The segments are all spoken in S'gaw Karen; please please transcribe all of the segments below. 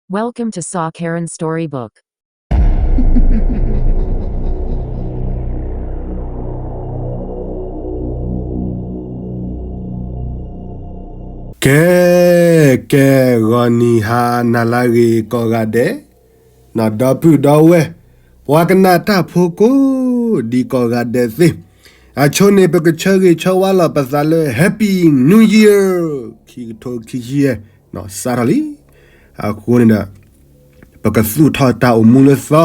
Welcome to Saw Karen Storybook. ကဲ ကဲ ဂီၤနံၤဟါနၤလၢအဂ့ၤကိးဂၤဒဲး, ဒီပုၢ်ဒီဝဲၢ်, ပှၤကနၣ်တၢ်ဖိကိးဒံးကိးဂၤဒဲးသ့ၣ်, အဆိန့ၣ် ပကဆၢဂ့ၤဆၢဝါလီၤပသးလၢ Happy New Year ခံကထိခံဆံယဲၢ် စးထီၣ်လံ. အဃိန့ၣ်ဒီး ပကသူၣ်ထီၣ်တၢ်အိၣ်မူလၢသီ,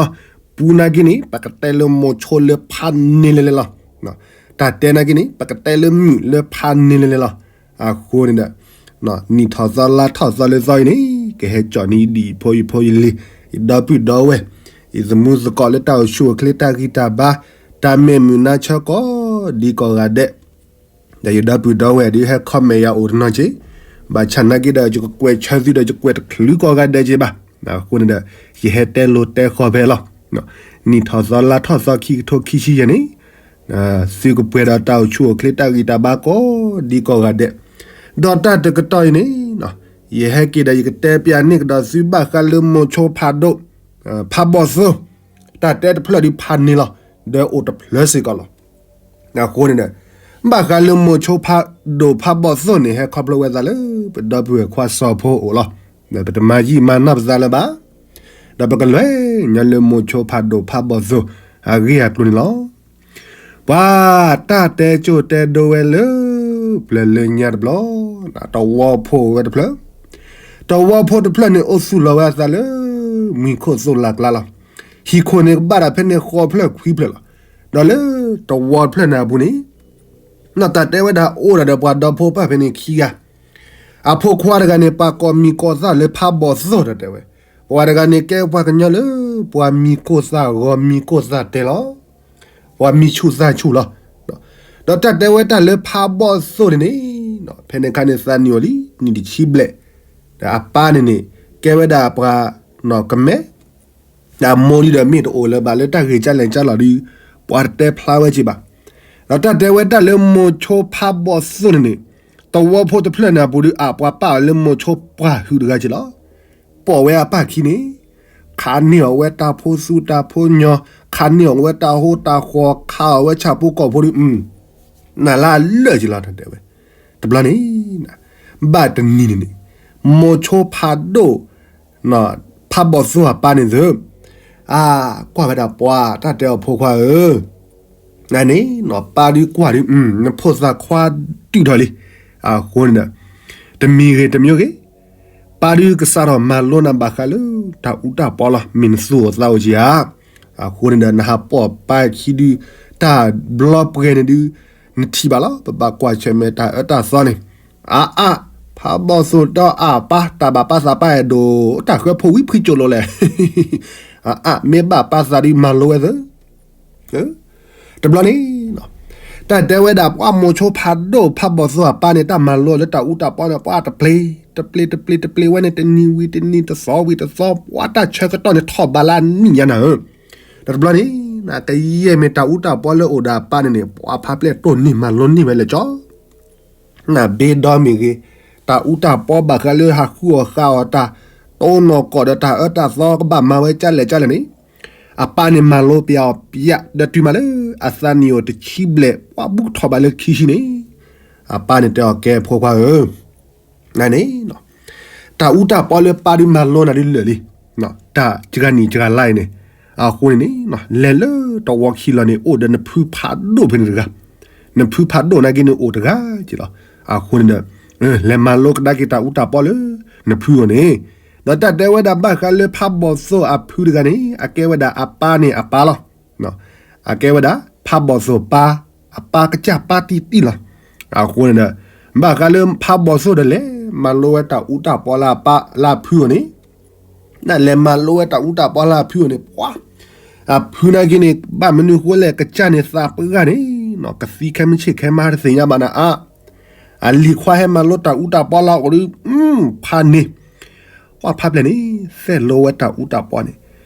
ပူနာ်က့န့ၣ် ပကတဲလၢမိၤဆိလၢဖးန့ၢ်လဲၤလဲၤလီၤ. တၢ်တဲနာ်က့န့ၣ် ပကတဲလၢမုာ်လၢဖးန့ၢ်လဲၤလဲၤလီၤ. အဃိန့ၣ်ဒီး နံၣ်ထီၣ်သီလါထီၣ်သီလၢသီအံၤန့ၣ် ကဟဲကၠီၣ်န့ၢ်ဒံးဖိယဖိယလံၤ, ယဒီပုၢ်ဒီဝဲၢ်, ယသမူသကိးလၢတၢ်အိၣ်ဆူၣ်အိၣ်ချ့တၢ်ဂံၢ်တၢ်ဘါ, တၢ်မဲာ်မုာ်နါဆၢကိးဒံးကိးဂၤဒဲး ဒီးယဒီပုၢ်ဒီဝဲၢ်ဒုးဟဲ comment ယၤအိၣ်တနီၤက့, ဘၣ်ဆၣ်နာ်က့ဒီး ယကကွဲးဆၢသုဒီး ယကွဲးတချုးကိးဂၤဒဲးက့ဘၣ်. အဃိန့ၣ်ဒီး ယဟဲတဲလိၤတဲဃီၤဖဲလီၤ. နံၣ်ထီၣ်သီလါထီၣ်သီခံကထိခံဆံယဲၢ်န့ၣ် သုကပှဲၤဒီးတၢ်အိၣ်ဆူၣ်အိၣ်ချ့တၢ်ဂံၢ်တၢ်ဘါကိးဒံးကိးဂၤဒဲး, ဒီးတၢ်တကတီၢ်အံၤန့ၣ် ယဟဲက့ၤဒီး ယကတဲပျးန့ၢ်ကဒီးသုဘၣ်ဃးလၢမိၤဆိဖးဒိၣ်, ဖးဘီၣ်သိၣ်, တၢ်တဲတဖျၢၣ်ဒုးဖးန့ၢ်လီၤ, ဒီးအိၣ်တဖျၢၣ်စ့ၢ်ကီးလီၤ. အဃိန့ၣ်ဒီး ဘၣ်ဃးလၢမိၤဆိဖးဒိၣ်ဖးဘီၣ်သိၣ်န့ၣ် ဟဲခီဖျိဝဲသးလၢ ပဒီပုၢ်ဝဲၢ်ခွါစီၤဖိအိၣ်လီၤ. ပတမၤယံာ်မၤနီၢ်ပသးလၢၤဘၣ်, ဒီးပကလဲၤညီလၢမိၤဆိဖးဒိၣ်ဖးဘီၣ်သိၣ်အဂ့ၢ်အကျိၤန့ၣ်လီၤ. ပှၤတၢ်တဲကၠိၣ်တဲဒိဝဲလၢ ပျၢၤလၢညါတဘျီ, တဝီဖိဝဲတဖျၢၣ်, တဝီဖိတဖျၢၣ်န့ၣ် အိၣ်သူၣ်လီၤဝဲအသးလၢ မံၤခိၣ်သိၣ်လၢ်ကျါလီၤ. ဟံၣ်ခိၣ်န့ၣ်ကဘၣ်ဒၣ်ဖဲန့ၣ်ဃီဖျၢၣ်ခွံဖျၢၣ်လီၤ. ဒီးလၢတဝီတဖျၢၣ်န့ၣ်အပူၤန့ၣ် နီၢ်တၢ်တဲဝဲဒၣ်အိၣ်ဒၣ်ဒီးပှၤဒီဖိပၢ်ဖဲန့ၣ်ခံဂၤ, အဖိခွါတဂၤန့ၣ် ပာ်ကိးမံၤကိးသၣ်လၢဖးဘီၣ်သိၣ်တၢ်တဲဝဲ, ပှၤတဂၤန့ၣ် ကဲပှၤကညီလၢ ပှၤမံၤကိၢ်သၣ်ဂီၤမံၤကိၢ်သၣ်တဲလီၤ. ပှၤမံၤဆူၣ်သၣ်ဆူၣ်လီၤ. ဒီးတၢ်တဲဝဲတၢ်လၢဖးဘီၣ်သိၣ်န့ၣ်န့ၣ် ဖဲန့ၣ်အခါန့ၣ် သးနံၣ်အိၣ်လံ နံၣ်တဆံဘျဲၣ်, ဒီးအပၢ်န့ၣ်န့ၣ် ကဲဝဲဒၣ်ပှၤနီၢ်ကမဲ ဒီးအမိၢ်ဒုဒီးမ့ၢ်တအိၣ်လၢၤဘၣ်လၢတၢ်ဂ့ၢ်ကၢ်လဲၣ်ကၢ်လီၤဒုး ပှၤတတဲဖျါဝဲက့ဘၣ်. ဒီးတၢ်တဲဝဲတၢ်လၢမိၤဆိဖးဘီၣ်သိၣ်န့ၣ်န့ၣ် တဝီဖိတဖျၢၣ်န့ၣ်အပူၤဒုး အပှၤပာ်အီၤလၢမိၤဆိပှၢ်ဟုးတဂၤက့လီၤ. ပိာ်ဝဲအပၢ်ခံန့ၣ် ခးန့ၢ်အီၤဝဲတၢ်ဖိသူတၢ်ဖိညီ, ခးန့ၢ်အီၤဝဲတၢ်ဟိတၢ်ဃီ, ခးအီၤဝဲဆၣ်ဖိကီၢ်ဖိဒုး နၤလၢအလၢာ်က့လီၤ တၢ်တဲဝဲ. တဘျီန့ၣ် ဘၣ်တနံၤန့ၣ်န့ၣ် မိၤဆိဖးဒိၣ် ဖးဘီၣ်သိၣ်အပၢ်န့ၣ်သ့ၣ်, အါ, ကွၢ်ဝဲဒၣ်ပှၤတၢ်တဲအီၤဖိခွါဧၢ, နန့ၣ် ပၢ်ဒုးကွၢ်ဒုး နဖိသၣ်ခွါတုာ်ထီၣ်လံ. အဃိန့ၣ်ဒီး တမံၤဂ့ၤတမံၤဂ့ၤ ပၢ်ဒုးကစးထီၣ်မၤလိနၤဘၣ်ဃးလၢ တၢ်အူတၢ်ပီလီၤ. မ့ၢ်နသူၣ်အိၣ်သးအိၣ်က့ဧါ. အဃိန့ၣ်ဒီး နဟးပိာ်ပၢ်ခံဒုး တၢ်ဘျီပှဲၤန့ၣ်ဒုး နထံၣ်ဘၣ်လီၤ. ပဘၣ်ကွၢ်ဆၢၣ်မဲာ်တၢ်အၢတၢ်သီန့ၣ်, အါအါ, ဖးဘီၣ်သိၣ်ဒီးအပၢ် တၢ်ဘၣ်ပၢ်သးပၢ်အဲၣ်ဒိး တၢ်ဃၢဖိဝံဖှံကၠိလိၤလဲၣ်. အါအါ, မ့ၢ်ဘၣ်ပၢ်သးဒုးမၤလိဝဲသ့ၣ် တဘျီန့ၣ် တၢ်တဲဝဲဒၣ်ပှၤမိၤဆိဖးဒိၣ်ဖးဘီၣ်သိၣ်အပၢ်န့ၣ် တၢ်မၤလိလၢတၢ်အူတၢ်ပီန့ၣ် ပှၤတပျ့ၤ, တပျ့ၤ တပျ့ၤ တပျ့ၤဝဲန့ၣ် တနံၤဝံၤတနံၤတသီဝံၤတသီ ပှၤတၢ်ဆၢကတီၢ်န့ၣ်ထီၣ်ဘးလၢအနံၣ်ညါနၤဧၢ. ဒီးတဘျီန့ၣ် ကယဲၢ်မ့ၢ်တၢ်အူတၢ်ပီလၢအိၣ်ဒီးအပၢ်န့ၣ်န့ၣ် ပှၤဖးပျဲၢ်တိၢ်နီၢ်မၤလိန့ၢ်ဝဲလၢကၠီ နၢ်ဘ့ဒီမ့ၢ်ဂ့ၤ, တၢ်အူတၢ်ပီဘၣ်ဃးလၢဟးဃုအီၣ်ဃုအီၣ်တၢ်, တိၢ်နီၢ်ကီၢ်ဒီးတၢ်အၢတၢ်သီကဘၣ်မၤဝဲကၢ်လဲၣ်ကၢ်လဲၣ်န့ၣ်, အပၢ်န့ၣ်မၤလိပျဲအီၤပျဲ ဒီးတုၤမးလၢအသးနံၣ်အိၣ်တဆံဘျဲၣ် ပှၤဘူးထီၣ်ဘးလၢခံဆံန့ၣ်, အပၢ်န့ၣ်တဲအီၤ ကဲဖိခွါဧၢ နန့ၣ် တၢ်အူတၢ်ပီလၢပၢ်ဒုးမၤလိနၤဒုးလၢာ်လံ, တၢ်စှၤနံၣ်စှၤလါအံၤန့ၣ်, အဃိန့ၣ်န့ၣ် လဲၤလၢတဝီခံလီၤန့ၣ် အိၣ်ဒီးနဖုဖးဒိၣ်ဖဲန့ၣ်တဂၤ, နဖုဖးဒိၣ်နာ်က့န့ၣ်အိၣ်တဂၤက့လီၤ. အဃိန့ၣ်ဒီး လဲၤမၤလိကဒါက့ၤတၢ်အူတၢ်ပီလၢ နဖုအီၤန့ၣ်, ဒီးတၢ်တဲဝဲဒၣ်ဘၣ်ဃးလၢဖးဘီၣ်သိၣ်အဖုတဂၤန့ၣ် အကဲဝဲဒၣ်အပၢ်န့ၣ်အပၢ်လီၤ. အကဲဝဲဒၣ် ဖးဘီၣ်သိၣ်ပၢ်, အပၢ်ကစၢ်ပၢ်တံၢ်တံၢ်လီၤ. အဃိန့ၣ်ဒီး ဘၣ်ဃးလၢဖးဘီၣ်သိၣ်ဒီးလဲၤမၤလိဝဲတၢ်အူတၢ်ပီလၢအပၢ်လၢအဖုအီၤန့ၣ်, လဲၤမၤလိဝဲတၢ်အူတၢ်ပီလၢအဖုအီၤန့ၣ် ပှၤ, အဖုနာ်က့န့ၣ် ဘၣ်မနုၤဃိလဲၣ် ကစၢ်န့ၣ်သးပှၢ်ဂၤန့ၣ် ကသံခဲမုၢ်ဆ့ၣ်ခဲမုၢ်ဟါတသ့ၣ်ညါဘၣ်နၤအါ, အလံၤခွါဟဲမၤလိတၢ်အူတၢ်ပီလၢအအိၣ်ဒုး ဖးန့ၣ် ပှၤဖးပျဲၢ်န့ၣ် သဲၣ်လိဝဲတၢ်အူတၢ်ပီန့ၣ်,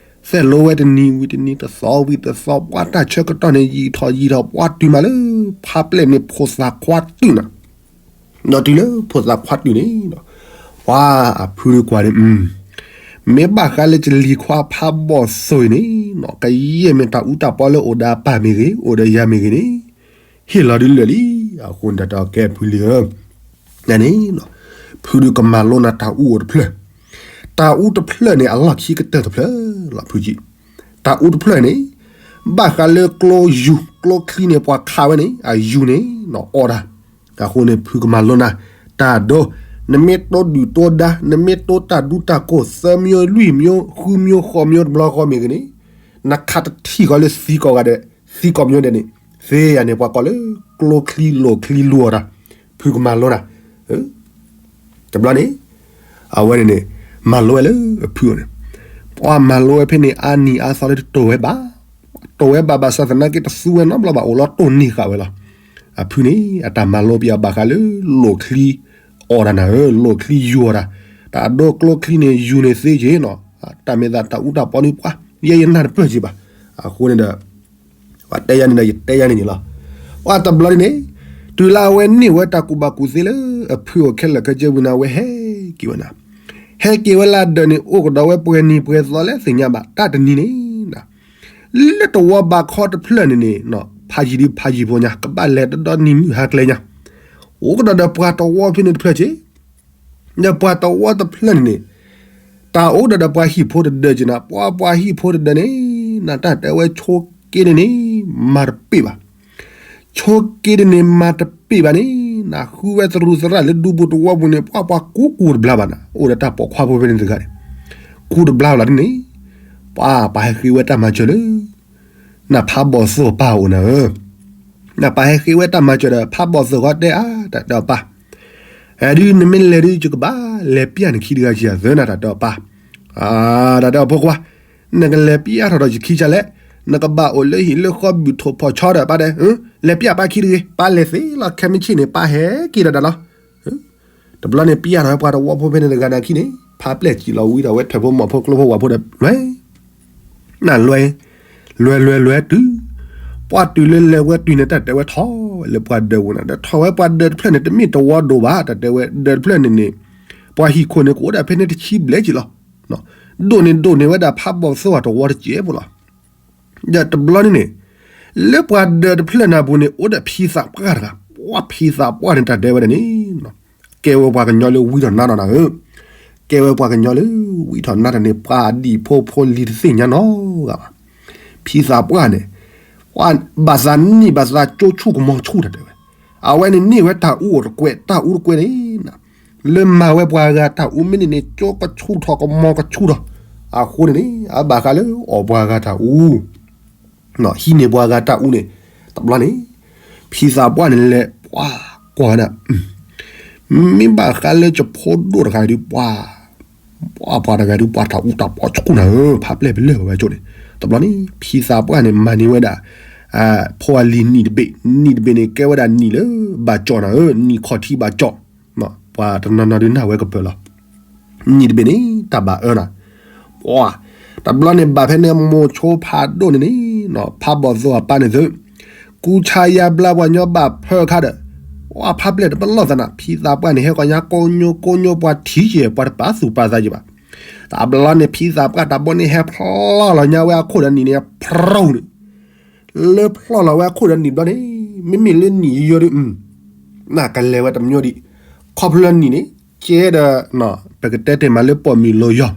သဲၣ်လိဝဲတနံၤဝံၤတနံၤ တသီဝံၤတသီ ပှၤတၢ်ဆၢကတီၢ်န့ၣ် ယံာ်ထီၣ်ယံာ်ထီၣ် ပှၤတုၤမးလၢ ဖးပျဲၢ်န့ၣ် ဖိသၣ်ခွါတုၤနၤ, ဒီးတုၤလၢဖိသၣ်ခွါတုၤန့ၣ်, ပှၤအဖုဒုးကွၢ်န့ၣ်, မ့ၢ်ဘၣ်ဃးလၢကလံၤခွါဖးဘီၣ်သိၣ်အံၤန့ၣ်, ကယဲၢ်မ့ၢ်တၢ်အူတၢ်ပီလၢအိၣ်ဒီးအပၢ်မ့ၢ်ဂ့ၤ, အိၣ်ဒီးယၤမ့ၢ်ဂ့ၤန့ၣ်, ဟ့ၣ်လီၤဒုးလၢာ်လံ. အဃိန့ၣ်တၢ်တဲအီၤကဲဖုလံဧၢ, န့ၣ်, ဖုဒုးကမၤလိနၤတၢ်အူအိၣ်တဖျၢၣ်, တၢ်အူတဖျၢၣ်န့ၣ် အလီၢ်ခံကတၢၢ်တဖျၢၣ်လီၤ ဖုကံ. တၢ်အူတဖျၢၣ်န့ၣ်, ဘၣ်ဃးလၢကျိယူၤ ကျိချံန့ၣ် ပှၤခးဝဲန့ၣ် အယူၤန့ၣ် အီၣ်တၢ်. အဃိန့ၣ် ဖုကမၤလိနၤ တၢ်ဒိ, နမ့ၢ်တိဒုၣ်တိဒါ, နမ့ၢ်တိတၢ်ဒူတၢ်ကိၢ် သၢမျိုး လွံၢ်မျိုး ဃုမျိုး ဃိးမျိုး တဘျီဃီမ့ၢ်ဂ့ၤန့ၣ်, နခးတထံၣ်ဃီလၢသံကိးဂၤဒဲး, သံကိးမျိုးဒဲးန့ၣ်, သ့ယၤန့ၣ် ပှၤကိးလၢ ကျိချံလိၣ်ချံလူၤအီၣ်တၢ်, ဖုကမၤလိနၤ တဘျီန့ၣ်, အဝဲန့ၣ်န့ၣ်, မၤလိဝဲလၢအဖုအီၤန့ၣ်, ပှၤမၤလိဝဲဖဲန့ၣ် အါနံၤအါသီလၢတတိၢ်ဝဲဘၣ်, တိၢ်ဝဲဘၣ်ဘၣ်ဆၣ်သနာ်က့တသူဝဲနီတဘျီဘၣ် အိၣ်လီၤတိၢ်နီၢ်ဃာ်ဝဲလီၤ. အဖုန့ၣ် အတၢ်မၤလိပယီၤဘၣ်ဃးလၢ လိၣ်ချံအီၣ်တၢ်နၤဧၢ, လိၣ်ချံယူၤအီၣ်တၢ်, တၢ်ဒိကျိချံန့ၣ် ယူၤန့ၣ်သ့က့ၤနီၤ, တၢ်မ့ၢ်သးတၢ်အူတၢ်ပီန့ၣ်ပှၤ, ယဲယနၢ်တပၢၢ်က့ၤဘၣ်, အဃိန့ၣ်ဒီး ပှၤတဲယၤန့ၣ်ဒီး ယတဲယၤန့ၣ်န့ၣ်လီၤ. ပှၤတဘျီန့ၣ်န့ၣ်, တုၤလၢအဝဲန့ၢ်ဝဲတၢ်ကူၣ်ဘၣ်ကူၣ်သ့လၢအဖုအိၣ်ခဲလၢာ်ခဲဆ့ဝံၤန့ၣ် အဝဲဟဲက့ၤဝဲနၤ, ဟဲက့ၤဝဲလၢဒၢးန့ၣ် အိၣ်ကဒီးဝဲပှဲၤနံၤပှဲၤသီလၢသ့ၣ်ညါဘၣ် တၢ်တနံၤန့ၣ်, လၢတဝီဘးခီတဖျၢၣ်န့ၣ်န့ၣ်, ဖးယံၤဒုးဖးယံၤဖိညါ ကဘၣ်လဲၤတဒီနံၤမုၢ်ဟါကျဲညါ, အိၣ်ကဒီးဒီးပှၤတဝီဖဲန့ၣ်တဖျၢၣ်က့ၤ ဒီးပှၤတဝီတဖျၢၣ်န့ၣ်န့ၣ်, တၢ်အိၣ်ဒီးဒီးပှၤဟံၣ်ဖိတဒၢက့ၤနၤ, ပှၤပှၤဟံၣ်ဖိတဒၢန့ၣ်, နတၢ်တဲဝဲဆိးက့န့ၣ်န့ၣ်, မၤတပ့ၢ်ဘၣ်, ဆိးက့န့ၣ်န့ၣ် မၤတပ့ၢ်ဘၣ်န့ၣ်, နဃုဝဲသရူးသရၣ်လၢဒူပူၤတဝီပူၤန့ၣ် ပှၤပှၤကူကူတဘျါဘၣ်နၤ, အိၣ်ဒီးတၢ်ပိာ်ခွါဖိဖဲန့ၣ်တဂၤန့ၣ်, ကူတဘျါဘၣ်လီၤန့ၣ်, ပှၤပှၤဟဲဃ့ဝဲတၢ်မၤစၢၤလၢ နဖးဘီၣ်သိၣ်ပၢ်အိၣ်နၤဧၢ, နပၢ်ဟဲဃ့ဝဲတၢ်မၤစၢၤဒီး ဖးဘီၣ်သိၣ်ဃီတဲအါ တၢ်တဲအီၤပၢ်, ဟဲဒုးနမ့ၢ်လဲၤဒုးယကဘၣ်လဲၤပျၢ်နခံတဂၤကံယၤသၢနၤ တၢ်တဲအီၤပၢ်, တၢ်တဲအီၤဖိခွါ, နကလဲၤပျၢ်ထီၣ်ဒီးယခံကလဲၣ်, နကဘၣ်အိၣ်လၢဟံၣ်လၢဃီဘုၣ်ထိၣ်ဖီၣ်ဆီဒီးပၢ်ဒဲး, လဲၤပျၢ်ပၢ်ခံတဂ့ၤ, ပၢ်လဲၤသ့လီၤ ခဲမုၢ်ဆ့ၣ်န့ၣ် ပၢ်ဟဲက့ၤဒီးနၤလီၤ. တဘျီန့ၣ် ပျၢ်ထီၣ်ဝဲပှၤတဝီဖိဖဲန့ၣ်တဂၤန့ၣ်အခံန့ၣ် ဖးပျဲၢ်စံၣ်လီၤဝံၤဒီးဝဲထၢၣ်ဖိမီၢ်ဖိကျိဖိဝၤဖိဒီးလွဲၢ်, နလွဲၢ်, လွဲၢ်လွဲၢ်လွဲၢ်တုၤ, ပှၤတုၤလၢလဲၤဝဲတုၤန့ၣ် တၢ်တဲဝဲထီၣ်ဝဲလၢပှၤဒၢးပူၤနၤ ဒီးထီၣ်ဝဲပှၤဒၢးတဖျၢၣ်န့ၣ် တမ့ၢ်တဝီဒိၣ်ဘၣ် တၢ်တဲဝဲဒၢးတဖျၢၣ်န့ၣ်န့ၣ်, ပှၤဟံၣ်ခိၣ်န့ၣ် ကအိၣ်ဒၣ်ဖဲန့ၣ်တဆံဘျဲၣ်က့ၤလီၤ. ဒိၣ်န့ၣ်ဒိၣ်န့ၢ်ဝဲဒၣ်ဖးဘီၣ်သိၣ်အတဝီတစဲးဖိလီၤ. ဒီးတဘျီန့ၣ်န့ၣ်, လၢပှၤဒၢးတဖျၢၣ်နၤပူၤန့ၣ် အိၣ်ဒီးဖံသးပှၢ်တဂၤ, ပှၤဖံသးပှၢ်န့ၣ်တၢ်တဲဝဲဒၣ်န့ၣ်, ကဲဝဲပှၤကညီလၢဝံထီၣ်နါထီၣ်နၤဧၢ, ကဲဝဲပှၤကညီလၢဝံထီၣ်နါထီၣ်န့ၣ် ပှၤဒံၣ်ဖိဖိလံၤတသ့ၣ်ညါနီတဂၤဘၣ်. ဖံသးပှၢ်န့ၣ်, ပှၤဘၣ်သးနံၣ်ဘၣ်သးကၠိဆူၣ်ကမီၤဆူၣ်တၢ်တဲဝဲ, အဝဲန့ၣ်န့ၢ်ဝဲတၢ်အူအိၣ်တကွဲး တၢ်အူတကွဲးန့ၣ် လၢမၤဝဲပှၤဂၤတၢ်အူမ့ၢ်န့ၣ်န့ၣ် ကၠိကဆူၣ်ထီၣ်ကမီၤကဆူၣ်ထီၣ်, အဃိန့ၣ်န့ၣ် အဘၣ်ဃးလၢအီၣ်ပှၤဂၤတၢ်အူ, ဟံးန့ၢ်ပှၤဂၤတၢ်အူန့ၣ်, တဘျီန့ၣ်, ဖံသးပှၢ်န့ၣ်လဲၤပှၤကွၢ်ဝဲဒၣ်, မ့ၢ်ဘၣ်ဃးလၢကဖိဒိၣ်တဂၤဒုးပှၤ ပှၤပှၤတဂၤဒုးပှၤတၢ်အူတၢ်ပီဆူၣ်နၤဧၢ ဖးပျဲၢ်ပလၢၢ်ဝဲကၠိန့ၣ်, တဘျီန့ၣ် ဖံသးပှၢ်န့ၣ် မၤန့ၢ်ဝဲဒၣ် ဖိအလံၤနံၣ်တဘ့ၣ်, နံၣ်တဘ့ၣ်န့ၣ် ကဲဝဲဒၣ်နံၣ်လၢဘၣ်ကၠီၣ်နၤဧၢ, နံၣ်ခီၣ်ထံးဘၣ်ကၠီၣ်, ပှၤတနီၤနီၤဒုးနၢ်ဝဲကပၢၢ်လီၤ. နံၣ်တဘ့ၣ်န့ၣ် တၢ်ဘၣ်အၢနၤ, ပှၤ, တဘျီန့ၣ်ဘၣ်ဖဲန့ၣ်မိၤဆိဖးဒိၣ်န့ၣ်န့ၣ်, ဖးဘီၣ်သိၣ်အပၢ်န့ၣ်သု, ကူဆါယါဘျါပှၤညီဘၣ်ဖၢခါဒီး, ပှၤဖးပျဲၢ်တပလီၢ်သးနၤ ဖံသးပှၢ်န့ၣ် ဟဲကီၢ်ညါကိးညိကိးညိပှၤထံၣ်က့ၤ ပှၤတပာ်သူၣ်ပာ်သးက့ၤဘၣ်. တဘျီန့ၣ် ဖံသးပှၢ်တၢ်ဘီန့ၣ်ဟဲဖျီၣ်လီၤညါဝဲအခိၣ်ဒီးနံၣ်န့ၣ် ဖရိန့ၣ်, လၢဖျီၣ်လီၤဝဲအခိၣ်ဒီးနံၣ်ဘျီန့ၣ်, မ့မ့ၢ်လၢနံၣ်ယိယိဒုး, နကလဲၤဝဲတမံၤဒံး, ခီဖျိနံၣ်န့ၣ်, ကဲဒီး, ပကတဲတ့ၢ်မးလၢပိာ်မုၣ်လီၤယီၤ,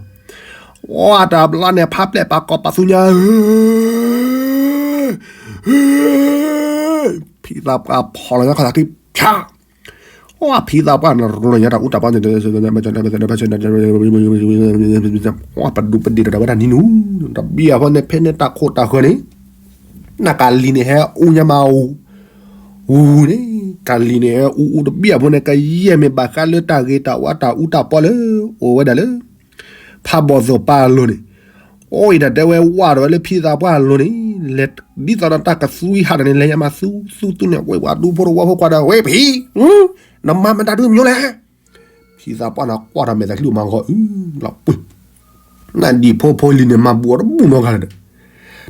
ဝါတဘျီန့ၣ် ဖးပျဲၢ်ပာ်ကီၢ်ပာ်သူညါဧၢ ဖံသးပှၢ်ဖီၣ်လီၤညါခီၣ်သးခံ, ဖၠး, ဝါဖံသးပှၢ်န့ၣ် ရိလီၤညါတၢ်အူတၢ်ပီ, ဝါပဒူပဒ့ၣ်တၢ်ဝဲဒၣ်နံၤနူ, တဘျီအဃိန့ၣ် ဖဲန့ၣ်တၢ်ခိၣ်တၢ်ဃၢၤန့ၣ်, နကလံၤန့ၣ်ဟဲအူညါမးအူ, အူန့ၣ်, ကလံၤန့ၣ်ဟဲအူအူတဘျီအဃိန့ၣ် ကယဲၢ်မ့ၢ်ဘၣ်ဃးလၢတၢ်ဂ့ၤတၢ်ဝါတၢ်အူတၢ်ပီလၢ, အိၣ်ဝဲဒၣ်လၢ ဖးဘီၣ်သိၣ်ပၢ်အလိၤန့ၣ်, အိၣ်အံၤတၢ်တဲဝဲဝါဒီးဝဲလၢဖံသးပှၢ်အလိၤန့ၣ်, လဲၤဒ်သိးဒီးတၢ်ကသူအံၤဟးဒီးန့ၣ် လဲၤညါမးသူသူသူန့ၣ် ဝဲပှၤဒူဖိတဝီဖိကွၢ်ဒီး ဝဲဖံ, နမၤမတၤဒုးမညိလဲၣ်, ဖံသးပှၢ်န့ၣ်ကွၢ်ဒီးမဲာ်သးချံအိၣ်မးဂီၤအုလီၤပှ့ၤ နဒံၣ်ဖိဖိလံၤန့ၣ် မၤဘူးအီၤတဘူၣ်နီတဂၤလၢၤဒီး,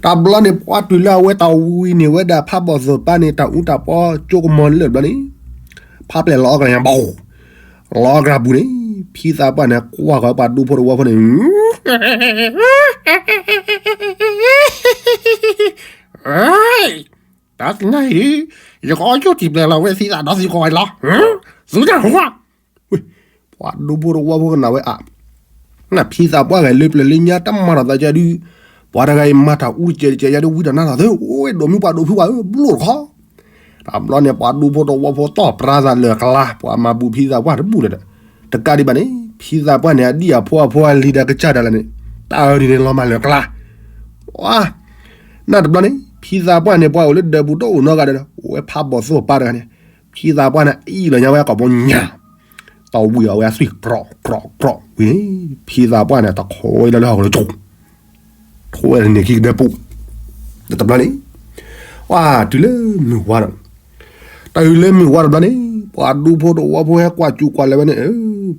တဘျီန့ၣ် ပှၤတုၤလၢအဝဲတၢ်ဝံၤန့ၢ်ဝဲဒၣ်ဖးဘီၣ်သိၣ်ပၢ်န့ၣ် တၢ်အူတၢ်ပီကၠိကမီၤလၢာ်တဘျီန့ၣ်, ဖးပျဲၢ်လီၤအီၣ်ကရၢညါဘၣ်, လီၤအီၣ်ကရၢပူၤန့ၣ်, ဖံသးပှၢ်န့ၣ် ကွၢ်ဃီၤပှၤဒူဖိတဝီဖိန့ၣ်, တၢ်သနာ်အံၤ ယကအီၣ်ယိၣ်တံၢ်ပျဲလီၤဝဲသံသးဒီးသံဃီဝဲလီၤ. သုတၢ်ဟူဧါ. ပှၤဒူဖိတဝီဖိကနၣ်ဝဲအါ, နဖံသးပှၢ်ဂဲၤလၢပျၢၤလၢညါတမၤထီၣ်သးကဒု, ပှၤတဂၤအံၤမၤတၢ်အူတစဲးတစဲးယါဒု ဝံတၢ်နါထီၣ်သၢ အိၣ်ဝဲဒိးမံပှၤဒိးဖုပှၤဧၢ ဘျိၣ်တခီ. တဘျီန့ၣ် ပှၤဒူဖိတဝီဖိတီၢ်ပြါသးလၢၤကျါ ပှၤမၤဘူးဖံသးပှၢ်တဘူၣ်လၢၤဒီး, တကးဒံးဘၣ်န့ၣ် ဖံသးပှၢ်န့ၣ် အဒံၣ်အဖိအဖိအလံၤဒီးကစၢ်ဒၣ်လဲာ်န့ၣ် တၢ်အၢဒ်န့ၣ်လီၤမၢ်လၢၤကျါ. နတဘျီန့ၣ် ဖံသးပှၢ်န့ၣ် ပှၤအိၣ်လၢဒၢးပူၤတအိၣ်နီတဂၤဒီး အိၣ်ဝဲဖးဘီၣ်သိၣ်ပၢ်တဂၤန့ၣ်, ဖံသးပှၢ်န့ၣ် အံၣ်လီၤညါဝဲကီၢ်ဘီညၣ်, တဝံၣ်အီၤဝဲအသွံၣ် ကြီၣ်ကြီၣ်ကြီၣ်ဝံၤန့ၣ် ဖံသးပှၢ်န့ၣ် တခိးဝဲလၢလၢဟီၣ်ကလၢကၠိ ထိဝဲန့ၣ်ခံကဒဲပူၤ, တဘျီန့ၣ် ပှၤတုၤလၢမုၢ်ဝါဒီး, တၢ်အုၣ်လၢမုၢ်ဝါတဘျီန့ၣ် ပှၤဒူဖိတဝီဖိဟဲကွၢ်စူၤကွၢ်လဲၤဝဲန့ၣ်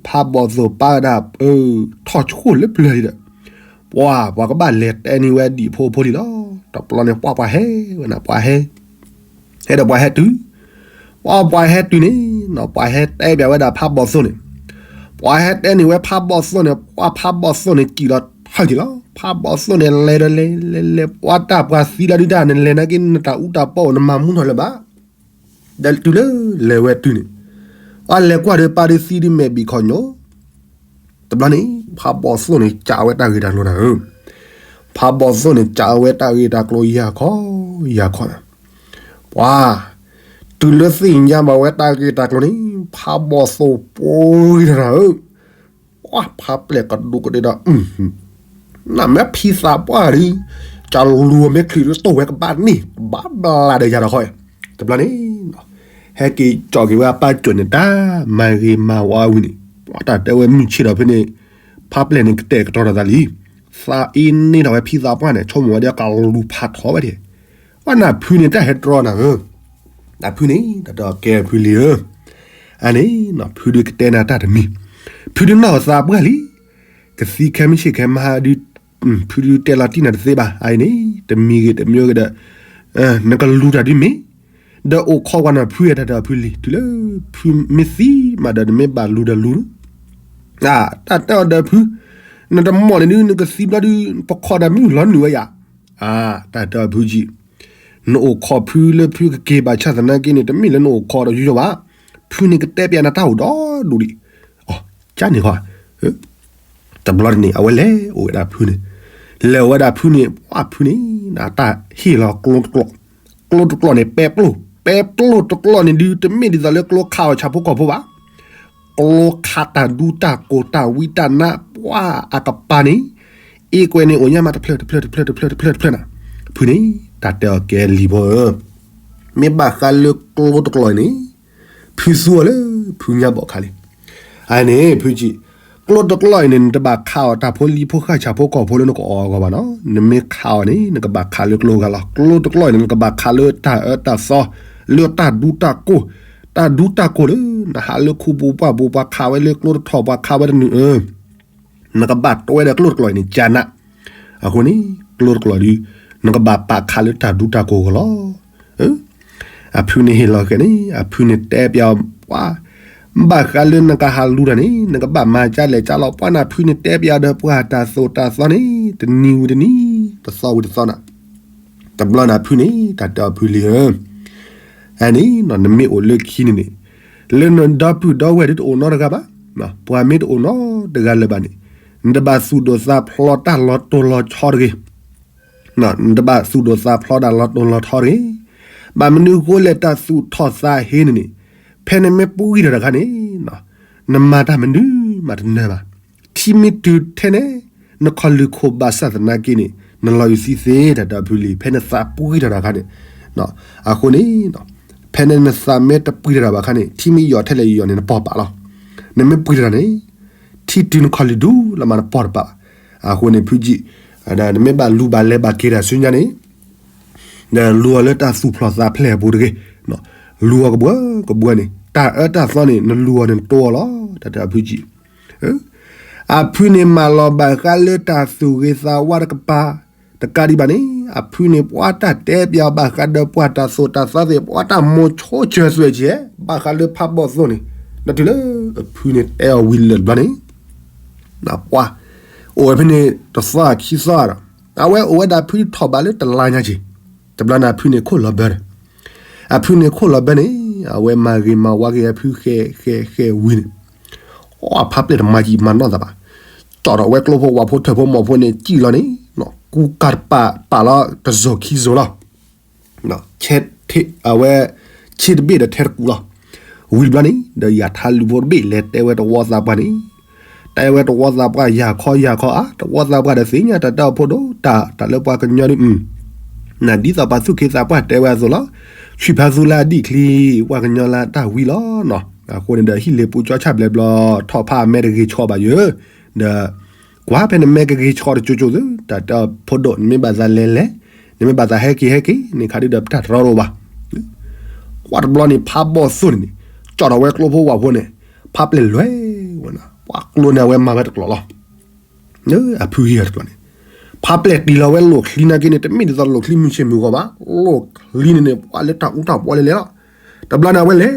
ဖးဘီၣ်သိၣ်ပၢ်ဝဲဒၣ် ထီၣ်ဆိလၢပျၢၤလံဒီး, ပှၤ ပှၤကဘၣ်လဲၤတဲန့ၢ်ဝဲဒံၣ်ဖိဖိလံလီၤ. တဘျီန့ၣ် ပှၤပှၤဟဲဝဲန့ၣ် ပှၤဟဲ ဟဲဒီးပှၤဟဲတုၤ, ပှၤပှၤဟဲတုၤန့ၣ်နီၤ ပှၤဟဲတဲပၠးဝဲဒၣ်ဖးဘီၣ်သိၣ်န့ၣ်, ပှၤဟဲတဲန့ၢ်ဝဲဖးဘီၣ်သိၣ်န့ၣ် ပှၤဖးဘီၣ်သိၣ်န့ၣ် စံၣ်လီၤထၢၣ်က့ၤလီၤ. ဖးဘီၣ်သိၣ်န့ၣ် လဲၤဒီးလဲၤလဲၤလဲၤ ပှၤတၢ်ပှၤသံလီၤဒုတၢ်န့ၣ် လဲၤနာ်က့ နတၢ်အူတၢ်ပီအိၣ် နမၤမူထီၣ်လၢၤဘၣ်. ဒီးတုၤလၢလဲၤဝဲတုၤန့ၣ်, ပှၤလဲၤကွၢ်ဒီးပၢ်ဒီးသံဒုးမဲာ်ဘံၣ်ခီၣ်ညီ, တဘျီန့ၣ် ဖးဘီၣ်သိၣ်န့ၣ် စံးဝဲတၢ်ဂ့ၢ်တၢ်ကျိၤနၤဧၢ, ဖးဘီၣ်သိၣ်န့ၣ် စံးဝဲတၢ်ဂ့ၢ်တၢ်ကျိၤယၤခီ ယၤခီနၤ, ပှၤ တုၤလၢသ့ၣ်ညါဘၣ်ဝဲတၢ်ဂ့ၢ်တၢ်ကျိၤန့ၣ် ဖးဘီၣ်သိၣ်ပှ့ၤထီၣ်နၤဧၢ, ပှၤဖးပျဲၢ်ကဒူးကဒ့ဒီး နမ့ၢ်ဖံသးပှၢ်ဒီး ကလူၤအီၤမ့ၢ်ချုးတတိၢ်ဝဲကဘၣ်န့ၢ် ကဘၣ်ဘျးဒီးယၤဒီးခီ, တဘျီန့ၣ် ဟဲက့ၤကၠီၣ်က့ၤဝဲအပၢ်ကၠိၣ်န့ၣ် တၢ်မၤဂ့ၤမၤဝါဝံၤန့ၣ် ပှၤတၢ်တဲဝဲမုၢ်ဆ့ၣ်ဒီးဖဲန့ၣ် ဖးပျဲၢ်န့ၣ်ကတဲာ်ကတီၤဒီးသးလံ, သးအ့န့ၢ်ထီၣ်ဝဲဖံသးပှၢ်န့ၣ် ဆိကမိၣ်ဝဲဒီးကလူၤဖးထီဝဲဒၣ်, ပှၤနဖုန့ၣ်တၢ်ဟဲတြီနၤဧၢ, နဖုန့ၣ် တၢ်တဲအီၤကဲဖုလံဧၢ အန့ၣ် ဖုဒုးကတဲနၤတၢ်တမံၤ, ဖုဒုးနီၢ်သးပှၢ်လံ, ကသံခဲမုၢ်ဆ့ၣ်ခဲမုၢ်ဟါဒုး, ဖုဒုးတဲလီၤတံၢ်နၤတသ့ဘၣ် အအံၤန့ၣ် တမံၤဂ့ၤတမံၤဂ့ၤဒီး, နကလူၤတၢ်ဒုးမ့ၢ်, ဒီးအိၣ်ခိးကွၢ်နၤဖုဧၢ တၢ်တဲအီၤဖုလံ တုၤလၢဖုမ့ၢ်သံမးဒီးနမ့ၢ်ဘၣ်လူၤဒီးလူၤ, တၢ်တဲအီၤဒီးဖု, နတမီၢ်န့ၣ်ဒုး နကသံဘျီဒုး ပခီၣ်ဒၣ်မ့ၢ်လီၤနုာ်ဝဲယၤ, တၢ်တဲအီၤဖုကံ နအိၣ်ခိးဖုလၢဖုကက့ၤဘၣ်ဆၣ်သနာ်က့န့ၣ် တမ့ၢ်လၢနအိၣ်ခိးဒီးယူယီဘၣ်, ဖုန့ၣ်ကတဲပျးနၤတၢ်အိၣ်ဒီဒူၣ်ဒံး, ကန့ၣ်ဃီ, တဘျီတန့ၣ် အဝဲလဲၤအိၣ်ဝဲဒၣ်ဖုန့ၣ်, လဲၤအိၣ်ဝဲဒၣ်ဖုန့ၣ် ပှၤဖုန့ၣ် တၢ်ဟ့ၣ်လီၤကျိတကျိာ်, ကျိတကျိာ်န့ၣ် ပဲပျိၢ်, ပဲပျိၢ်တကျိာ်န့ၣ်ဒုး တမ့ၢ်ဒ်သိးလၢကျိခးအီၣ်ဆၣ်ဖိကီၢ်ဖိဘၣ်, ကျိခးတၢ်ဒူတၢ်ကိၢ်တၢ်ဝံတၢ်နါ ပှၤအကပၤန့ၣ်, အ့ကွဲန့ၣ်အိၣ်ညါမးတဖျၢၣ်တဖျၢၣ်တဖျၢၣ်တဖျၢၣ်တဖျၢၣ်တဖျၢၣ်နၤ, ဖုန့ၣ် တၢ်တဲအီၤကဲလံၤဖိဧၢ, မ့ၢ်ဘၣ်ဃးလၢကျိတကျိာ်န့ၣ်, ဖုသူအီၤလၢဖုညါဘီၣ်ခါလံ, အန့ၣ် ဖုကံ, ကျိတကျိာ်အံၤန့ၣ် နတဘၣ်ခးအီၤတၢ်ဖိလံၤဖိဃၢ်ဆၣ်ဖိကီၢ်ဖိလၢနကအီၣ်အဂီၢ်ဘၣ်နီၤ, နမ့ၢ်ခးအီၤန့ၣ် နကဘၣ်ခးလၢကျိဂၤလီၤ, ကျိတကျိာ်အံၤန့ၣ် နကဘၣ်ခးလၢတၢ်အၢတၢ်သီ, လၢတၢ်ဒူတၢ်ကိၢ်, တၢ်ဒူတၢ်ကိၢ်လၢ နဟးလၢခူပူၤပှၢ်ပူၤ ပှၤခးဝဲလၢကျိတထီၣ် ပှၤခးဝဲတနုာ်အၢ နကဘၣ်တွဲဒီးကျိတကျိာ်အံၤန့ၣ် ကနး, အဃိန့ၣ် ကျိတကျိာ်ဒုး နကဘၣ်ပာ်ခးလၢတၢ်ဒူတၢ်ကိၢ်အဂီၢ်လီၤ. အဖုန့ၣ်ဟ့ၣ်လီၤဃဲၤန့ၣ် အဖုန့ၣ်တဲပျးပှၤ, ဘၣ်ဃးလၢနကဟးလူၤတၢ်န့ၣ် နကဘၣ်မၤကၢလဲၣ်ကၢလီၤ, ပှၤနဖုန့ၣ်တဲပျးဒီးပှၤတၢ်သိၣ်တၢ်သီန့ၣ် တနံၤဝံၤတနံၤ တသီဝံၤတသီနၤ, တဘျီနဖုန့ၣ် တၢ်တဲအီၤဖုလံဧၢ အန့ၣ် နမ့ၢ်အိၣ်လၢခံန့ၣ်န့ၣ် လၢနဒီပုၢ်ဒီဝဲၢ်ဒုးတအိၣ်နီတဂၤဘၣ်, ပှၤမ့ၢ်တအိၣ်နီတဂၤလၢၤဘၣ်န့ၣ် နတဘၣ်သူၣ်ဒိၣ်သးဖျိးတၢ်လီၤတိၢ်လီၤဆီတဂ့ၤ, နတဘၣ်သူၣ်ဒိၣ်သးဖျိးတၢ်လီၤတိၢ်လီၤဆီတဂ့ၤ, ဘၣ်မနုၤအဃိလဲၣ် တၢ်သူၣ်ထီၣ်သးဟ့န့ၣ်န့ၣ် ဖဲနမ့ၢ်ပှံၢ်ထီၣ်တၢ်ခါန့ၣ် နမၤတၢ်မနုၤမးတနၢၤဘၣ်, ထံမ့ၢ်တုၤထဲန့ၣ် နခီၣ်လုၢ်ခိၣ်ဘၣ်ဆၣ်သနာ်က့န့ၣ် နလီၤအုးသံသ့ တၢ်တဲအီၤဖုလံ ဖဲနသးပှံၢ်ထီၣ်တၢ်ခါန့ၣ်, အဃိန့ၣ် ဖဲန့ၣ်နသးမ့ၢ်တပှံၢ်ထီၣ်တၢ်ဘၣ်ခါန့ၣ် ထံမ့ၢ်ယိာ်ထဲလဲၣ်ယိာ်န့ၣ် နပီၢ်ပာ်လီၤ, နမ့ၢ်ပှံၢ်ထီၣ်တၢ်န့ၣ် ထံတုၤနခီၣ်လုၢ်ဒူလီၤမးနပီၢ်တပာ်ဘၣ်, အဃိန့ၣ်ဖုကံ နမ့ၢ်ဘၣ်လူၤဘၣ်လဲၤဘၣ်က့ၤတၢ်ဆူညါန့ၣ် ဒီးလူၤအီၤလၢတၢ်သူၣ်ဖျိးသးဖျဲးအပူၤတဂ့ၤ, လူၤအီၤကဘှၢကဘှၢန့ၣ် တၢ်အၢတၢ်သီန့ၣ် နလူၤအီၤန့ၣ်နတိအီၤလီၤ တၢ်တဲအီၤဖုကံ, အဖုန့ၣ်မၤလီၤဘၣ်ဃးလၢတၢ်သူၣ်ဂ့ၤသးဝါတကပၤ, တကးဒံးဘၣ်န့ၣ် အဖုန့ၣ်ပှၤတၢ်တဲပျးအီၤဘၣ်ဃးဒီးပှၤတၢ်သိၣ်တၢ်သီသ့ၣ် ပှၤတၢ်မိၤဆိကၢၤသွဲၣ်ကဲ ဘၣ်ဃးလၢဖးဘီၣ်သိၣ်န့ၣ်, ဒီးတုၤလၢအဖုန့ၣ်တဲအီၤဝံၤလၢာ်တဘျီန့ၣ် ပှၤ အိၣ်ဝဲဖဲန့ၣ်တသီခံသီဒီး အဝဲအိၣ်ဝဲဒၣ်ဖုထီၣ်ဘးလၢတလါညါက့ၤ, တဘျီန့ၣ်အဖုန့ၣ်ခိၣ်လီၤဘၢဒီး, အဖုန့ၣ်ခိၣ်လီၤဘၢန့ၣ် အဝဲမၤဂ့ၤမၤဝါဂ့ၤအဖုဃဲဃဲဃဲဝံၤန့ၣ်, အဖါပျဲၢ်တမၤကံမၤနီၢ်သးဘၣ်, ကၠီၣ်ဒီးဝဲကျိဖိဝၣ်ဖိထၢၣ်ဖိမီၢ်ဖိန့ၣ် စံၣ်လီၤန့ၣ်, ကူကၢ်တပာ်ပာ်လီၤတစိၤခံစိၤလီၤ. အဝဲ ဆ့တဘ့ၣ်ဒီးထဲတကူးလီၤ. ဝံၤတဘျီန့ၣ် ဒီးယၤထါလူၤဖိတဘ့ၣ်လဲၤတဲဝဲတဝီသးပှၢ်န့ၣ်, တဲဝဲတဝီသးပှၢ်ယၤခီယၤခီဧါ, တဝီသးပှၢ်ဒီးသ့ၣ်ညါတၢ်တဲအီၤဖိဒိၣ်တၢ် တၢ်လၢပှၤကညီဒ် နဒ်သိးပှၤသူၣ်က့သးပှၢ်တဲဝဲအသိးလီၤ. ဆံးဖးသူလၢအဒံၣ်ချံ ပှၤကညီလၢအတၢ်ဝံလီၤ. အဃိန့ၣ်ဒီးဟံၣ်လ့ၤပူၤကၠီဆၣ်ဘျဲးဘျီ ထီၣ်ဖးအမဲတဂ့ၤဆီဘၣ်ယၤ, ဒီး ကွၢ်ဖဲနမဲကဂ့ၤဆီတကၠိကၠိသ့, တၢ်တဲအီၤဖိဒိၣ် နမ့ၢ်ဘၣ်သးလဲၤလဲၤ, နမ့ၢ်ဘၣ်သးဟဲက့ၤဟဲက့ၤန့ၣ် ခးဒုဒီးပတၢ်တရီတအိၣ်ဘၣ်. ကွၢ်တဘျီန့ၣ် ဖးဘီၣ်သိၣ်န့ၣ်န့ၣ် ကၠီၣ်ဒီးဝဲကျိဖိဝၣ်ဖိန့ၣ်, ဖါပျဲၢ်လဲၤဝဲ, ပှၤကျိန့ၣ်အဝဲမၤဝဲတကျိာ်လီၤ. အဖုဟံၣ်တကျိာ်န့ၣ်, ဖါပျဲၢ်တံၢ်လီၤဝဲလိာ်ချံနာ်က့န့ၣ် တမ့ၢ်ဒ်သိးလိာ်ချံမုၢ်ဆ့ၣ်မုၢ်ဂီၤဘၣ်, လိာ်ချံန့ၣ်န့ၣ် ပှၤလၢတၢ်အူတၢ်ပီလဲၤလဲၤလီၤ. တဘျီန့ၣ်အဝဲလဲၤ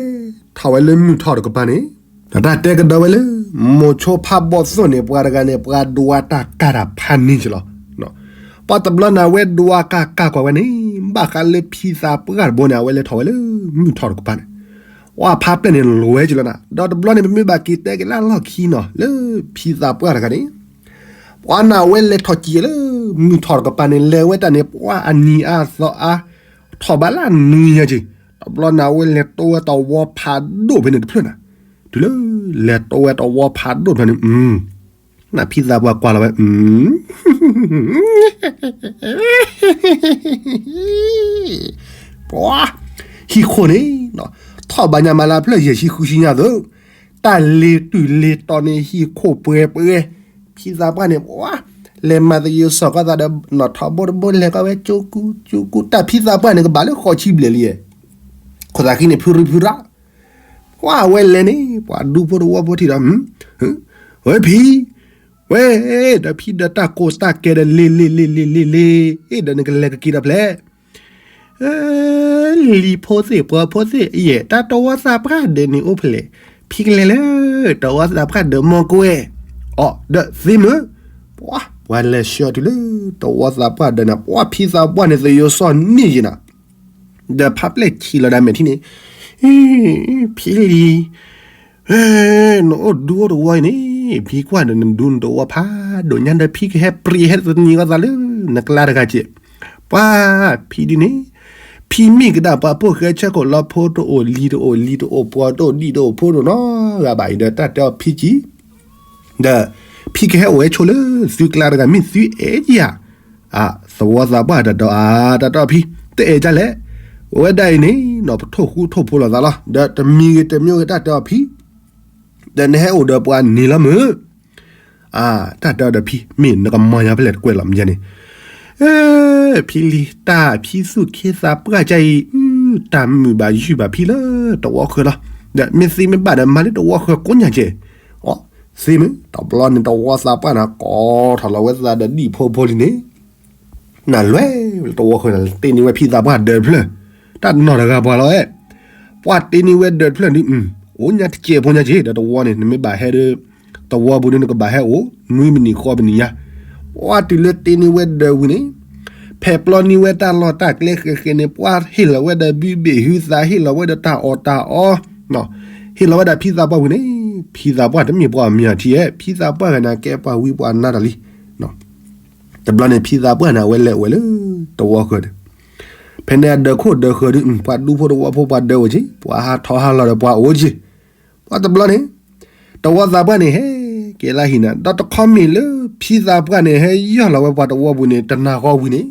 ထီၣ်ဝဲလၢမုၢ်ထီၣ်တကပၤန့ၣ်, ဒီးတၢ်တဲကဒီးဝဲလၢ မိၤဆိဖးဘီၣ်သိၣ်န့ၣ် ပှၤတဂၤန့ၣ် ပှၤဒိးဝါတၢ်ကၢ်တၢ်ဖးန့ၢ်က့ၤလီၤ. ပှၤတဘျီန့ၣ်အဝဲဒိးဝါကၢ်ကၢ်ကွၢ်ဝဲန့ၣ်, ဘၣ်ဃးလၢဖံသးပှၢ်တဘိန့ၣ် အဝဲလဲၤထီၣ်ဝဲလၢမုၢ်ထီၣ်တကပၤန့ၣ်, ပှၤဖါပျဲၢ်န့ၣ်လဲၤဝဲက့ၤလီၤနၤ, ဒီးတဘျီန့ၣ် ပမ့ၢ်ဘၣ်က့ၤတဲက့ၤလၢအလီၢ်ခံနီၤ လၢဖံသးပှၢ်တဂၤန့ၣ်, ပှၤန့ၣ်အဝဲလဲၤထီၣ်က့ၤလၢမုၢ်ထီၣ်တကပၤန့ၣ် လဲၤဝဲတၢ်န့ၣ် ပှၤအနံၤအါသီအါ ထီၣ်ဘးလၢအနွံညါက့ၤ, တဘျီန့ၣ် အဝဲလဲၤတိဝဲတဝီဖးဒိၣ်ဖဲန့ၣ်တဖျၢၣ်နၤ, တုၤလၢလဲၤတိဝဲတဝီဖးဒိၣ်တဖျၢၣ်န့ၣ်, နဖံသးပှၢ်ကွၢ်လီၤဝဲ, ပှၤ ဟံၣ်ခိၣ်န့ၣ် ထီၣ်ဘးညါမးလၢအဖျၢၣ်ယဲၢ်ဆံဃုဆံညါသိး, တၢ်လ့ၤတုၤလ့ၤတီၤန့ၣ် ဟံၣ်ခိၣ်ပှဲၤပှဲၤ, ဖံသးပှၢ်န့ၣ် ပှၤ လဲၤမၤသယိၤစီၤကီၢ်သးဒီး နီၢ်ထီဘိတဘိလဲၤကီးဝဲကၠိကူကၠိကူ, တၢ်ဖံသးပှၢ်န့ၣ် ကဘၣ်လၢဃိးဆံဘျဲၣ်လံ, ခိၣ်သးဃံန့ၣ် ဖုရံဖုရၣ်, ပှၤအဝဲလဲၤန့ၣ် ပှၤဒူဖိတဝီဖိထံၣ်ဒီး, ဝဲဖံ, ဝဲ, ဒီးဖံဒီးတၢ်ကိးတၢ်ကဲဒီးလ့ၤလ့ၤလ့ၤလ့ၤလ့ၤလ့ၤ, ဒီးနကလဲၤကက့ၤဒီးဖျဲၣ် လံၤဖိသ့ၣ်ပှၤဖိသ့ၣ်ယဲၢ် တၢ်တဝီသးပှၢ်ဒၢးန့ၣ်အိၣ်ဖဲလဲၣ်, ဖံကလဲၤလၢ တဝီသးပှၢ်ဒၢးမီၢ်ကွဲၢ်, အီၤဒီးသ့မုၢ်, ပှၤ ပှၤလဲၤဆှၢတုၤလၢ တဝီသးပှၢ်ဒၢးန့ၣ် ပှၤဖံသးပှၢ်န့ၣ် သယိၤစီၤန့ၢ်ယံၤနၤ, ဒီးဖါပျဲၢ်ဆံးလီၤဒၣ်မဲာ်ထံန့ၣ်, ဖံလံၤ နအိၣ်ဒူအိၣ်တဝီအံၤန့ၣ် ဖံကွၢ်ဒီးနဒူနတဝီဖးဒိၣ်ညါဒီး ဖံကဟဲပြံးဟဲတနံၤဂီၢ်သးလၢ နကျါတဂၤကဲး, ပှၤဖံဒ်န့ၣ်, ဖံမ့ၢ်ကဒၣ်ပှၤဖိၣ်ဃဲဆၢခိၣ်လီၤဖိတအိၣ်လံၤတအိၣ်လံၤတအိၣ်ပှီၤတအိၣ်ဒံၣ်တအိၣ်ဖိတအိၣ်နီတဂၤဘၣ်အံၤဒီး တၢ်တဲအီၤဖံကံ ဒီး ဖံကဟဲအိၣ်ဝဲဆိလၢသုကျါတဂၤ မ့ၢ်သုအဲၣ်ယၤ, သဝီသးပှၢ်တဒီးအါ တၢ်တဲအီၤဖံ, တအဲၣ်ဒ်လဲၣ်, ဝဲဒၣ်အံၤန့ၣ် နီၢ်ပထိၣ်ဃူထိၣ်ဖိးလိာ်သးလီၤ, ဒီးတမံၤဂ့ၤတမံၤဂ့ၤ တၢ်တဲအီၤဖံ, ဒီးနဟဲအိၣ်ဒီးပှၤန့ၣ်လီၤမုၢ်, တၢ်တဲအီၤဒီးဖံ မ့ၢ်နကမၤညါဖဲလဲၣ်တကွဲးလီၤမ့ၢ်န့ၣ်, ဖံလံၤ တၢ်ဖံသူၣ်ခ့သးပှၢ်ကအံၤ, တၢ်မုာ်ဘၣ်ယုၢ်ဘၣ်ဖံလၢတဝီဃၢၤလီၤ, ဒီးမ့ၢ်သ့မ့ၢ်ဘၣ်ဒီးမၤလၢတဝီဃၢၤကိးညါကဲး, သ့မုၢ် တဘျီန့ၣ်တဝီသးပှၢ်န့ၣ် ကိးထီၣ်လီၤဝဲသးဒီးဒံၣ်ဖိဖိလံန့ၣ်, နလဲၤတဝီဃၢၤန့ၣ် တ့န့ၢ်ဝဲဖံသးပှၢ်ဒၢးတဖျၢၣ်, တၢ်နီၢ်တဂၤပှၤလီၤအဲၣ်, ပှၤတ့န့ၢ်ဝဲဒၢးတဖျၢၣ်ဒ်, အိၣ်ညါတစဲးဖိညါက့ၤ ဒီးတဝီန့ၣ် နမ့ၢ်ဘၣ်ဟဲဒီး တဝီပူၤဒ်နကဘၣ်ဟဲအိၣ် နွံမံးနံးဃိးမံးနံးညါ, ပှၤတုၤလၢတ့န့ၢ်ဝဲဒၢးဝံၤန့ၣ်, ဖဲပျီန့ၢ်ဝဲတၢ်လီၢ်တၢ်ကျဲဃဲၤဃဲၤန့ၣ် ပှၤဟ့ၣ်လီၤဝဲဒီးဘုဘ့ၣ်ဟုသး ဟ့ၣ်လီၤဝဲဒီးတၢ်အီၣ်တၢ်အီ, ဟ့ၣ်လီၤဝဲဒၣ်ဖံသးပှၢ်ဝံၤန့ၣ်, ဖံသးပှၢ်တမ့ၢ်ပှၤအမံၤအထံဧါ, ဖံသးပှၢ်ဂၤန့ၣ်ကဲပှၤဝံပှၤနါတၢ်လံ, တဘျီန့ၣ်ဖံသးပှၢ်န့ၣ် အဝဲလဲၤအိၣ်ဝဲလၢတဝီဃၢၤဒီး, ဖဲန့ၣ်အဒၢးခိၣ်ဒၢးဃၢၤဒ် ပှၤဒူဖိတဝီဖိပှၤဒၢးအိၣ်က့ၤ, ပှၤဟးထီၣ်ဟးလီၤဒီးပှၤအိၣ်က့ၤ, ပှၤတဘျီန့ၣ်, တဝီသးပှၢ်န့ၣ်ဟဲက့ၤလၢဟံၣ်နၤ, ဒီးတခီမ့ၢ်လၢဖံသးပှၢ်န့ၣ် ဟဲယီၢ်လီၤဝဲပှၤတဝီပူၤန့ၣ် တနၤဃီဝံၤန့ၣ်,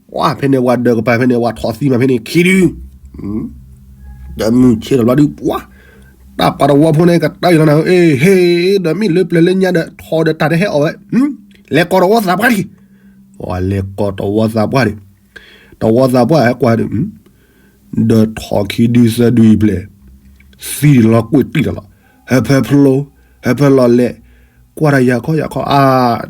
ပှၤဖဲန့ၣ်ပှၤဒၢးကပၤဖဲန့ၣ် ပှၤထီၣ်သံမးဖဲန့ၣ်ခံဒု, ဒီးမုၢ်ဆ့ၣ်ထီၣ်ဘျီဒုး ပှၤ တၢ်ပှၤတဝီဖိန့ၣ် ကတၢၢ်အံၤလီၤနၤ, အ့ ဟ့ၣ် ဒီးမ့ၢ်လၢပျၢၤလၢညါဒီး ထီၣ်ဒီးတၢ်တဟဲအီၣ်ဝဲ, လဲၤကိးတဝီသးပှၢ်ဒံး, ပှၤလဲၤကိးတဝီသးပှၢ်ဒံး, တဝီသးပှၢ်ဟဲကွၢ်ဒုး ဒီးထီၣ်ခံဒုသၢဒုအံၤဘျဲၣ်, သံလီၤကွံာ်တံၢ်တၢ်လီၤ, ဟဲဖဲဖျိ, ဟဲဖဲလီၤလဲၣ်, ကွၢ်တၢ်ယၤခီယၤခီ, အါ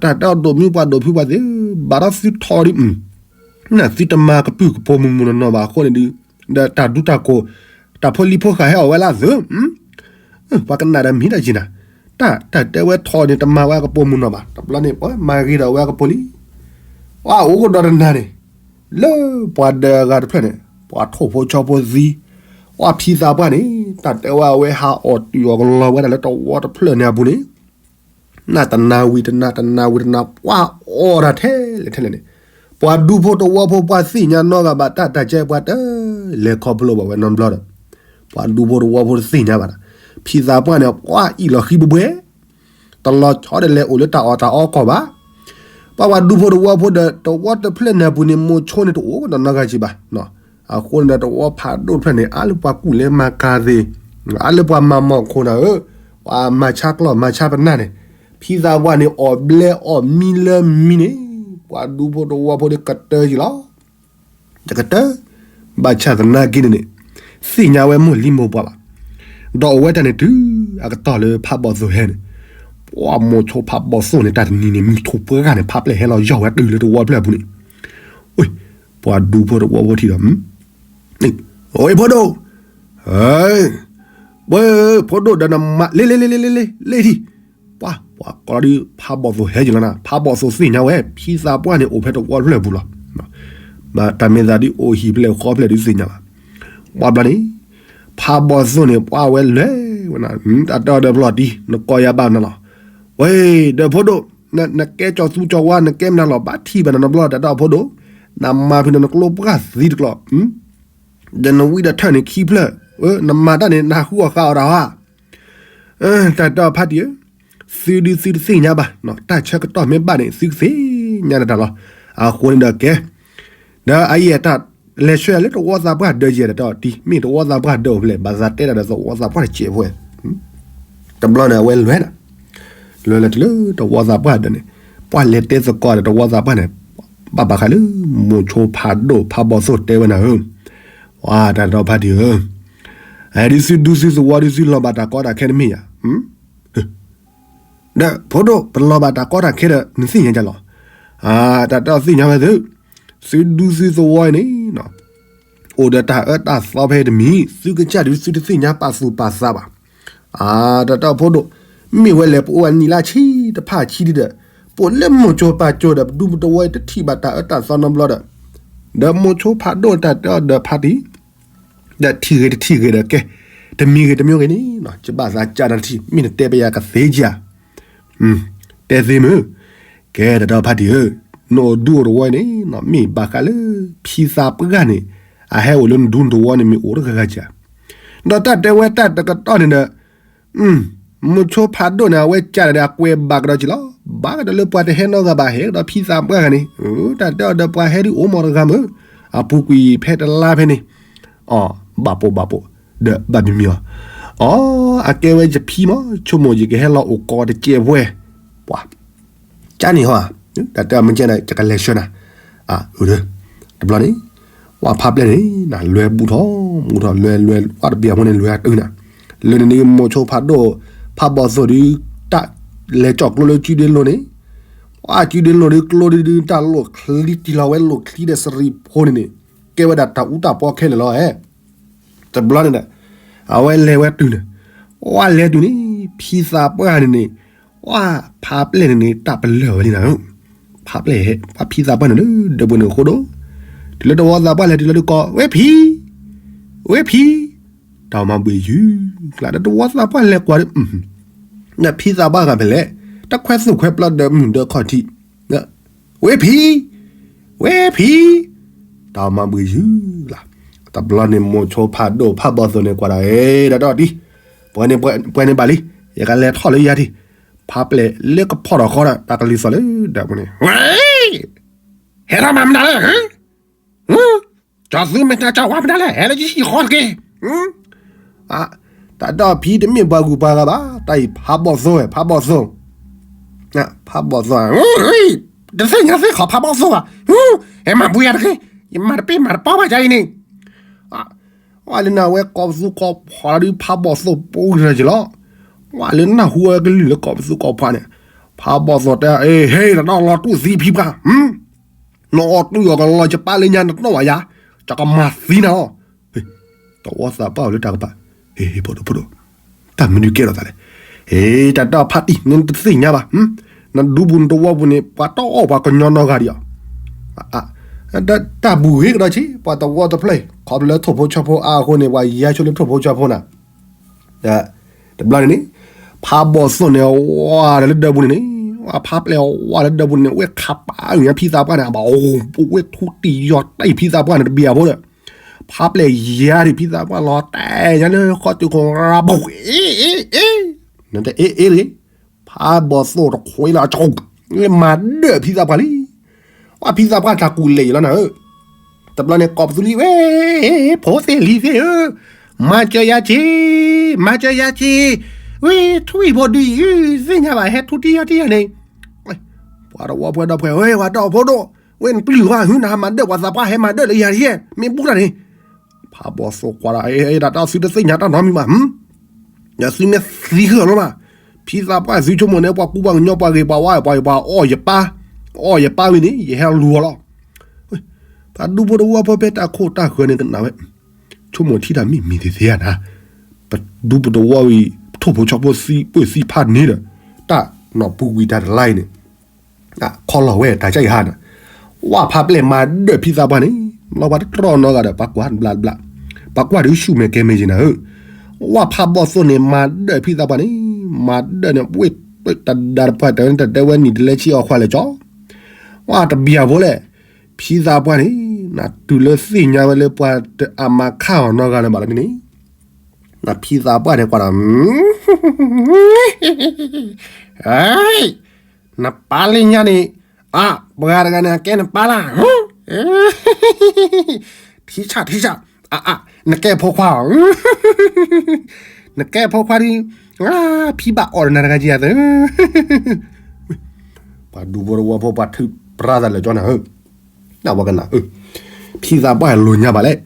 တၢ်တဲအီၤဒိၣ်မုၢ်ပှၤဒိၣ်ဖုပှၤသ့ၣ်, ဘၣ်ဒီးသုထီၣ်ဒုး, သုတမၤကပုာ်ကပူၤမုၢ်မုၢ်နီၢ်နီၢ်ဘၣ်အဃိန့ၣ်ဒုး, ဒီးတၢ်ဒူတၢ်ကိၢ်, တၢ်ဖိလံၤဖိဃာ်ဟဲအီၣ်ဝဲလၢသု, ပှၤကနၣ်ဒီးမံၤတၢ်က့ၤနၤ, တၢ်တဲဝဲထီၣ်န့ၣ် တမၤဝဲအကပိာ်မုၢ်နီၢ်ဘၣ်, တဘျီန့ၣ် ပှၤမၤဂ့ၤဒီးဝဲအကပိာ်လံ. ပှၤအိၣ်ကဒီးတနၤန့ၣ်, လၢပှၤဒၢးအဂၤတဖျၢၣ်န့ၣ် ပှၤထိၣ်ဖိဆီဖိသံ, ပှၤဖံသးပှၢ်န့ၣ် တၢ်တဲဝဲအဝဲဟးအီၣ်တုၤအီၣ်ကလီဝဲဒၣ်လၢတဝီတဖျၢၣ်န့ၣ်အပူၤန့ၣ် နတနၤဝံၤတနၤ တနၤဝံၤတနၤ ပှၤအီၣ်တၢ်ထဲလဲၣ်ထဲလဲၣ်န့ၣ်, ပှၤဒူဖိတဝီဖိပှၤသ့ၣ်ညါနီတဂၤဘၣ် တၢ်တၢ်ကဲပှၤတလဲၤခီဖျိဘၣ်ဝဲနီတဘျီဒီး, ပှၤဒူဖိတဝီဖိတသ့ၣ်ညါဘၣ်ဒီး, ဖံသးပှၢ်န့ၣ် ပှၤအံၣ်လီၤဃံဘှဲဘှဲ တလီၤဆီဒီးလဲၤအိၣ်လၢတၢ်အီၣ်တၢ်အီကီၢ်ဘၣ်. ပှၤပှၤဒူဖိတဝီဖိဒီး တဝီတဖျၢၣ်န့ၣ်အပူၤန့ၣ် မိၤဆိန့ၣ်တအိၣ်ဒီးနီတဂၤက့ၤဘၣ်. အဃိန့ၣ်ဒီး တဝီဖးဒိၣ်တဖျၢၣ်န့ၣ် အါလၢပှၤကူၣ်လဲၤမၤကၤသ့ၣ်, အါလၢပှၤမၤမီၢ်ခိၣ်နၢ်ဧၢ, ပှၤမၤဆါကျီၢ်မၤဆါပနၢ်န့ၣ်, ဖံသးပှၢ်န့ၣ် အီၣ်ဘျဲအီၣ်မံလၢမံန့ၣ်, ပှၤဒူဖိတဝီဖိဒီးကတၢၢ်က့ၤလီၤ. တကတၢၢ်, ဘၣ်ဆၣ်သနာ်က့န့ၣ်န့ၣ်, သ့ၣ်ညါဝဲမိၢ်လံမိၢ်ပှၢ်ဘၣ်. ဒီးအိၣ်ဝဲတၢ်န့ၣ်တုၤအကတီၢ်လၢဖးဘီၣ်သိၣ်ဟဲန့ၣ်, ပှၤမိၤဆိဖးဘီၣ်သိၣ်န့ၣ် တၢ်တနံၤန့ၣ် မုၢ်ထူၣ်ပှဲၤဂၤန့ၣ် ဖးပျဲၢ်ဟဲလီၤယီၢ်ဝဲတုၤလၢတဝီဖျၢၣ်အပူၤန့ၣ်, ပှၤဒူဖိတဝီဖိထံၣ်ဒီး, အိၣ်အ့ၣ်ဖိဒိၣ်, ဝဲ, ဖိဒိၣ်ဒီးနမါ လ့လ့လ့လ့လ့လ့လ့ထံၣ်, ပှၤပှၤကိးလီၤဒုး ဖးဘီၣ်သိၣ်ဟဲက့ၤလီၤနၤ, ဖးဘီၣ်သိၣ်သ့ၣ်ညါဝဲ ဖံသးပှၢ်န့ၣ်အိၣ်ဖဲတဝီဖျၢၣ်အပူၤလီၤ. တၢ်မ့ၢ်သးဒ်အိၣ်ဟံၣ်ဖျၢၣ်ဃီဖျၢၣ်ဒုးသ့ၣ်ညါဘၣ်. ပှၤဘျီန့ၣ်, ဖးဘီၣ်သိၣ်န့ၣ် ပှၤဝဲလဲၤဝဲနၤ, တၢ်တဲအီၤဒီးပလီၢ်တံၢ် နကိးယၤဘၣ်နၤလီၤ. ဝဲ, ဒီးဖိဒိၣ်, နကဲကၠီၤသူကၠီၤဝါ နကဲမနုၤလီၤ ဘၣ်ထံၣ်ဘၣ်နၤနီတဘျီ တၢ်တဲအီၤဖိဒိၣ်, နမၤဖဲန့ၣ်နကျိပှၢ်သံတကျိာ် ဒီးနဝံဒီးထၢၣ်န့ၣ်ခံဖျၢၣ်, နမၤတၢ်န့ၣ် နဟးဃုအီၣ်ဃာ်အီၣ်တၢ်ဧါ. တၢ်တဲအီၤဖါတံၢ်ဧၢ, သုဒုးသုတသ့ၣ်ညါဘၣ်, တၢ်ဆၢကတီၢ်မ့ၢ်ဘၣ်န့ၣ် သုကသ့ၣ်ညါနတၢ်လီၤ. အဃိန့ၣ်ဒီးကဲ, ဒီးအအံၤတၢ်လဲၤဆှၢလၢတဝီသးပှၢ်ဒၢးယဲၢ်ဒီးတၢ်အီၤတံၢ် မ့ၢ်တဝီသးပှၢ်ဒၢးအိၣ်ဖဲလဲၣ် ဘၣ်သးတဲဒၣ်ဒီးသဝီသးပှၢ်တစဲးဖိဝဲ တဘျီန့ၣ် အဝဲလဲၤနၤ, လဲၤလဲၤတုၤလၢတဝီသးပှၢ်ဒီးန့ၣ်, ပှၤလဲၤတဲသကိးဒီးတဝီသးပှၢ်န့ၣ်, ဘၣ်ဘၣ်ဃးလၢ မိၤဆိဖးဒိၣ်ဖးဘီၣ်သိၣ်တဲဝဲနၤဧၢ, ဝါတၢ်ဒီးဖါတံၢ်ဧၢ, ဒုးသုဒူသုသဝီဒုးသုလီၤဘၣ်တၢ်ကီတၢ်ခဲတမ့ၢ်ဧါ. ဒီးဖိဒိၣ် ပလီၤဘၣ်တၢ်ကီတၢ်ခဲဒီး နသ့ၣ်ညါကလီၤ. တၢ်တဲအီၤသ့ၣ်ညါဝဲသု, သုဒူသုသဝီအံၤန့ၣ် အိၣ်ဒီးတၢ်အၢတၢ်သီဖဲတမံၤ သုကစၢ်ဒုးသုတသ့ၣ်ညါပာ်သူၣ်ပာ်သးဘၣ်. တၢ်တဲအီၤဖိဒိၣ်, မ့ၢ်ဝဲလဲၣ် ပအိၣ်အနံၣ်လၢဆံတဖၣ်ဆံဒံးဒီး, ပအိၣ်လၢမိၤဆိပာ်စိၤဒီး ပဒူပတဝီအံၤတထံၣ်ဘၣ်တၢ်အၢတၢ်သီနီတဘျီဒီး, ဒီးမိၤဆိဖးဒိၣ်တၢ်တဲအီၤဒီးဖါတံၢ် ဒီးထံၣ်ဂ့ၤတထံၣ်ဂ့ၤဒီးကဲ, တမံၤဂ့ၤတမံၤဂ့ၤန့ၣ် ယဘၣ်သးကၢ်နၤတထံၣ် မ့ၢ်နတဲပယၤကသ့ဧါ. တဲသ့မုၢ်, ကဲတၢ်တဲအီၤဖါတံၢ်ဧၢ, နအိၣ်ဒူအိၣ်တဝီအံၤန့ၣ် မ့ၢ်ဘၣ်ဃးလၢ ဖံသးပှၢ်န့ၣ် အဟဲအိၣ်လၢနဒူနတဝီန့ၣ် မ့ၢ်အိၣ်တဂၤဂၤဧါ. ဒီးတၢ်တဲဝဲတၢ်တကတီၢ်န့ၣ်ဒီး မိၤဆိဖးဒိၣ်န့ၣ် အဝဲကၢ်ဒီးအကွဲးဘၣ်ကဒီးက့ၤလီၤ. ဘၣ်ကဒီးလၢပှၤတဟဲနီတဂၤဘၣ် ဟဲကဒီးဖံသးပှၢ်ဂၤန့ၣ်, တၢ်တဲအီၤဒီးပှၤဟဲဒုးအိၣ်မီၢ်တဂၤမုၢ်, အပူၤကွံာ်ဖဲတလါဖဲန့ၣ်, အီၤ, ဘၣ်ပိာ်ဘၣ်ပိာ်, ဒီးဘၣ်မံမံအီၤ, အီ, အကဲဝဲယဖံမး ဆိကမိၣ်ယကဟဲလီၤအိၣ်ကီးတစဲးဖိဝဲ, ပှၤ ကၢ်န့ၣ်ဟီ, တၢ်တဲအီၤမ့ၢ်ကဲန့ၣ် ယကလဲၤဆှၢနၤ, တဘျီန့ၣ်, ဝဲဖးပျဲၢ်န့ၣ် လဲၤဘူၣ်ထီၣ်, ဘူၣ်ထီၣ် လဲၤလဲၤ ဝဲတဘ့ၣ်အဃိန့ၣ် လဲၤတုၤနၤ, လၢန့ၣ်ဒုး မိၤဆိဖးဒိၣ်, ဖးဘီၣ်သိၣ်ဒုး, တၢ်လဲၤကၠီၣ်ကျိလၢကုဒ့လိၤန့ၣ်, ဝဲကုဒ့လိၤဒုး ကျိဒုး တၢ်လိၣ်ချံတံၢ်လီၤဝဲလိၣ်ချံဒီးစရံဖိန့ၣ်န့ၣ်, ကဲဝဲဒၣ်တၢ်အူတၢ်ပီခဲလၢာ်လီၤဧါ. တဘျီန့ၣ်ဒီး, အဝဲလဲၤဝဲတုၤန့ၣ်, ဝဲလဲၤတုၤန့ၣ် ဖံသးပှၢ်န့ၣ်န့ၣ်, ဝဲဖးပျဲၢ်န့ၣ်န့ၣ် တၢ်ပလၢၢ်ဝဲန့ၣ်နၤ, ဖးပျဲၢ်, ဝဲဖံသးပှၢ်န့ၣ်လၢဒၢးပူၤန့ၣ်အဃိဒီး, တုၤလၢတဝီသးပှၢ်လဲၤတုၤလီၤဒုးကိး, ဝဲဖံ, ဝဲဖံ, တၢ်မၤဘှံးယုၤ, ကျါဒီးတဝီသးပှၢ်လဲၤကွၢ်ဒီး, ဒီးဖံသးပှၢ်ဂၤဖဲလဲၣ်, တခွဲသူၣ်ခွဲပျီဒီးမုၢ်ဒီးခီၣ်ထံး ဝဲဖံ, ဝဲဖံ, တၢ်မၤဘှံးယုၤလီၤ. တဘျီန့ၣ် မိၤဆိဖးဒိၣ်ဖးဘီၣ်သိၣ်န့ၣ်ကွၢ်ဒီး, အဲ ဒီးတၢ်အီၤတံၢ်, ပှဲၤန့ၣ်ပှဲၤန့ၣ်ဘၣ်လံ, ယကလဲၤထီၣ်လၢယၤထံၣ်, ဖးပျဲၢ်လၢကဖီၣ်ထီၣ်ဃီဒီး တၢ်ကလုၢ်သီၣ်လၢဒၢးပူၤန့ၣ်, ဝဲ, ဟဲထီၣ်မၤမနုၤလဲၣ် ကၠီၤသူမ့ၢ်တၢ်ကၠီၤဝါမနုၤလဲၣ် ဟဲလၢယဟံၣ်ဃီတက့ၢ်. တၢ်ဒီးဖံတမ့ၢ်ပှၤဂုၤပှၤဂၤဘၣ်, တၢ်အံၤဖးဘီၣ်သိၣ်ဝဲ ဖးဘီၣ်သိၣ်, ဖးဘီၣ်သိၣ်, တသ့ၣ်ညါသ့ၣ်ခီဖးဘီၣ်သိၣ်ဘၣ်, ဟဲမၤဘှံးယၤတက့ၢ်, ယမၤတပ့ၢ်မၤတပီဘၣ်ယၤအံၤန့ၣ်, ဝဲလၢနဝဲကိးပသူကိးဖှီၣ်လီၤဒုး ဖးဘီၣ်သိၣ်ပိာ်ကရၢက့ၤလီၤ. ဝဲလၢနၢ်ဟူဝဲကလုၢ်လၢကိးပသူကိးဖှီၣ်န့ၣ်, ဖးဘီၣ်သိၣ်တဲ, ဟ့ၣ် တၢ်ဒီးလီၤတူၢ်သံဖံပှၢ်, နအီၣ်တူၢ်အီၣ်ကလီၤယပၢ်လၢညါနတနီၣ်ဘၣ်ယၤ, ယကမၤသံနၤလီၤ. တဝီသးပှၢ်အိၣ်လၢတၢ်ကပၤ, ဖိဒိၣ်ဖိဒိၣ်, တၢ်မနုၤကဲထီၣ်သးလဲၣ်, ဟ့ တၢ်တီဖးတံၢ် နတသ့ၣ်ညါဘၣ်, နဒူပူၤနတဝီပူၤန့ၣ် ပှၤတအီၣ်ပှၤကညီနီတဂၤဒံးဧါ. တၢ်ဘူၣ်ဂ့ၤကဒီးဆ့ ပှၤတဝီတဖျၢၣ်အံၤ ခီဖျိလၢထိၣ်ဖိဆီဖိအါအဃိန့ၣ် ပှၤယါဆိလၢထိၣ်ဖိဆီဖိနၤ တဘျီန့ၣ်န့ၣ် ဖးဘီၣ်သိၣ်န့ၣ် ဝါဒီးလၢဒၢးပူၤန့ၣ်န့ၣ်, ဖးပျဲၢ်ဝါလၢဒၢးပူၤန့ၣ်န့ၣ် ဝဲခးပာ်အုၣ်ညါဖံသးပှၢ်န့ၣ် အဘၣ်အိၣ် ပဝဲထူတံၢ်ယီၤတံၢ်ဖံသးပှၢ်န့ၣ် တဘံၤအဖိဒီး ဖးပျဲၢ်ယါဒံးဖံသးပှၢ်လီၤတဲာ်ညါလၢဃီတုၤခိၣ်ရၤဘိၣ် အ့ အ့ အ့ နတအ့ အ့ တဂ့ၤ, ဖးဘီၣ်သိၣ်တခွဲလီၤ မၤဒၢးဖံသးပှၢ်လံ. ဝဲဖံသးပှၢ်တၢ်ကူၣ်လဲၣ်ယံၤလီၤနၤဧၢ, တဘျီန့ၣ်ကိးပသူလံဝဲ, ဖိသ့ၣ်လံၤသ့ၣ်ဧၢ, မၤစၢၤယၤက့ၤ, မၤစၢၤယၤက့ၤ, ဝဲထူအံၤဖိဒုအံၤ သ့ၣ်ညါဘၣ်ဟဲထူတံၢ်ယီၤတံၢ်ယီၤန့ၣ်, ပှၤတဝီပှဲၤဒီးပှဲၤဝဲ ပှၤတီၢ်ဖိဒိၣ်, ဝဲနပျုၢ်ဝဲဟု နဟးမၤဒၢးပှၤသးပှၢ်ဟဲမၤဒၢးလၢယၤတယဲၢ် မ့ၢ်ဘူးတၢ်န့ၣ်, ဖးဘီၣ်သိၣ်ကွၢ်ဒီး တၢ်တၢ်သုတသ့ၣ်ညါတၢ်နီတမံၤဘၣ် ဒီးသုမ့ၢ်သံဃုာ်လီၤဘၣ်, ဖံသးပှၢ်သုဆိကမိၣ်န့ၣ် ပှၤကူပှၤကညီပှၤဂ့ၤပှၤဝါပှၤဂ့ၤပှၤအီၣ်ယပၢ်, အီၣ်ယပၢ်ဝံၤန့ၣ် ယဟဲလူၤအီၤလီၤ. ပှၤဒူဖိတဝီဖိဖဲတၢ်ခိၣ်တၢ်ဃၢၤန့ၣ်ကနၣ်ဝဲ, ဆိကမိၣ်ထံတၢ်မ့ၢ်မံၤသ့ၣ်သ့ၣ်ဧါနၤ, ပဒူပတဝီဝံၤ ထိၣ်ဖိဆီဖိသံပၢၢ်သံဖးန့ၣ်ဒီး တၢ်နီၢ်ပူၤကွံာ်တၢ်တလါအံၤန့ၣ် ခီလီၤဝဲတၢ်ကၢ်အံၤဟါနၤ, ဝဲဖးပျဲၢ်မၤဒၢးဖံသးပှၢ်န့ၣ် လီၤပှၤတတြီနီတဂၤဒီး ပှၤကွၢ်တဘျါတဘျါ, ပှၤကွၢ်ဒုးဆူၣ်မဲာ်ကဲမဲာ်ယံၤနၤဧၢ, ဝဲဖးဘီၣ်သိၣ်န့ၣ်မၤဒၢးဖံသးပှၢ်န့ၣ် မၤဒၢးန့ၣ် ဝဲတဒါတပှၢ်တဝဲန့ၣ် တတဲဝဲနံၣ်တလဲဆံအီၣ်ခွါလဲၣ်ကၠီ, ဝဲတဘံၤအဖိလဲၣ်, ဖံသးပှၢ်န့ၣ် နတုၤလၢသ့ၣ်ညါဝဲလၢပှၤတအမၤခါအီၤနီတဂၤလၢၤဘၣ်လၢမ့ၢ်န့ၣ် နဖံသးပှၢ်န့ၣ်ကွၢ်ဒီး နပၢ်လၢညါန့ၣ် အါ ပှၤတဂၤန့ၣ် အကဲနပၢ်လၢ် ထံဆၣ်ထံဆၣ် အါ အါ နကဲဖိခွါအီၤ နကဲဖိခွါဒ် ဖံဘၣ်အီၣ်ဒီးနၤတဂၤကယၤသၢ ပှၤဒူဖိတဝီဖိ ပှၤထုးပြါသးလၢာ်ကၠီနၤဧၢ, နဝဲကနၣ်ဧၢ, ဖံသးပှၢ်လိာ်ညါဘၣ်လဲၣ်,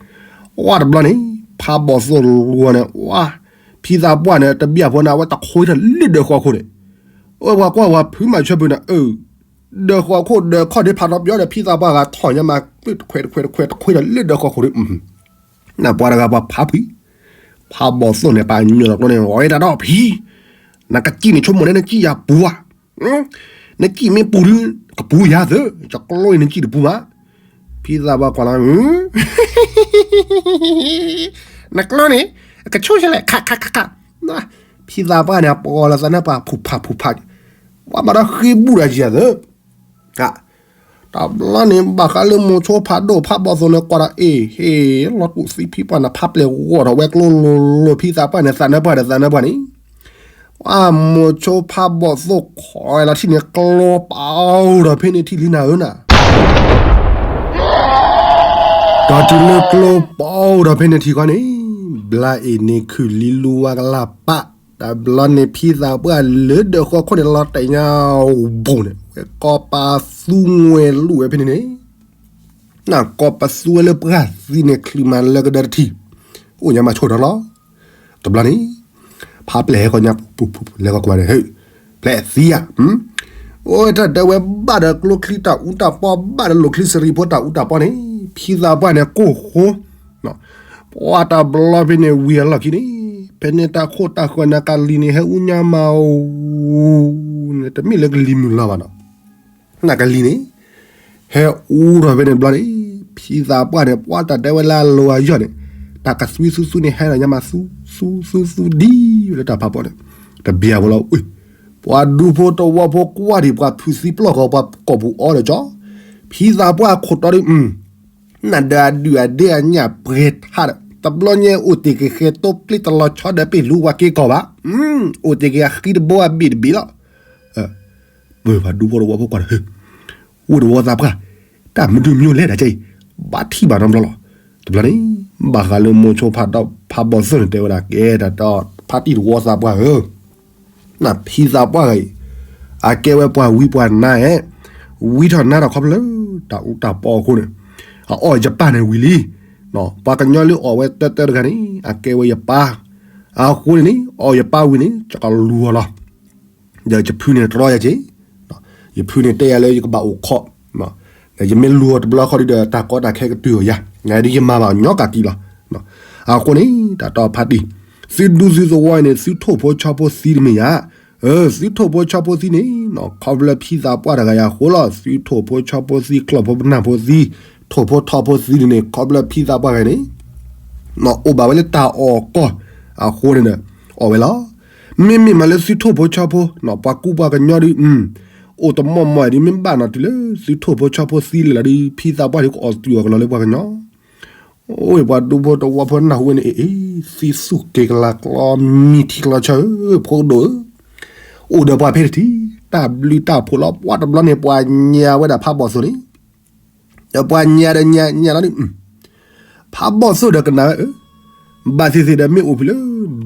ဝဲတဘျီန့ၣ် ဖးဘီၣ်သိၣ်လူၤန့ၣ် ဝဲ ဖံသးပှၢ်န့ၣ် တဘံၣ်အဖိန့ၣ် အဝဲတခွဲထီၣ်လၢဒၢးဃီခိၣ်န့ၣ်, အဝဲပှၤကွၢ်ဝဲဖုမၤဆၢပူၤန့ၣ် အၢ ဒၢးဃီခိၣ်ဒၢးခီၣ်ဒ့ဖးထီပယီၤဒီး ဖံသးပှၢ်ဂၤထီၣ်ညါမး ခွဲးတခွဲးတခွဲးတခွဲးဒီးလၢဒၢးဃီခိၣ်ဒီး နပှၤတဂၤပှၤဖးဖှံ, ဖးဘီၣ်သိၣ်န့ၣ် ပှၤညိၣ်လီၤကျိန့ၣ် အီၤဝဲတၢ်ဒီးဖံ, နကစံၣ်န့ၣ်ဆိကမိၣ်န့ၣ် နစံၣ်ယၤပူၤဧါ, နစံၣ်မ့ၢ်ပူၤဒုး ကပူၤယၤသၢ, ယကျိအံၤနစံၣ်တပူၤဘၣ်, ဖံသးပှၢ်ကွၢ်လီၤ နကျိန့ၣ် အကဆိၣ်ဆဲလဲၣ် ခးခးခးခး, ဖံသးပှၢ်န့ၣ် အပီလီၤသးနၢ်ပှၢ်ဖူးဖးဖူးဖး, ပှၤဘၣ်ဒီးဃ့ဘူးဒီးယၤသၢ တဘျီန့ၣ် ဘၣ်ဃးလၢမိၤဆိဖးဒိၣ်ဖးဘီၣ်သိၣ်န့ၣ် ကွၢ်ဒီးအ့ၣ် ဟ့ၣ် လီၤတူာ်သံဖံပှၢ်န့ၣ် ဖးပျဲၢ်ဂီၢ်ထီၣ်ဝဲကျိလိၤလိၤ ဖံသးပှၢ်န့ၣ် သးနၢ်ပှၢ်ဒီးသးနၢ်ပှၢ်န့ၣ်, ပှၤမိၤဆိဖးဘီၣ်သိၣ်ခိးလီၤထံၣ်န့ၣ် ကျိပာ်အိၣ်ဒီးဖဲန့ၣ်ထံၣ်လံနၤဧၢနၤ ဒီးတုၤလၢကျိပာ်အိၣ်ဒီးဖဲန့ၣ်ထံၣ်ဃီန့ၣ်, ဘျါအ့ၣ်န့ၣ်ခုၣ်လံလူဝါကလၢ်ပာ်, တဘျီန့ၣ်ဖံသးပှၢ်လၢဒၢးဃီခိၣ်န့ၣ် လီၤတဲာ်ညါဘိၣ်န့ၣ် ဝဲကိးပသူဝဲလူၢ်ဝဲဖဲန့ၣ်န့ၣ်, နကိးပသူဝဲလၢပှၢ်သံန့ၣ် ချုးမးလၢကဒၢတထံၣ်, အိၣ်ညါမၤဆိၣ်ဒီးလီၤ. တဘျီန့ၣ် ဖးပျဲၢ်ဟဲဃီညါ ပူၤပူၤပူၤ လဲၤဃီကွၢ်န့ၣ် ဟ့ၣ် ဖျဲးသံဧါ, အိၣ်တၢ်တဲဝဲဘၣ်ဒီးကျိချံတၢ်အူတၢ်ပီ ဘၣ်ဒီးလိၣ်ချံစရံဖိတၢ်အူတၢ်ပီန့ၣ် ဖံသးပှၢ်န့ၣ်ကိၢ်ဃိ ပှၤတဘျီဖဲန့ၣ်ဝံၤအလီၢ်ခံန့ၣ် ဖဲန့ၣ်တၢ်ခိၣ်တၢ်ဃၢၤနၤကလံၤန့ၣ် ဟဲအူညါမးဧိၤ, တမ့ၢ်လၢကလံၤမုၢ်လီၤဘၣ်နီၤ, နကလံၤန့ၣ် ဟဲအူထီၣ်ဖဲန့ၣ်တဘျီန့ၣ် ဖံသးပှၢ်န့ၣ် ပှၤတၢ်တဲဝဲလၢအလိၤအယီၢ်န့ၣ် တၢ်ကသွံသူသူန့ၣ် ဟဲဒီးညါမးသူ သူသူသူဒ်ဝဲလၢတၢ်ဖးပီန့ၣ် တဘံၤအဝဲလီၤ. ပှၤဒူဖိတဝီဖိကွၢ်ဒံး ပှၤဖုးသံပျီၢ်ဃီ ပှၤကိာ်ပူၤအီဒီးကၠီ ဖံသးပှၢ်ခိၣ်တီဒ် နဒၢအဒုၣ်အဒ့အညၣ်ပှဲၤထးဒီး တဘျီညါအိၣ်တ့ၢ်က့ၤဃဲၤတိပျ့တလီၤဆီဒီးပ့ၢ်လူဝဲက့ၤကီၢ်ဘၣ်, အိၣ်တ့ၢ်က့ၤအဃံတဘိအဘ့ၣ်တဘ့ၣ်လီၤ. ပှၤဒူဖိတဝီဖိကွၢ်ဒီး အိၣ်တဝီသးပှၢ် တၢ်မနုၤမနုၤလဲၣ်ဒ်အံၤ ဘၣ်ထံၣ်ဘၣ်နီတဘျီလီၤ. တဘျီန့ၣ် ဘၣ်ဃးလၢမိၤဆိဖးဒိၣ်ဖးဘီၣ်သိၣ်န့ၣ် တဲဝဲဒၣ် ကဲတၢ်တီဖါတံၢ်တဝီသးပှၢ်ဧၢ နဖံသးပှၢ်ဂၤအံၤ အကဲဝဲပှၤဝံပှၤနါဧဲ, ဝံထီၣ်နါထီၣ်ခီဖျိလၢ တၢ်အူတၢ်ပီအဃိန့ၣ် အအီၣ်ယပၢ်န့ၣ်ဝံၤလံ. ပှၤကညီလၢအီၣ်ဝဲတၢတၢတဂၤန့ၣ် အကဲဝဲယပၢ်, အဃိန့ၣ်န့ၣ် အီၣ်ယပၢ်ဝံၤန့ၣ် ယကလူၤအီၤလီၤ. ဒီးယဖုန့ၣ်တြီယၤက့ၤ, ယဖုန့ၣ်တဲယၤလၢယကဘၣ်အိၣ်ခိး, ဒီးယမ့ၢ်လူၤအီၤတဘျီဃီဒီး တၢ်ကီတၢ်ခဲကတုၤအီၤယၤ, ဒ်ယမၤဘၣ်ညီကးတံၢ်လီၤ. အဃိန့ၣ် တၢ်တီဖါတံၢ် သုဒူသုသဝီအံၤန့ၣ် သုထိၣ်ဖိဆီဖိသံတမ့ၢ်ဧါ. သုထိၣ်ဖိဆီဖိသံန့ၣ် ခီဖျိဖံသးပှၢ်တဂၤအံၤအဃိလီၤ. သုထိၣ်ဖိဆီဖိသံ ကျီၢ်ဖိပနၢ်ဖိသံ ထိၣ်ဖိထီဖိသံန့ၣ် ခီဖျိဖံသးပှၢ်တဂၤန့ၣ် အိၣ်ဘၣ်ဝဲလၢတၢ်အီၣ်ကီၢ်အဃိန့ၣ်ဒီး အီၣ်ဝဲလီၤ. မ့မ့ၢ်မးလၢသုထိၣ်ဖိဆီဖိ ပှၤကူပှၤကညီဒုး အိၣ်တမီၢ်မီၢ်ဒုး မ့ၢ်ဘၣ်နီၤတုၤလၢသုထိၣ်ဖိဆီဖိသံလၢာ်လီၤဒုး ဖံသးပှၢ်ဒုးကအီၣ်တုၤအီၣ်ကလီလၢပှၤကညီ အိၣ်ဝဲပှၤဒူဖိတဝီဖိနၢ်ဟူဝဲန့ၣ် အ့ သံသူၣ်က့ၤကလၤကျီမံထံကျီဆၢဧၢ ဖိကဒိၣ်ဧၢ, အိၣ်ဒီးပှၤဖဲတထံၣ် တၢ်ဘျုးတၢ်ဖှိၣ်လီၤ. ပှၤတဘျီန့ၣ် ပှၤညါဝဲဒၣ်ဖးဘီၣ်သိၣ်န့ၣ်, ဒီးပှၤညါဒီးညါညါလီၤန့ၣ် ဖးဘီၣ်သိၣ်ဒီးကနၣ်ဝဲဧၢ, ဘၣ်သ့ၣ်သ့ၣ်ဒီးမ့ၢ်အိၣ်ဖဲလၢ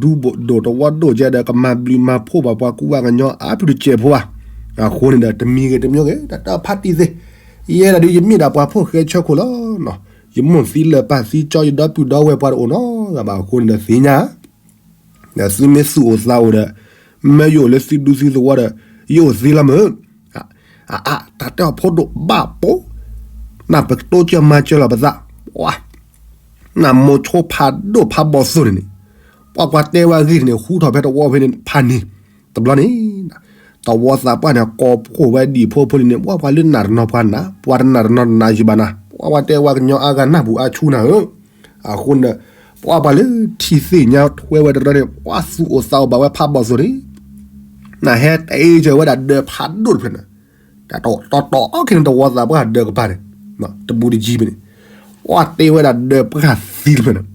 ဒူဒိၣ်တဝီဒိၣ်ကဲဒီး ကမၤဘျုးမၤဖှိၣ်ဘၣ်ပှၤကူပှၤကညီအါဖုတစဲးဖိဘၣ်. အဃိန့ၣ်ဒီး တမံၤဂ့ၤတမံၤဂ့ၤ တၢ်တဖးတံၢ်သ့, ယဲဒၣ်ဒုး ယမ့ၢ်ဒၣ်ပှၤဖှီၣ်ဃဲဆၢခိၣ်လီၤ. ယမိၢ်သံလၢာ်ပၢ်သံကၠီ ယဒီပုၢ်ဒီဝဲၢ်ပှၤတအိၣ်နီတဂၤဘၣ်အဃိန့ၣ်ဒီးသ့ၣ်ညါ ဒီးသုမ့ၢ်သူၣ်အိၣ်သးအိၣ်ဒီး မ့ၢ်ယအိၣ်လၢသုဒူသုသဝီဒီး ယအိၣ်သ့လီၤမုၢ်, အအ တၢ်တဲအီၤဖိဒိၣ်ဘၣ်ပိာ်, နပကတိစၢၤမၤစၢၤလီၤပသး, ပှၤ နမိၤဆိဖးဒိၣ်ဖးဘီၣ်သိၣ်န့ၣ်န့ၣ်, ပှၤပှၤတဲဝဲအဂ့ၢ်န့ၣ် ဟူထီၣ်ဖဲတဝီဖဲန့ၣ်ဖးန့ၣ်, တဘျီန့ၣ် တဝီသးပှၢ်န့ၣ် ကိးဖှိၣ်ဝဲဒံၣ်ဖိဖိလံၤန့ၣ် ပှၤပှၤလၢနးတနီၤပှၤနး ပှၤတနးတနီၤနးယံာ်ဘၣ်နၤ ပှၤပှၤတဲဝဲကညီအါဂၤနၢ်ပူၤအါဆူနၤဧၢ, အဃိန့ၣ်ဒီး ပှၤပှၤလၢထံၣ်သ့ၣ်ညါထွဲဝဲတရၢန့ၣ် ပှၤသူၣ်အိၣ်သးအိၣ်ဘၣ်ဝဲဖးဘီၣ်သိၣ်န့ၣ်, နဟဲတ့စၢၤဝဲဒၣ်ဒၢးဖးဒိၣ်တဖျၢၣ်န့ၣ်, တၢ်တီတီတီခဲန့ၣ် တဝီသးပှၢ်ဒၢးကပၤန့ၣ်, တဘူးတယံၤဖဲန့ၣ်, ပှၤတ့ဝဲဒၣ်ဒၢးပှၢ်သံတဖျၢၣ်န့ၣ်,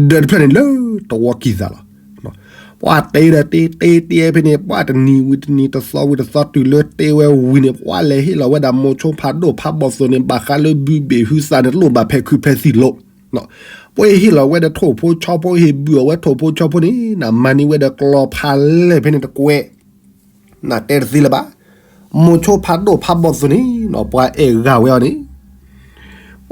ဒၢးတဖျၢၣ်န့ၣ်လၢတဝီကံၢ်သးလီၤ. ပှၤတ့ဒီးတ့တ့တ့ဖဲန့ၣ် ပှၤတနံၤဝံၤတနံၤတသီဝံၤတသီတုၤလၢတ့ဝဲဝံၤန့ၣ် ပှၤလဲၤဟ့ၣ်လီၤဝဲဒၣ်မိၤဆိဖးဒိၣ်ဖးဘီၣ်သိၣ်န့ၣ် ဘၣ်ဃးလၢဘုဘ့ၣ်ဟုသးန့ၣ် တလိၣ်ဘၣ်ဖဲခုဖဲသံၣ်လိၤ ပှၤဟ့ၣ်လီၤဝဲဒီးထိၣ်ဖိဆီဖိ ဟ့ၣ်ဘုၣ်အီၤဝဲထိၣ်ဖိဆီဖိန့ၣ် နမၤန့ၢ်ဝဲဒီးကျီဖးလဲၢ်ဖဲန့ၣ်တကွဲး, နတဲတသ့လၢၤဘၣ်. မိၤဆိဖးဒိၣ်ဖးဘီၣ်သိၣ်န့ၣ် ပှၤအဲၣ်ဂၤဝဲအီၤန့ၣ်,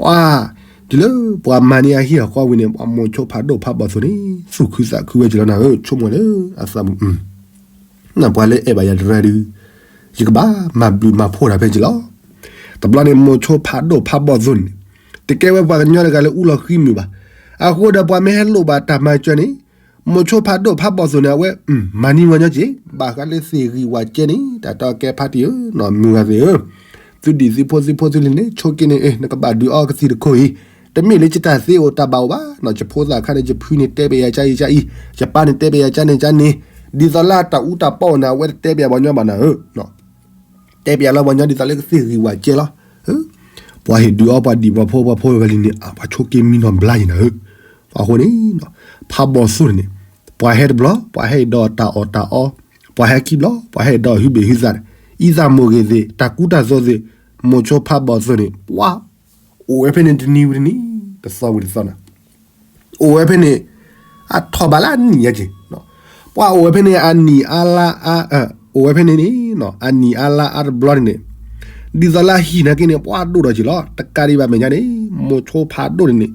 ပှၤ တုၤလၢပှၤမၤန့ၢ်အဟံၣ်အဃီဝံၤန့ၣ် ပှၤမိၤဆိဖးဒိၣ်ဖးဘီၣ်သိၣ်န့ၣ် သူၣ်ခုသးခုဝဲက့ၤလီၤနၤဧၢ, ဆိကမိၣ်လၢအသးပူၤ နပှၤလၢအဲၣ်ဘၣ်ယၤတရၢဒုး, ယကဘၣ်မၤဘျုးမၤဖှိၣ်တၢ်ဖဲက့ၤလီၤ. တဘျီန့ၣ် မိၤဆိဖးဒိၣ်ဖးဘီၣ်သိၣ်န့ၣ် တကဲဝဲပှၤကညီတဂၤလၢအူလီၤဃံမုာ်ဘၣ်. အဃိဒီးပှၤမ့ၢ်ဟဲလိၣ်ဘၣ်တၢ်မၤစၢၤန့ၣ်, မိၤဆိဖးဒိၣ်ဖးဘီၣ်သိၣ်န့ၣ် အဝဲ မၤန့ၢ်ဝဲညီက့ၤ ဘၣ်ဃးလၢသ့ၣ်ဂံၢ်ဝးကဲန့ၣ် တၢ်တီကဲဖးတံၢ်ဧၢ, နီၢ်မုၢ်ဂၤသ့ၣ်ဧၢ, သုဒံၣ်သုဖိသုဖိသုလံၤန့ၣ် ဆိက့န့ၣ် နကဘၣ်ဒုးအီကသံၣ်တခိၣ်အံၤ, တမ့ၢ်လၢယတၢ်သ့အိၣ်တၢ်ဘၣ်အိၣ်ဘၣ်, ယဖိသၣ်ခါန့ၣ် ယဖုန့ၣ်တဲဘၣ်ယၤကါအံၤကါအံၤ, ယပၢ်န့ၣ်တဲဘၣ်ယၤကါန့ၣ်ကါန့ၣ်, ဒ်သိးလၢတၢ်အူတၢ်ပီအိၣ်န့ၣ် အဝဲတတဲဘၣ်ပှၤညီဘၣ်နၤဧၢ, တဲဘၣ်ယၤလၢပှၤညီဒ်သိးလၢကသ့ၣ်ဂံၢ်ဝးကဲလီၤ. ပှၤဟ့ၣ်ဒုးအီပှၤဒံၣ်ပှၤဖိပှၤဖိဝဲလံန့ၣ် ပှၤဆိက့မံနီၤဘျါယံၤနၤဧၢ, အဃိန့ၣ် ဖးဘီၣ်သိၣ်န့ၣ်န့ၣ်, ပှၤဟဲတဘျီ ပှၤဟဲဒီးတၢ်အီၣ်တၢ်အီ, ပှၤဟဲခံဘျီ ပှၤဟဲဒီးဟုဘ့ၣ်ဟုသးန့ၣ်, အံသၣ်မိၢ်ဂ့ၤသ့ၣ် တၢ်ကူတၢ်သိးသ့ၣ်, မိၤဆိဖးဘီၣ်သိၣ်န့ၣ် ပှၤ အိၣ်ဝဲဖဲန့ၣ်တနံၤဝံၤတနံၤ, တသီဝံၤတသီနၤ အိၣ်ဝဲဖဲန့ၣ် အထီၣ်ဘးလၢအနံၣ်ညါက့ၤ, ပှၤအိၣ်ဝဲဖဲန့ၣ် အနံၣ်အါလါအါ, အိၣ်ဝဲဖဲန့ၣ်န့ၣ် အနံၣ်အါလါအါတဘျီန့ၣ်န့ၣ်, ဒ်သိးလၢအဟံၣ်နာ်က့န့ၣ် ပှၤဒိၣ်ထီၣ်က့ၤလီၤ. တကးဒံးဘၣ်မဲာ်ညါန့ၣ် မိၤဆိဖးဒိၣ်န့ၣ်န့ၣ်,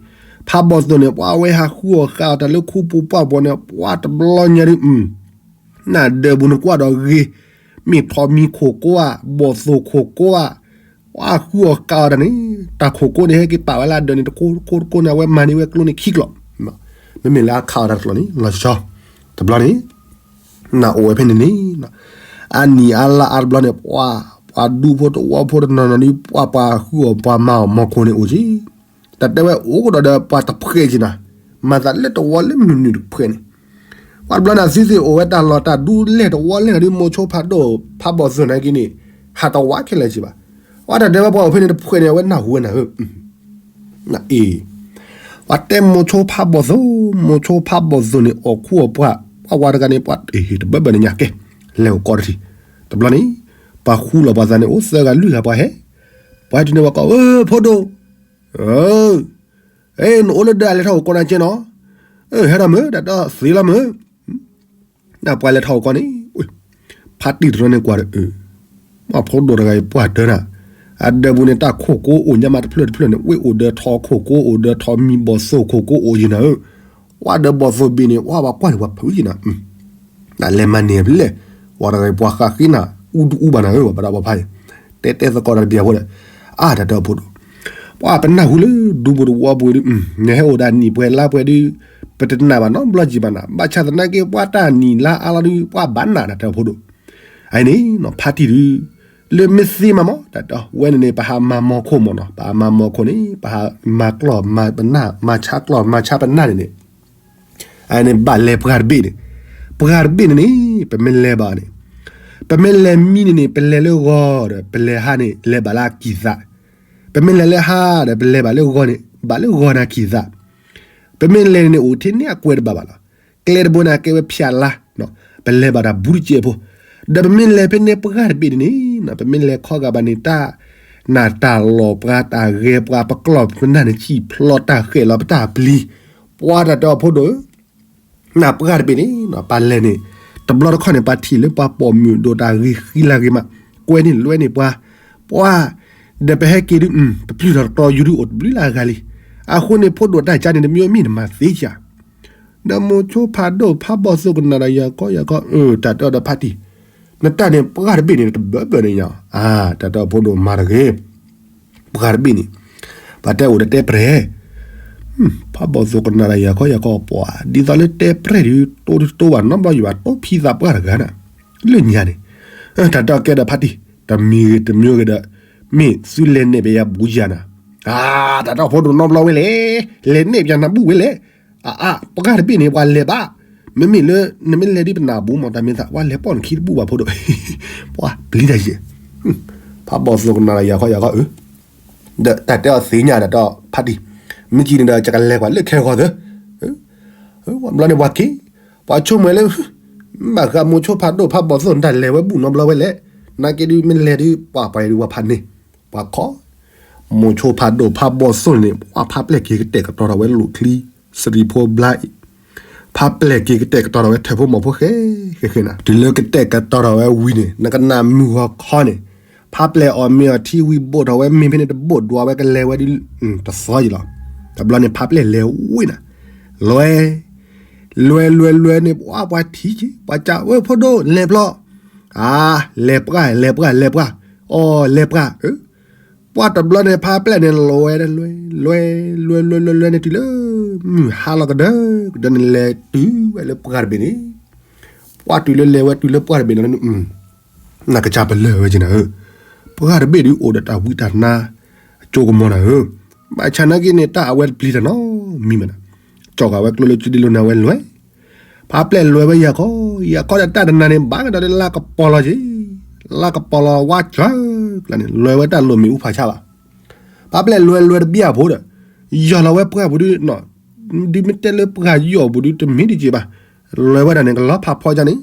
ဖးဘီၣ်သိၣ်န့ၣ် ပှၤဝဲဟးဃုအီၣ်ဃာ်အီၣ်တၢ်လၢခူပူၤပှၢ်ပူၤန့ၣ် ပှၤတဘျီညါဒ် နဒၢးပူၤန့ၣ်ကွၢ်ဒီးဂ့ၤ, မ့ၢ်ထိးမံၤခိၣ်ကိးဧါ, ဘီၣ်သိၣ်ခိၣ်ကိးဧါ, ပှၤဃုအီၣ်ဃာ်အီၣ်တၢ်န့ၣ်, တၢ်ခိၣ်ကိးန့ၣ် ဟဲက့ၤပာ်ဝဲလၢအဒၢးန့ၣ် တကိးတကိးတကိးန့ၣ် အဝဲမၤန့ၢ်ဝဲကျိန့ၣ်ခံကျိး, မ့မ့ၢ်လၢအခးအီၣ်တၢ်တကျိးန့ၣ် လီၤဆီ, တဘျီန့ၣ် နအိၣ်ဝဲဖဲန့ၣ်န့ၣ်, အနံၣ်အါလါအါတဘျီန့ၣ် ပှၤ ပှၤဒူဖိတဝီဖိတနီၤနီၤန့ၣ် ပှၤပှၤဃုအီၣ်ပှၤမၤအီၣ်မီၤခိၣ်န့ၣ်အိၣ်က့ၤ တၢ်တဲဝဲအိၣ်ကဒီးဒီးပှၤတဖှဲးက့ၤနၤ, မၤသးလၢတဝီလၢမုၢ်နုာ်တဖှဲးန့ၣ်, ပှၤတဘျီန့ၣ် သုသ့ၣ်အိၣ်ဝဲတၢ်လီၢ်တၢ်ဒူလဲၢ်တဝီလဲၢ်န့ၣ်ဒီး မိၤဆိဖးဒိၣ်ဖးဘီၣ်သိၣ်နာ်က့န့ၣ်, ဟးတဝးခဲလၢာ်က့ၤဘၣ်, ပှၤတၢ်တဲဝဲပှၤအိၣ်ဖဲန့ၣ်တဖှဲးန့ၣ် အဝဲနၢ်ဟူဝဲနၤဧၢ, အ့ ပှၤတဲမိၤဆိဖးဘီၣ်သိၣ်, မိၤဆိဖးဘီၣ်သိၣ်န့ၣ် အီၣ်ခူအီၣ်ပှၤ, ပှၤဝၤတဂၤန့ၣ် ပှၤတဘၢဘၢန့ၣ်ညါကဲ, လဲၤအိၣ်ကီးတထံၣ်, တဘျီန့ၣ် ပှၤဃူလီၤပှၤသးန့ၣ် အိၣ်သၢဂၤလွံၢ်ဂၤပှၤဟဲ, ပှၤဟဲတုၤန့ၣ်ပှၤကိး အၢ ဖိဒိၣ် အၢ နအိၣ်လၢဒၢးအလဲၤထီၣ်အိၣ်ကီးနၤကဲနီၤ, အၢ ဟဲဒီးမုၢ် တၢ်ဒီးသ့လီၤမုၢ်, နပှၤလဲၤထီၣ်အိၣ်ကီးန့ၣ်, ဖါတံၢ်တရၢန့ၣ်ကွၢ်ဒီးအၢ, မ့ၢ်ဖိဒိၣ်တဂၤအံၤပှၢ်တၢၢ်နၤ, အဒၢးပူၤန့ၣ် တၢ်ခိၣ်ကိးအိၣ်ညါမးတဖျၢၣ်တဖျၢၣ်န့ၣ် ဝ့ၢ်အိၣ်ဒီးထိးခိၣ်ကိးအိၣ်ဒီးထိးမံၤဘီၣ်သိၣ်ခိၣ်ကိးအိၣ်ယံၤနၤဧၢ, ဝဲဒီးဘီၣ်သိၣ်ဘ့ၣ်န့ၣ် ဝဲပှၤကွၢ်န့ၣ်ပှၤဖုးယံၤနၤ နလဲၤမၤန့ၢ်ဖဲလဲၣ်, ပှၤတဂၤအံၤပှၤဃးဃ့နၤ အူတအူဘၣ်နၤဧၢ ပှၤဘၣ်ဒီးပှၤဖးအံၤ, တဲတဲသကိးတၢ်တဘျီဖိဒီး, အါတၢ်တၢ်ဖိဒိၣ်, ပှၤပနၢ်ဟူလၢဒူပူၤတဝီပူၤဒုး, နဟဲအိၣ်ဒၣ်နံၣ်ပှဲၤလါပှဲၤဒုး, ပတနာ်ဘၣ်နီတဘျီကံၤဘၣ်နၤ, ဘၣ်ဆၣ်သနာ်က့ ပှၤတၢ်နံၤလါအါလီၤဒုး ပှၤဘၣ်နာ်တၢ်တဲအီၤဖိဒိၣ်. အန့ၣ်နီၤ ဖါတံၢ်ဒုး လၢမ့ၢ်သ့မးမး တၢ်တဲအီၤ ဝဲန့ၣ်န့ၣ် ပဟးမၤမီၤခိၣ်မးနီၤ, ပဟးမၤမီၤခိၣ်န့ၣ် ပဟးမၤကျီၢ်မၤပနၢ် မၤဆါကျီၢ်မၤဆါပနၢ်န့ၣ်န့ၣ် အန့ၣ်ဘၣ်လဲၤပှၢ်တဘ့ၣ်န့ၣ်, ပှၢ်တဘ့ၣ်န့ၣ်န့ၣ် ပမ့ၢ်လဲၤဘၣ်န့ၣ်, ပမ့ၢ်လဲၤမံန့ၣ်န့ၣ် ပလဲၤလၢဂီၤဒီး ပလဲၤဟါန့ၣ် လဲၤဘၣ်လၢအကံၢ်သး, ပမ့ၢ်လဲၤလၢဟါဒီး ပလဲၤဘၣ်လၢဂီၤန့ၣ် ဘၣ်လၢဂီၤန့ၣ်အကံၢ်သး, ပမ့ၢ်လဲၤန့ၣ်န့ၣ် အိၣ်ထဲန့ၣ်အကွဲးတဘၣ်ဘၣ်လီၤ. ကျဲတဘိန့ၣ် အကဲဝဲဖၠးလါ, ပလဲၤဘၣ်တၢ်ဘူးတကဲးဖိ, ဒီးပမ့ၢ်လဲၤဖဲန့ၣ်ပှၢ်တဘ့ၣ်န့ၣ်န့ၣ် ပမ့ၢ်လဲၤခီဂာ်ဘၣ်န့ၣ် တၢ် နၢ်တၢ်လီၤပှၤတၢ်ဂဲၤပှၤ ပကျီၢ်ပနၢ်န့ၣ် ဆံၣ်ဖျိတၢ်ဃဲၣ်လီၤပတၢ်ပျံၤ, ပှၤတၢ်တဲအီၤဖိဒိၣ်ဧၢ နပှၢ်တဘ့ၣ်န့ၣ် ပလဲၤန့ၣ် တဘျီတခီၣ်န့ၣ် ပှၤထံၣ်လၢပှၤပိာ်မုၣ်ဒိၣ်တၢ်ဂ့ၤဃံလၤဂ့ၤမး, ကွဲန့ၣ်လွဲန့ၢ်ပှၤ, ပှၤ, ဒီးပဟဲက့ၤဒုး ပပျုၢ်ထီၣ်တကျီယူၤဒုးအိၣ်တဘျုးလၢအဂၤလံ. အဃိန့ၣ် ဖိဒိၣ်တၢ်ကါန့ၣ် တမံၤမံၤနမၤသ့ဧါ. ဒီးမိၤဆိဖးဒိၣ်ဖးဘီၣ်သိၣ်ကနၣ်ဒီးယၤခီယၤခီ, တၢ်တဲအီၤဒီးဖါတံၢ်, နတၢ်န့ၣ်ပှၢ်တဘ့ၣ်န့ၣ် တဘၢဘၢန့ၣ်ညါ, တၢ်တဲအီၤဖိဒိၣ်မၤတဂ့ၤ ပှၢ်တဘ့ၣ်န့ၣ် ပှၤတဲအိၣ်ဒီးတဲပြဲၢ်, ဖးဘီၣ်သိၣ်ကနၣ်ဒီးယၤခီယၤခီပှၤ, ဒ်သိးလၢတဲပြဲၢ်ဒုး တိတတိဘၣ်နီတဘျီယဘၣ် တိဖံသးပှၢ်တဂၤနၤ, လၢညါန့ၣ်, တၢ်တဲအီၤကဲဒီးဖါတံၢ်, တမံၤဂ့ၤတမံၤဂ့ၤဒီး, မ့ၢ်သုလဲၤနဲၣ်ပယၤဘူးယၤနၤ, တၢ်တဲအီၤဖိဒိၣ်နီတဘျီဝဲလဲၣ်, လဲၤနဲၣ်ပယၤနၤဘူးဝဲလဲၣ်, အါအါ ပှၢ်တဘ့ၣ်န့ၣ် ပှၤလဲၤဘၣ်, မ့မ့ၢ်လၢ နမ့ၢ်လဲၤဒ်ပနၢ်ဘူးမး တၢ်မ့ၢ်သး ပှၤလဲၤပိာ်နခံတဘူးဘၣ်ဖိဒိၣ်, ပှၤပျံၤတၢ်ယဲၢ်, ဖးဘီၣ်သိၣ်ကနၣ်ဒီးယၤခီယၤခီအၢ ဒီးတၢ်တဲအီၤသ့ၣ်ညါဒီးဖါတံၢ်, မ့ၢ်ကံန့ၣ်ဒီး ယကလဲၤကွၢ်လၢခဲဂီၤသၢ, ဘျီန့ၣ်ပှၤက့ၤ, ပှၤဆိကမိၣ်လၢ, ဘၣ်ဃးမိၤဆိဖးဒိၣ်ဖးဘီၣ်သိၣ်န့ၣ် တၢ်လဲၤဝဲဘူးနီတဘျီဝဲလဲၣ်, နာ်က့ဒုးမ့ၢ်လဲၤဒုး ပှၤပှၤအံၤဒုးပှၤဖးန့ၣ်, ပှၤခီ မိၤဆိဖးဒိၣ်ဖးဘီၣ်သိၣ်န့ၣ် ပှၤဖးပျဲၢ်က့ၤကတဲာ်ကတီၤထီၣ်ဝဲလိၣ်ချံ, စရံဖိဘျါအံၤ, ဖးပျဲၢ်က့ၤကတဲာ်ကတီၤထီၣ်ဝဲထၢၣ်ဖိမီၤဖိဃဲဃဲဃဲနၤ, တုၤလၢကတဲာ်ကတီၤထီၣ်ဝဲဝံၤန့ၣ် နကနၣ်မုၢ်ဂီၤခီန့ၣ်, ဖးပျဲၢ်အီၣ်မ့ၤအီထံဝံၤဘိၣ်ထီၣ်ဝဲမ့ၤဖဲန့ၣ်တဘိၣ်ဒွးဝဲကလဲၤဝဲဒ်, တသီယံၤလီၤ, တဘျီန့ၣ်ဖးပျဲၢ်လဲၤဝံၤနၤ, လဲၤ, လဲၤလဲၤလဲၤန့ၣ် ပှၤပှၤထံၣ်က့ၤ ပှၤကးဝဲဖိဒိၣ်လဲၤဘျီ အါ, လဲၤပှၢ် လဲၤပှၢ် လဲၤပှၢ်, အီ လဲၤပှၢ်, ပှၢ်တဘျီန့ၣ် ဖးပျဲၢ်န့ၣ် လဲၤဝဲဒၣ်လဲၤ, လဲၤ, လဲၤလဲၤလဲၤလဲၤန့ၣ် တုၤလၢမုၢ်ဟါလီၤကဒၢကဒၢန့ၣ် လဲၤတုၤဝဲလၢပှၢ်တဘ့ၣ်န့ၣ်, ပှၢ်တုၤလၢလဲၤဝဲတုၤလၢပှၢ်တဘ့ၣ်န့ၣ်, နကစၢ်ပလၢၢ်ဝဲက့နၤဧၢ, ပှၢ်တဘ့ၣ်ဒုးအိၣ်ဒီးတၢ်ဝံတၢ်နါ, အကၠိကမီၤနၤဧၢ, ဘၣ်ဆၣ်နာ်က့န့ၣ် တၢ်အဝဲတပျံၤတၢ်နီတမံၤမးနၤ, ကၠီၣ်ဃာ်ဝဲကျိလၢကၠံဒ့လိာ်နၤဝဲလဲၤ ဖးပျဲၢ်လဲၤဝဲယၤခီ, ယၤခီဒီးတၢ်တနၤန့ၣ် ဘၣ်ကဒီးလၢလါကပီၤလီၤက့ၤ, လါကပီၤလီၤဝါစှၤကျါန့ၣ် လဲၤဝဲတၢ်လိၣ်မ့ၣ်အူဖးဆါဘၣ်, ဖးပျဲၢ်လဲၤလဲၤတဘံၣ်အဖိဒီး, ယီၢ်လီၤဝဲပှၢ်ပူၤဒုး, ဒုးမ့ၢ်တဲလၢပှၢ်ယီၢ်ပူၤဒုးတမ့ၢ်တက့ၢ်ဘၣ်, လဲၤဝဲဒၣ်န့ၣ် ကလီၤဖးဖီကန့ၣ်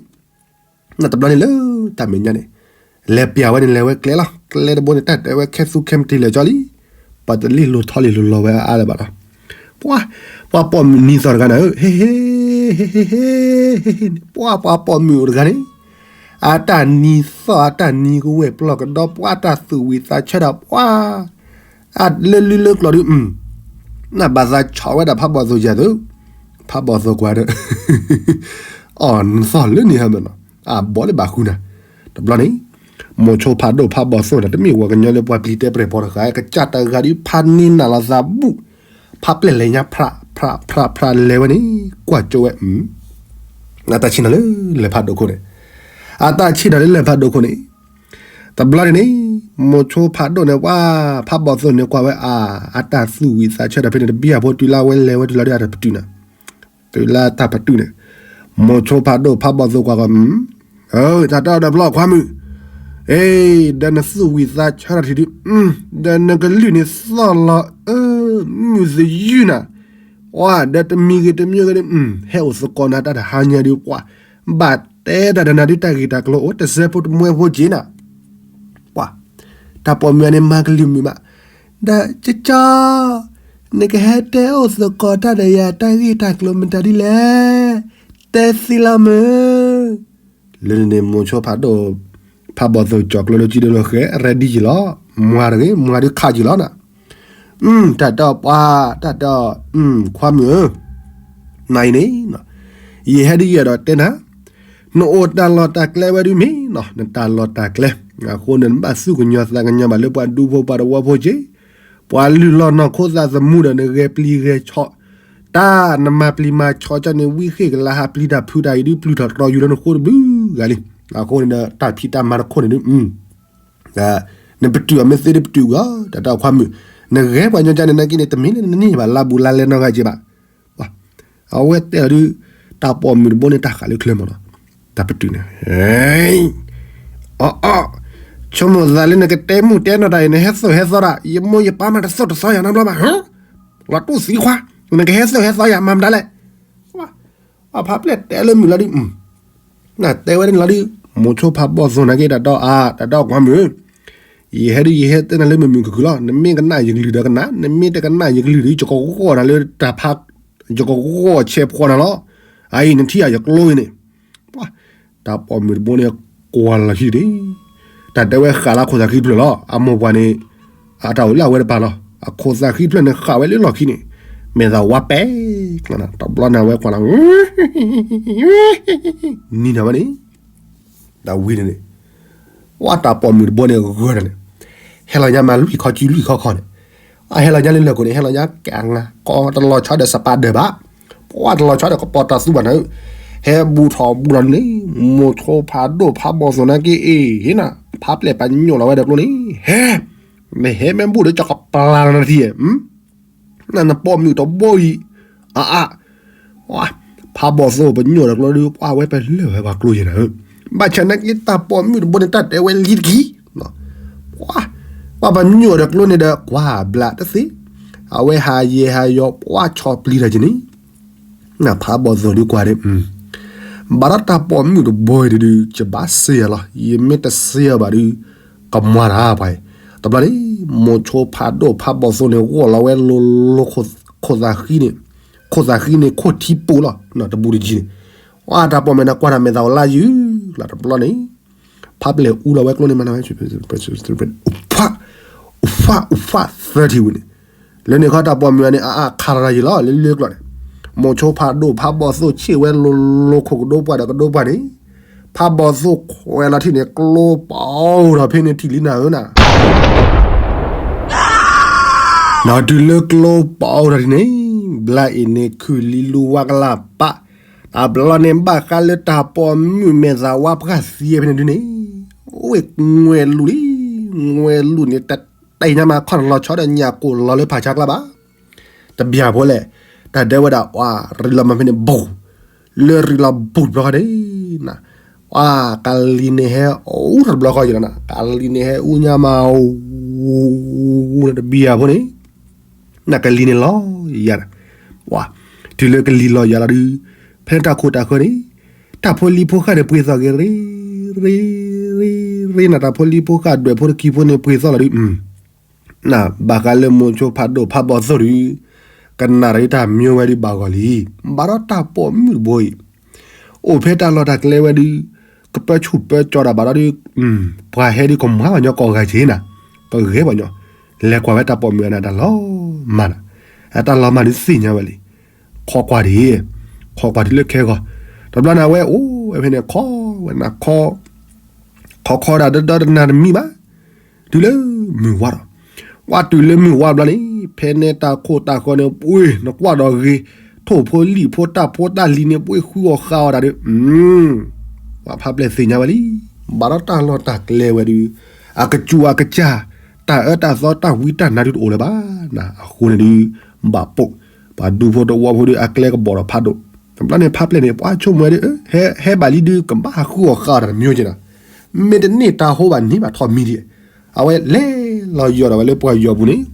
နတဘျီန့ၣ်လၢတၢ်မဲာ်ညါန့ၣ်, လဲၤပျၢ်ဝဲန့ၣ် လဲၤဝဲကျဲလီၤ, ကျဲတဘိန့ၣ် တၢ်တဲဝဲခဲသူခဲမတ့ၢ်လၢာ်ကၠီလံ, ပှၤတလ့ၢ်လိၤထီလံၤလိၤလီၤဝဲအါလၢၤဘၣ်လီၤ, ပှၤ, ပှၤပိာ်မုၣ်နံၤသီၣ်တဂၤန့ၣ်ဧၢ, ဟ့ဟ့, ဟ့ဟ့, ပှၤပှၤပိာ်မုၣ်အိၣ်တဂၤန့ၣ်, အတၢ်နံၤသီၣ်အတၢ်နံၤကဝဲၢ်ပျီၢ်ကဒီး ပှၤတၢ်သူၣ်ဝံၣ်သးဆၢဒီးပှၤ အလၢလုလၢကျိာ်ဒုး, နဘၣ်သးဆီၣ်ဝဲဒၣ်ဖးဘီၣ်သိၣ်ယၤသု, ဖးဘီၣ်သိၣ်ကွၢ်ဒီး, အီၣ်နသီၣ်လၢန့ၣ်ဟဲမ့ၢ်နီၤ, အဘီၣ်လၢဘၣ်ဃုနၤ, တဘျီန့ၣ်, မိၤဆိဖးဒိၣ်ဖးဘီၣ်သိၣ်န့ၣ် တမ့ၢ်ဝဲကညီလၢပှၤပျံၤတဲပြဲၢ်ပီၤတဂၤ, ကစၢ်တဂၤဒုးဖးန့ၢ်နၢ်လီၤသးဘူၣ်, ဖးပျဲၢ်လဲၤညါဖြး, ဖြး, ဖြး, ဖြးလဲၤဝဲန့ၣ် ကွၢ်ကၠိဝဲ အတၢ်ဆ့ၣ်နီၤလၢလဲၤဖးဒိၣ်ခိၣ်န့ၣ်, အတၢ်ဆ့ၣ်နီၤလၢလဲၤဖးဒိၣ်ခိၣ်န့ၣ်, တဘျီန့ၣ်န့ၣ်, မိၤဆိဖးဒိၣ်န့ၣ် ပှၤ, ဖးဘီၣ်သိၣ်န့ၣ်ကွၢ်ဝဲအါ, အတၢ်သူၣ်ဝံၣ်သးဆၢဒီးဖဲန့ၣ်တဘံၣ်အဖိတုၤလၢအဝဲလဲၤဝဲတုၤလီၤဒုးအတၢ်ပတုာ်နၤ, တုၤလၢတၢ်ပတုာ်န့ၣ်, မိၤဆိဖးဒိၣ်ဖးဘီၣ်သိၣ်ကွၢ်ကီး တၢ်တဲအီၤဒီးဖျီၣ်ခွါမုၣ်, အ့, ဒီးနသူၣ်ဝံၣ်သးဆၢထီၣ်ထံးဒုး, ဒီးနကလုၢ်န့ၣ်သီၣ်လီၤအၢ, မုၢ်သယုၢ်နၤ, ပှၤဒီးတမံၤဂ့ၤတမံၤဂ့ၤဒုး, ဟဲအိၣ်သကိးနၤတၢ်တဟါညါဒုးပှၤ, ဘၣ်တဲတၢ်ဒီးနၤဒုးတၢ်ဂ့ၢ်တၢ်ကျိၤအိၣ်တစဲးဖိတမှဲဖိက့နၤ, ပှၤ, တၢ်ပိာ်မုၣ်န့ၣ်မၤကလုၢ်မုာ်မး, ဒီးကၠီကၠီ နကဟဲတဲအိၣ်သကိးတၢ်ဒီးယၤတၢ်ဂ့ၢ်တၢ်ကျိၤမတၤဒ်လဲၣ်, တဲသ့လီၤမုၢ်, လၢန့ၣ်မိၤဆိဖးဒိၣ်, ဖးဘီၣ်သိၣ်ကၠီၤကျိလၢကၠံဒိၣ်လၢဃဲ ready ယံၤလီၤ, မၤတဂ့ၤ မၤဒုးခးယံၤလီၤနၤ, တၢ်တဲအီၤပှၤ, တၢ်တဲအီၤ, ခွါမုၣ်ဧၢ, နၤအံၤန့ၣ်, ယဟဲဒ်ယဲဒီးတဲနၤ, နအိၣ်တၢ်လီၢ်တၢ်ကျဲဝဲဒုးမ့ၢ်နီၤ နတၢ်လီၢ်တၢ်ကျဲ, အဃိန့ၣ် နဘၣ်သူၣ်ကညီၤသးကညီၤဘၣ်လၢပှၤဒူဖိပှၤတဝီဖိက့, ပှၤလုၢ်လီၢ်နီၢ်ခိသးသမူဒီးနဂဲၤပျံၤဂဲၤဆီၣ်, တၢ်နမၤပျံၤမၤဆီကၢ်န့ၣ် ဝံဃ့ၣ်ကလါဟးပျံၤတၢ်ဖုးတၢ်အံၤဒုး ပျုၢ်ထီၣ်တြီယူၤလၢနဃိတဘျုးဂၤလံ. အဃိန့ၣ်ဒီး တၢ်ဖံးတၢ်မၤတခိၣ်န့ၣ်ဒုး နပတုာ်အီၤမ့ၢ်သ့ဒုးပတုာ်ဂီၤ တၢ်တၢ်ခွါမုၣ်, နဂဲၤပှၤညီကၢ်န့ၣ် နာ်က့န့ၣ် တမ့ၢ်လၢနန့ၢ်ဘၣ်လါဘူးလါလဲနီတဂၤက့ဘၣ်. အဝဲတဲအီၤဒုး တၢ်ပိာ်မုၣ်တဘိန့ၣ် တၢ်ဃးလၢချၢမးနီၤ, တၢ်ပတုာ်န့ၣ် အီအီ ဆိကမိၣ်သးလၢနကတဲမုၢ်တဲနီၢ်တၢ်အံၤ နဟဲသိၣ်ဟဲသီတၢ်, ယမိၢ်ယပၢ်မးတသိၣ်တသီယၤနီတဘျီဘၣ်, လီၤတူၢ်သံခွါ, နကဟဲသိၣ်ဟဲသီယၤမၤမတၤလဲၣ်. အဖါပျဲၢ်တဲလၢမုၢ်လီၤဒုး နတဲဝဲန့ၣ်လီၤဒုး မိၤဆိဖးဘီၣ်သိၣ်နာ်က့ တၢ်ဒီအါ တၢ်ဒီကွၢ်မုၢ်, ယဟဲဒုးယဟဲတဲနၤလၢမုာ်မုာ်ခုၣ်ခုၣ်လီၤ. နမ့ၢ်ကနၣ်ယကလုၢ်ဒီးကနၣ်, နမ့ၢ်တကနၣ်ယကလုၢ်ဒီး ယကဂီၢ်နၤလၢတၢ်ဖး, ယကဂီၢ်ဆဲးဖှီနၤလီၤ. အအံၤနထံၣ်ယၤယကျိအံၤန့ၣ်, တၢ်ပိာ်မုၣ်တဘိန့ၣ် ကွၢ်လီၤခံဒံး, တၢ်တဲဝဲဃးလၢခိၣ်သးဃံဖျၢၣ်လီၤ. အမိၢ်ပှၢ်န့ၣ် အတၢ်အိၣ်လၢအဝဲတပၤလီၤ. အခိၣ်သးဃံဖျၢၣ်န့ၣ် ဃးဝဲလၢလီၢ်ခံန့ၣ်, မဲာ်သးဝါပဲာ်, တဘျီန့ၣ်ဝဲကွၢ်လီၤ နံၤနၤဝဲန့ၣ်, တၢ်ဝံၤန့ၣ်, ဝဲတၢ်ပိာ်မုၣ်တဘိန့ၣ်ဂၢၢ်တၢ်န့ၣ်, ဟဲလီၤညါမၤလွံၢ်ခီစုလွံၢ်ခီခီန့ၣ်, အဟဲလီၤညါလၢလၢၢ်ခိၣ်န့ၣ် ဟဲလီၤညါကကီတလီၤဆီဒီးစပးဒၢးဘၣ်, ပှၢ်တလီၤဆီဒီးကပီၤတၢ်သူဘၣ်နၤ, ဟဲဘူးထီၣ်ဘူးလီၤန့ၣ်, မိၤဆိဖးဒိၣ်ဖးဘီၣ်သိၣ်နာ်က့အ့ၣ် ဟ့ၣ်နၤ, ဖါပျဲၢ်ပညိၣ်လီၤဝဲဒီးကျိန့ၣ်, ဟဲ, မ့ၢ်ဟဲမ့ၢ်ဘူးဒီးကကပျၢ်လီၤနၤတထံၣ် နပိာ်မုၣ်တဘိအံၤ, အအါ, ဖးဘီၣ်သိၣ်ပညိၣ်ဒီးကျိဒုး ပှၢ်ဝဲပလၢၢ်ဝဲပှၤကျိယဲၢ်နၤဧၢ, ဘၣ်ဆၣ်နာ်က့တၢ်ပိာ်မုၣ်တဘိန့ၣ် တၢ်တဲဝဲလံတက့ၢ်, ပှၢ်ပညိၣ်ဒီးကျိန့ၣ်ဒီး ကွၢ်ဘျးတသ့, အဝဲဟးယဲၢ်ဟးယီၤ ပှၢ်ဆီၣ်ပျံၤတၢ်က့ၤန့ၣ်, ဖးဘီၣ်သိၣ်ဒုးကွၢ်ဒံး, ဘၣ်ဒီးတၢ်ပိာ်မုၣ်တဘိအံၤဒုး ယဘၣ်စ့ၢ်ယၤလီၤ, ယမ့ၢ်တစ့ၢ်ယၤဘၣ်ဒုး ကမွၤတၢ်ပှၤအံၤ, တဘျီန့ၣ်, မိၤဆိဖးဒိၣ်ဖးဘီၣ်သိၣ်န့ၣ် ဂီၢ်လီၤဝဲလိၤလိၤခိၣ်သးဃံန့ၣ်, ခိၣ်သးဃံန့ၣ် ခိၣ်ထံပူၤလီၤ, တဘူးတကံန့ၣ်, အတၢ်ပိာ်မုၣ်န့ၣ် ကွၢ်တၢ်မဲာ်သးဝဲလါယုၢ်လီၤ တဘျီန့ၣ်, ဖါပျဲၢ်အူလီၤဝဲကျိန့ၣ်မးနဝဲ, ဖး, ဖး, ဖးသၢထံၣ်ဝံၤန့ၣ်, လၢန့ၣ်ခီတၢ်ပိာ်မုၣ်န့ၣ် အအါခးလီၤတၢ်ယံၤလီၤ လၢလၢကျိန့ၣ်, မိၤဆိဖးဒိၣ်ဖးဘီၣ်သိၣ်ဆ့ၣ်ဝဲလိၤလိၤခိၣ်ကဒိပှၢ်ဒီးကဒိပှၢ်န့ၣ်, ဖးဘီၣ်သိၣ်ခွဲးလီၤထံၣ်န့ၣ် ကျိပအိၣ်ထီၣ်ဖဲန့ၣ်ထံၣ်လံနၤဧၢနၤ, ဒီးတုၤလၢကျိပအိၣ်ထီၣ်ထံၣ်န့ၣ်, ဘျါအံၤန့ၣ်ခုၣ်လံလူဝါကလၢ်ပာ်, တဘျီန့ၣ်ဘၣ်ဃးလၢတၢ်ပိာ်မုၣ်မဲာ်သးဝါပှၢ်သံဖဲန့ၣ်ဒုန့ၣ်, အိၣ်ဝဲငွဲလူၤလံ, ငွဲလူၤန့ၣ် တတဲညါမးခီၣ်တလီၤဆီဒီးညၣ်ကိၢ်လီၤလၢဖးဆါကျါဘၣ် တဘျီဖိလဲၣ်, တၢ်ဒဲဝဲဒၣ် ပှၤရံးလီၤမၤဖဲန့ၣ် ဘူး, လၢရံးလီၤဘူးတဘျီဃီန့ၣ်, ပှၤကလံၤန့ၣ်ဟဲအူတဘျီဃီယံၤလီၤနၤ, ကလံၤန့ၣ်ဟဲအူညါမးအူ, တဘျီဖိန့ၣ်, နကလံၤန့ၣ်လီၤယၤ, ပှၤ, တုၤလၢကလံၤလီၤယၤလီၤဒုး, ဖဲန့ၣ်တၢ်ခိၣ်တၢ်ဃၢၤန့ၣ်, တၢ်ဖိလံၤဖိဃာ်န့ၣ်ပှ့ၤသီၣ်က့ၤ ရ့, ရ့, ရ့, ရ့နၤ တၢ်ဖိလံၤဖိဃာ်ဒွဲၣ်ဖိတကံၤဖိန့ၣ်ပှ့ၤသီၣ်လီၤဒုး နဘၣ်ဃးလၢမိၤဆိဖးဒိၣ်ဖးဘီၣ်သိၣ်ဒုး, ကနၣ်ရံၣ်တၢ်မံဝဲဒုးဘၣ်ဂီၢ်လံ, ဘၣ်ဒီးတၢ်ပိာ်မုၣ်တဘိအံၤ, အိၣ်ဖဲတၢ်လီၢ်တၢ်ကျဲဝဲဒုး, ကပၢဆူၣ်ပၢကၠီတၢ်ဘၣ်ဒီးဒုး, ပှၤဟဲဒုးကမၤပှၤညီကိးဂၤက့ၤနၤ, ကဂဲၤပှၤညီ, လဲၤကွၢ်ဝဲတၢ်ပိာ်မုၣ်အနၢ်တၢ်လီၤမၢ်နၤ, အတၢ်လီၤမၢ်ဒုးသ့ၣ်ညါဝဲလံ, ခီကွၢ်ဒံး, ခီကွၢ်ဒံးလၢခဲဂီၤ, တဘျီန့ၣ်ဝဲအိၣ်ဝဲဖဲန့ၣ်ခီဝဲနၤခီ ခီခီဒၣ်ဒီဒီတနၤတမံၤဘၣ်, တုၤလၢမုၢ်ဝါဒီး, ဝဲတုၤလၢမုၢ်ဝါဘျီန့ၣ် ဖဲန့ၣ်တၢ်ခိၣ်တၢ်ဃၢၤန့ၣ် ပှ့ၤနကွၢ်ဒီးဂ့ၤ, ထိၣ်ဖိလံၣ်ဖိတၢ်ဖိတၢ်လံၤန့ၣ် ပှ့ၤဃုအီၣ်ဃာ်အီၣ်တၢ်ဒီး, ပှၤဖးပျဲၢ်သ့ၣ်ညါဝဲလံ, ဘၣ်ဒီးတၢ်လီၢ်တၢ်ကျဲဝဲဒုး, အကစူၣ်အကစၢ်, တၢ်အၢတၢ်သီတၢ်ဝံတၢ်နါဒုးတအိၣ်လၢၤဘၣ်, အဃိန့ၣ်ဒုး, ဘၣ်ပိာ်, ပှၤဒူဖိတဝီဖိဒုး အကျဲကဘီၣ်ဒီးဖးဒိၣ်, တဘျီန့ၣ်ဖးပျဲၢ်န့ၣ် ပှၤဆိကမိၣ်ဝဲဒုး, ဟဲဘၣ်လံဒုး ကဘၣ်ဟးဃုအီၣ်ဃာ်အီၣ်တၢ်တမံၤက့ၤနၤ, မ့ၢ်တန့ၢ်တၢ်ဟိဘၣ်န့ၢ်ဘၣ်ထီၣ်မံၤဒံး, အဝဲလဲၤလီၤယီၢ်ဒီးဝဲလၢပှၤယီၢ်ပူၤန့ၣ်,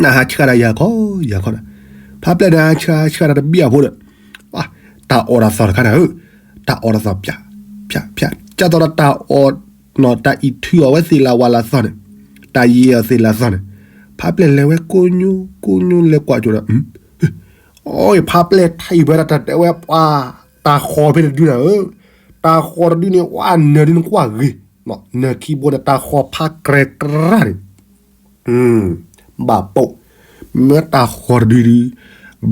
နဟးဆှၣ်တၢ်ယၤခီယၤခီဒီး, ဖးပျဲၢ်န့ၣ်ဟးဆှၣ်ဆှၣ်တၢ်တဘံၣ်အဖိဒီး, တၢ်အီၣ်တၢ်သီၣ်တခါန့ၣ်ဧၢ, တၢ်အီၣ်တၢ်သီၣ် ဖၠၣ်ဖၠၣ်ဖၠၣ် ကၢ်သိးဒီးတၢ်အီၣ်, တၢ်အံးထုးအီၣ်ဝဲသ့ၣ်လၢဝါလၢသီၣ်န့ၣ်, တၢ်ယံာ်အီၣ်သ့ၣ်လၢသီၣ်န့ၣ်, ဖးပျဲၢ်လဲၤဝဲကိညိကိညိလဲၤကွၢ်ကၠိဒီး, အိၣ်ဖးပျဲၢ်ထံၣ်ဝဲဒၣ်တၢ်တဲဝဲပှၤ, တၢ်ဃီၤဖဲတဒုနၤဧၢ, တၢ်ဃီၤတဒုန့ၣ် ဝဲနၢၤဒုးနကွၢ်ဂ့ၤ, နၢၤခံဘိန့ၣ် တၢ်ဃီၤဖးကြဲကြဲန့ၣ်, ဘၣ်ပိာ်, မ့ၢ်တၢ်ဃီၤတဒုဒုး,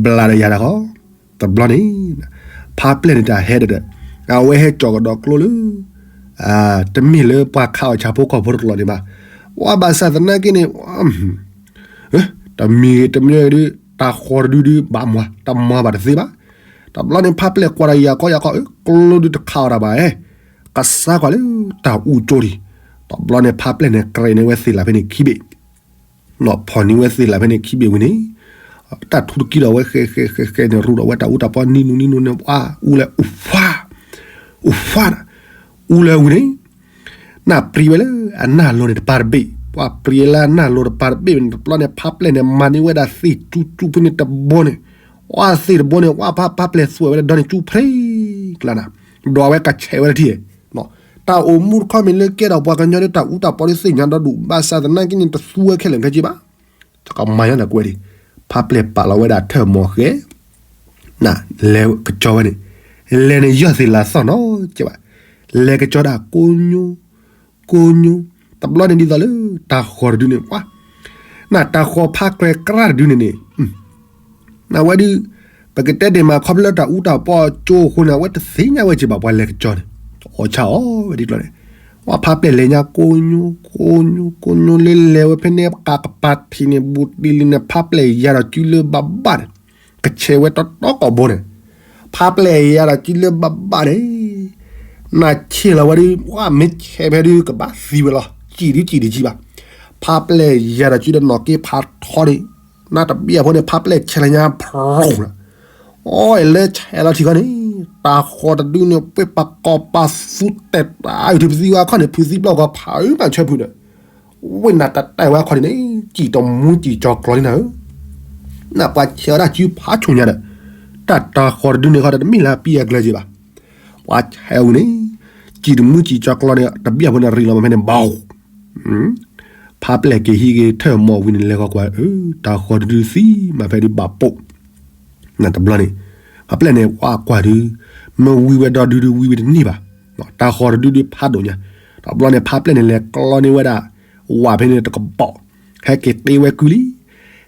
ဘျါဒီးယၤတၢ်ဃီ, တဘျီန့ၣ်, ဖးပျဲၢ်န့ၣ်တၢ်ဟဲဒီးဒီး, အဝဲဟဲကၠီၣ်ကဒီးကျိလၢ တမ့ၢ်လၢပှၤခးအီၣ်ဆၣ်ဖိကီၢ်ဖိတကျိၤန့ၣ်ဘၣ်, ဝဲဘၣ်ဆၣ်သနာ်က့န့ၣ်, တမံၤဂ့ၤတမံၤဂ့ၤဒုး, တၢ်ဃီတဒုဒုဘၣ်မၤ တမၤဘၣ်တသ့ဘၣ်. တဘျီန့ၣ် ဖါပျဲၢ်ကွၢ်ဒီးယၤခီယၤခီ အၢ ကျိဒုတခးအီၤတၢ်ဘၣ်ဧါ, ကစၢ်ကွၢ်လၢတၢ်အူကၠိဒံး. တဘျီန့ၣ် ဖါပျဲၢ်န့ၣ် ကြဲးန့ၢ်ဝဲသ့ၣ်လၣ်ဖဲန့ၣ်ခံဘ့ၣ် နီၢ်ဖီၣ်န့ၢ်ဝဲသ့ၣ်လၣ်ဖဲန့ၣ်ခံဘ့ၣ်ဝံၤန့ၣ်, တၢ်ထူတကံဒီးဝဲဃဲဃဲဃဲဃဲန့ၣ် ရူးဒီးဝဲတၢ်အူတၢ်ပီနံၤနူနံၤနူန့ၣ် ဝါအူလဲၣ် အူဖး, အူဖး, အူလဲၣ်ဝံၤန့ၣ်, နၢ်ပြံးဝဲလၢအနၢ်လိၤန့ၣ်တပၤတဘ့ၣ်, ပှၤပြံးလၢအနၢ်လိၤတပၤတဘ့ၣ်န့ၣ် တဘျီန့ၣ် ဖါပျဲၢ်န့ၣ် မၤန့ၢ်ဝဲဒၣ်သ့ၣ်ကၠူကၠူဖဲန့ၣ်တဘိန့ၣ်, ဝါသ့ၣ်တဘိန့ၣ် ဝါဖါပျဲၢ်သွဲၣ်ဝဲလၢဒီန့ၣ်ကၠူဖျ့ကျါနၤ, ဒီးအဝဲကဆဲးဝဲလၢထံၣ် တၢ်အိၣ်မူတခီမ့ၢ်လၢကဲဒီးပှၤကညီလၢတၢ်အူတၢ်ပီဒီးသ့ၣ်ညါဒီဒူၣ် ဘၣ်ဆၣ်သနာ်က့န့ၣ် တသူဝဲခဲလၢာ်ခဲဆ့ဘၣ်. တကမၤညါန့ၣ်ကွဲးဒံး, ဖါပျဲၢ်ပာ်လီၤဝဲဒၣ်ထၢၣ်မီၤဃဲ, နလဲၤကကၠီဝဲန့ၣ်, လဲၤန့ၣ်ယီၢ်သ့ၣ်လၤသီၣ်နီၤကဲဘၣ်, လဲၤကကၠီဒၣ်ကိညိ, ကိညိ, တဘျီန့ၣ်ဒ်သိးလၢတၢ်ဃီတဒုန့ၣ် ပှၤ, နတၢ်ဃီဖါကြဲးကြၢ်တဒုန့ၣ်န့ၣ် နဝဲဒုး, ပကတဲဒ်မးခီဖျိလၢတၢ်အူတၢ်ပီကၠိအဃိန့ၣ် အဝဲတသ့ၣ်ညါဝဲက့ၤဘၣ်ပှၤလဲၤကကၠီန့ၣ်, အီၣ်ဆၣ်အီၣ်ဝဲဒ်ကျီန့ၣ်, ပှၤဖါပျဲၢ်လဲၤညါကိညိ ကိညိ ကိညိလၢလဲၤဝဲဖဲန့ၣ် ပကးကပၤထံးန့ၣ် ဘူးတံၢ်လံန့ၣ် ဖါပျဲၢ်ယၤဒီးစုလၢဘၣ်ဘၣ်န့ၣ်, ကဆဲးဝဲတီတီကိာ်ဘိန့ၣ်, ဖါပျဲၢ်ယၤဒီးစုလၢဘၣ်ဘၣ်န့ၣ် နဆဲးလီၤဝဲဒုး ပှၤမ့ၢ်ဆဲးဖဲဒုးကဘၣ်သံဝဲလီၤ စံၣ်ဒုစံၣ်ဒံးကံဘၣ်, ဖါပျဲၢ်ယၤဒီးစုဒီးနီၢ်က့ဖးထီန့ၣ်, နတဘၣ်အဃိန့ၣ် ဖါပျဲၢ်ဆဲးလီၤညါဖရိလီၤ, အီၣ်လၢဆဲးလီၤထံဃီန့ၣ်, တၢ်ဃီတဒုန့ၣ် ပှ့ၤပာ်ကီၤပာ်သူတဲာ်တၢ်အုၣ်ထံပသံဝဲအခီၣ်န့ၣ် ဖုးသံပျီၢ်ကီၤဖးအုၣ်မးဆၢဖုးဒီး, ဝ့ၢ်နၤတတဲဝဲအခီၣ်န့ၣ် စံၣ်တမူစံၣ်ကၠီၤကျီၤလံနၤဧၢ နပှၤဆဲးဝဲဒၣ်စုဖးဆူၣ်ညါဒီး, တၢ်တၢ်ဃီတဒုန့ၣ်ဃီဒီးတမ့ၢ်လၢအပံအကျၢၤက့ၤဘၣ်, ပှၤဆဲးဝံၤန့ၣ်, စံၣ်တမူစံၣ်ကၠီၤကျီၤန့ၣ် တဘၣ်အဃိန့ၣ် ရံးလီၤမးဖဲန့ၣ်ဘၣ်, ဖါပျဲၢ်က့ၤဟံးက့ၤထၢၣ်မီၤဝံၤန့ၣ် လဲၤဃီကွၢ် အၢ တၢ်ဃီတဒုသံမးဖဲဒုးဘၣ်ပိာ် နတဘျီန့ၣ်, ဖါပျဲၢ်န့ၣ် ဝါကွၢ်ဒုး, မ့ၢ်ဝံဝဲဒီဒုဒုးဝံဝဲတန့ၢ်ဘၣ်, တၢ်ဃီတဒုဒုးဖးဒိၣ်ညါ, တဘျီန့ၣ် ဖါပျဲၢ်န့ၣ် လဲၤကျီန့ၢ်ဝဲဒၣ်, ဝၣ်ဖဲန့ၣ်တကပီၤ, ဟဲက့ၤတ့ဝဲကုလံ,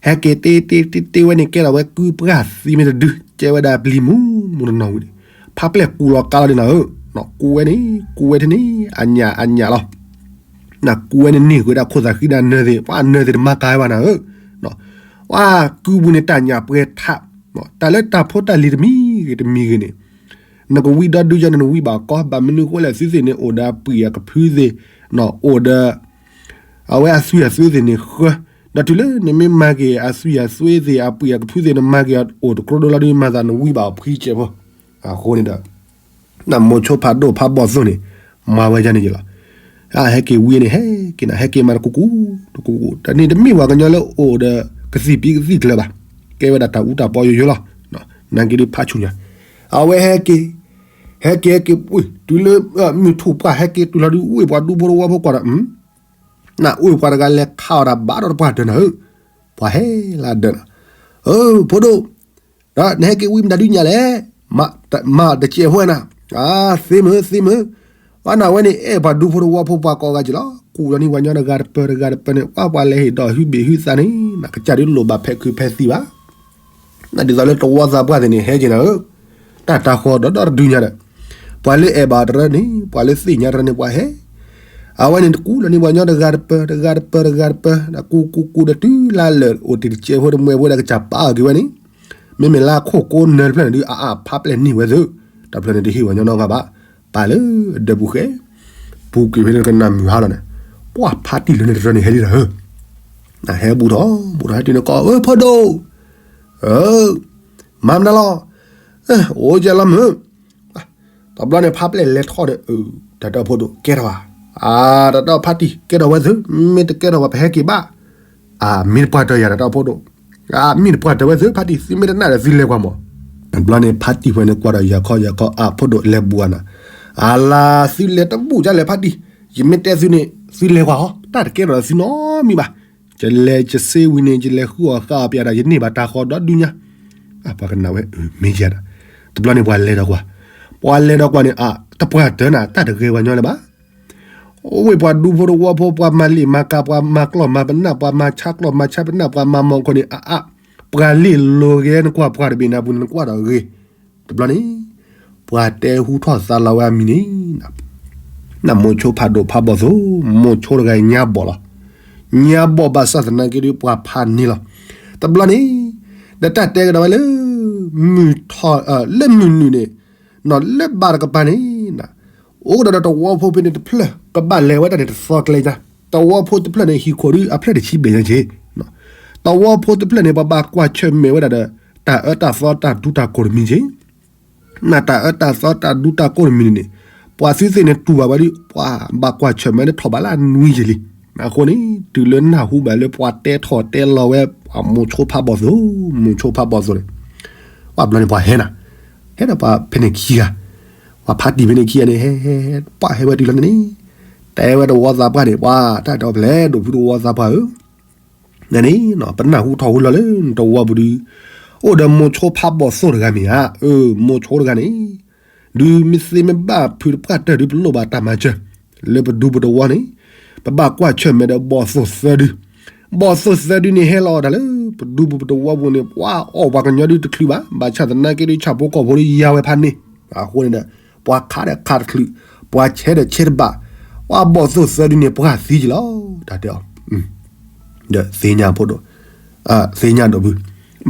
ဟဲက့ၤတ့တ့တ့တ့ဝဲန့ၣ် ကဲထီၣ်ဝဲကုပှၢ်သံမ့ၢ်တဒု, ကဲဝဲဒၣ်ပျံၤမူမူတနီၤဝံၤန့ၣ်, ဖါပျဲၢ်ကူလီၤကါလီၤလံနၤဧၢ, ကူဝဲန့ၣ် ကူဝဲထဲန့ၣ် အညၣ်အညၣ်လီၤ နကူဝဲန့ၣ်န့ၢ်ဃုာ်ဒၣ်ခိၣ်သးဃံဒၣ်နၢၤသ့ၣ် ပှၤနၢၤသ့ၣ်တမၤကၤဝဲဘၣ်နၤဧၢ, ပှၤကုပူၤန့ၣ်တၢ်ညၣ်ပှဲၤထး, တၢ်လၢတၢ်ဖိတၢ်လံၤတမံၤဂ့ၤတမံၤဂ့ၤန့ၣ်, နကဝံဒီဒုယၤန့ၣ် နဝံဘၣ်ကီ ဘၣ်မနုၤဃိလဲၣ် သုသ့ၣ်န့ၣ် အိၣ်ဒီးအပှံၢ်အကဖုသ့ၣ်, အိၣ်ဒီး အဝဲအသွံၣ်အသွဲသ့ၣ်န့ၣ်ဃၢ, ဒီးတုၤလၢနမ့ၢ်မၤက့ၤအသွံၣ်အသွဲသ့ၣ် အပှံၢ်အကဖုသ့ၣ် နမၤက့ၤအအိၣ်တကျိဒိလီၤဒုး မၤသးနဝံဘၣ်အဖှံကဲးဖိ, အဃိန့ၣ်ဒီး နမိၢ်ဆိဖးဒိၣ်ဖးဘီၣ်သိၣ်န့ၣ် မၤဝဲဒ်န့ၣ်ယလီၤ, အဟဲက့ၤဝံန့ၣ် ဟဲက့ၤနၤ ဟဲက့ၤမၤတကူကူ, တကူကူ တၢ်န့ၣ်တမ့ၢ်ပှၤကညီလၢအိၣ်ဒီးကသံၣ်ပံကသံၣ်ကျၢၤဘၣ်, ကဲဝဲဒၣ်တၢ်အူတၢ်ပီယိယိလီၤ, နာ်က့ဒုးဖးဆူၣ်ညါ, အဝဲဟဲက့ၤ, ဟဲက့ၤဟဲက့ၤဝံၤ တုၤလၢမုၢ်ထူၣ်ပှၢ်ဟဲက့ၤတုၤလီၤဒုး ဝ့ၢ်ပှၤဒူဖိတဝီဖိကွၢ်ဒီး နအိၣ်ပှၤတဂၤလဲၤခးအီၣ်တၢ်ဘၣ်ဒီးတပှၢ်တၢၢ်နၤဧၢ, ပှၤဟဲလၢဒၢးနၤ, အၢ ဖိဒိၣ်, ဒီးနဟဲက့ၤဝံမတၤဒုညါလဲၣ်, မၤတကဲးဖိနၤ, သ့မုၢ်သ့မုၢ်, ပှၤနဝဲန့ၣ် အဲၣ်ပှၤဒူဖိတဝီဖိပှၤကိးဂၤက့ၤလီၤ, ကူၣ်လီၤန့ၢ်ပှၤညီတဂၤတပၢၤတဂၤတပၢၤန့ၣ် ပှၤပှၤလဲၤဟ့ၣ်ဒီးဟုဘ့ၣ်ဟုသးန့ၣ် နကစၢ်ဒုးလိၣ်ဘၣ်ဖဲးခုးဖဲးသံဘၣ် နဒ်သိးလၢတဝီသးပှၢ်သ့ၣ်န့ၣ် ဟဲက့ၤနၤဧၢ, တၢ်တၤဃီၤဒီးဒီတဒုညါဒီး, ပှၤလၢအဲၣ်ဘၣ်တရၢန့ၣ် ပှၤလၢသ့ၣ်ညါတရၢန့ၣ် ပှၤဟဲ, အဝဲန့ၣ်တကူၣ်လီၤန့ၢ်ပှၤညီတဂၤတပၢၤ တဂၤတပၢၤ တဂၤတပၢၤ ကူကူကူဒီးတုၤလၢလၢာ်အိၣ်တံၤတစဲးဖိတမှဲဖိဒီးကစၢ်ပာ်အီၤက့ၤဝဲန့ၣ်, မ့မ့ၢ်လၢခိၣ်ကိးနၢၤတဖျၢၣ်န့ၣ်ဒုး အအါဖးပျဲၢ်န့ၢ်ဝဲသု, တဖျၢၣ်န့ၣ်တဟ့ၣ်ပှၤညီနီတဂၤဘၣ်, ပာ်လၢဒၢးပူၤဃဲ ပူၤကွံာ်ဖဲန့ၣ်ကနၣ်မုာ်ဟါလီၤန့ၣ်, ပှၤဖါတံၢ်လၢန့ၣ်တရၢန့ၣ်ဟဲဒ်နၤဧၢ, နဟဲဘူးထီၣ်ဘူးထီၣ်ဟဲတုၤန့ၣ်ကီး အၢ ဖိဒိၣ်, မၤမနုၤလီၤ, အိၣ်ယဲလီၤမုၢ်, တဘျီန့ၣ် ဖါပျဲၢ်လဲၤထီၣ်ဒီး တၢ်တီဖိဒိၣ်ကဲထီၣ်ဧါ, တၢ်တီဖါတံၢ် ကဲထီၣ်ဝဲသု, မ့ၢ်တကဲထီၣ်ဘၣ် ပဟဲက့ၤဘၣ်, မ့ၢ်တပှၢ်တၢၢ်ယၤတၢ်တီဖိဒိၣ်, မ့ၢ်တပှၢ်တၢၢ်ဝဲသု ဖါတံၢ် သုမ့ၢ်တနာ်ဒီးသုလဲၤကွၢ်မး, တဘျီန့ၣ် ဖါတံၢ်ဝဲန့ၣ်ကွၢ်ဒီးယၤခီယၤခီ အဖိဒိၣ်လဲၤဘူးနၤ, အလၤ သုလဲၤတဘူးဒ်လဲၣ်ဖါတံၢ်, ယမ့ၢ်တဲသုန့ၣ် သုလဲၤကွၢ်ဟီ တၢ်တကဲထီၣ်ဒီးသုနီတမံၤဘၣ်, ယလဲၤယစ့ဝံၤန့ၣ် ယလဲၤဃုအီၣ်ဃုအီပၠးဒီး ယန့ၢ်ဘၣ်တၢ်ဃီဒီဒုညါ, ပှၤကနၣ်ဝဲ မ့ၢ်ယဲဒၣ်, တဘျီန့ၣ်ပှၤလဲၤဒီးကွၢ်, ပှၤလဲၤဒီးကွၢ်န့ၣ် အတပှၢ်တၢၢ်နၤ တၢ်တဂ့ၤပှၤညီလၢၤဘၣ် ဝ့ၢ်ပှၤဒူဖိတဝီဖိ ပှၤမၤလ့ၣ်မၤကၤ ပှၤမၤကျီၢ်မၤပနၢ် ပှၤမၤဆါကျီၢ်မၤဆါပနၢ် ပှၤမၤမီၢ်ခိၣ်န့ၣ် အအါ, ပှၤလ့ၣ်လိၤဂ့ၤ နကွၢ်ပှၤတဘ့ၣ်နၤပူၤန့ၣ် နကွၢ်ဒီးဂ့ၤ, တဘျီန့ၣ်, ပှၤတဲဟူထီၣ်သါလီၤဝဲအမံၤန့ၣ်, နမိၢ်ဆိဖးဒိၣ်ဖးဘီၣ်သိၣ်, မိၢ်ဆိတဂၤညါဘီၣ်လီၤ, ညါဘီၣ်ဘၣ်ဆၣ်သနာ်က့ဒီး ပှၤဖးန့ၢ်လီၤ, တဘျီန့ၣ်, န ဒီးတၢ်တဲကဒီးဝဲလၢ မုၢ်ထီၣ် လၢမုၢ်နုာ်န့ၣ် လၢဘးတကပၤန့ၣ် အိၣ်ကဒီးဒီးသဝီဖိဖဲန့ၣ်တဖျၢၣ် ကဘၣ်လဲၤဝဲဒၣ်န့ၣ်တသီကျဲညါ, သဝီဖိတဖျၢၣ်န့ၣ် ဟံၣ်ခိၣ်ဒုးအဖျၢၣ်တဆံဘျဲၣ်ညါက့ၤ, သဝီဖိတဖျၢၣ်န့ၣ် ပှၤဘၣ်ကွၢ်ဆၢၣ်မဲာ်ဝဲဒၣ်ဒီး တၢ်အၢတၢ်သီတၢ်ဒူတၢ်ကိၢ်တမံၤက့ၤ နတၢ်အၢတၢ်သီတၢ်ဒူတၢ်ကိၢ်တမံၤန့ၣ်န့ၣ် ပှၤသုသ့ၣ်န့ၣ်တူၢ်ဘၣ်ဝဲဒီး ပှၤဘၣ်ကွၢ်ဆၢၣ်မဲာ်န့ၣ်ထီၣ်ဘးလၢအနွံယံာ်လံ. အဃိန့ၣ် တုၤလၢနၢ်ဟူဘၣ်လၢပှၤတဲထီၣ်တဲလီၤဝဲ မိၤဆိဖးဘီၣ်သိၣ်, မိၤဆိဖးဘီၣ်သိၣ်န့ၣ် ပှၤဘျီန့ၣ်ပှၤဟဲနၤ, ဟဲဒီးပှၤဖဲန့ၣ်ခံဂၤ, ပှၤဖါတံၢ်ဖဲန့ၣ်ခံဂၤန့ၣ် ဟဲဟဲဟဲ ပှၤဟဲဝဲတုၤလီၤန့ၣ်န့ၣ် တဲဝဲသဝီသးပှၢ်န့ၣ် ပှၤတၢ်တဲအီၤဖဲလဲၣ် ဒိၣ်ဖုသဝီသးပှၢ်ဧၢ နန့ၣ် ပနၢ်ဟူထီၣ်ဟူလီၤလၢနသဝီပူၤဒုး အိၣ်ဒီးမိၤဆိဖးဘီၣ်သိၣ်တဂၤမ့ၢ်ဧါ, အၢ မိၤဆိတဂၤန့ၣ် ဒုးမ့ၢ်သ့မ့ၢ်ဘၣ်ဖုးတပှၢ်တၢၢ်ဒုး ပလိၣ်ဘၣ်တၢ်မၤစၢၤ လၢပဒူပသဝီန့ၣ် ပဘၣ်ကွၢ်ဆၢၣ်မဲာ်ဒီးဘီၣ်သိၣ်သၢဒု, ဘီၣ်သိၣ်သၢဒုန့ၣ် ဟဲလီၤအီၤတၢ်လၢ ပဒူပသဝီပူၤန့ၣ် ပှၤအီၣ်ပှၤကညီဒုးတချုးဘၣ်, ဘၣ်ဆၣ်သနာ်က့ဒုး ဆၣ်ဖိကီၢ်ဖိဒုးယါဝဲဖးန့ၢ်, အဃိန့ၣ်ဒီး ပှၤခးဒီးခးတချုး, ပှၤဆဲးဒီးဆဲးတဘၣ်, ပှၤဘီၣ်သိၣ်သၢဒုန့ၣ် ပှၤသံက့ၤလီၤ တၢ်တဲအီၤ ဒီးသ့ၣ်ညါဖိဒိၣ်, သ့ၣ်ညါဒိၣ်ဘု,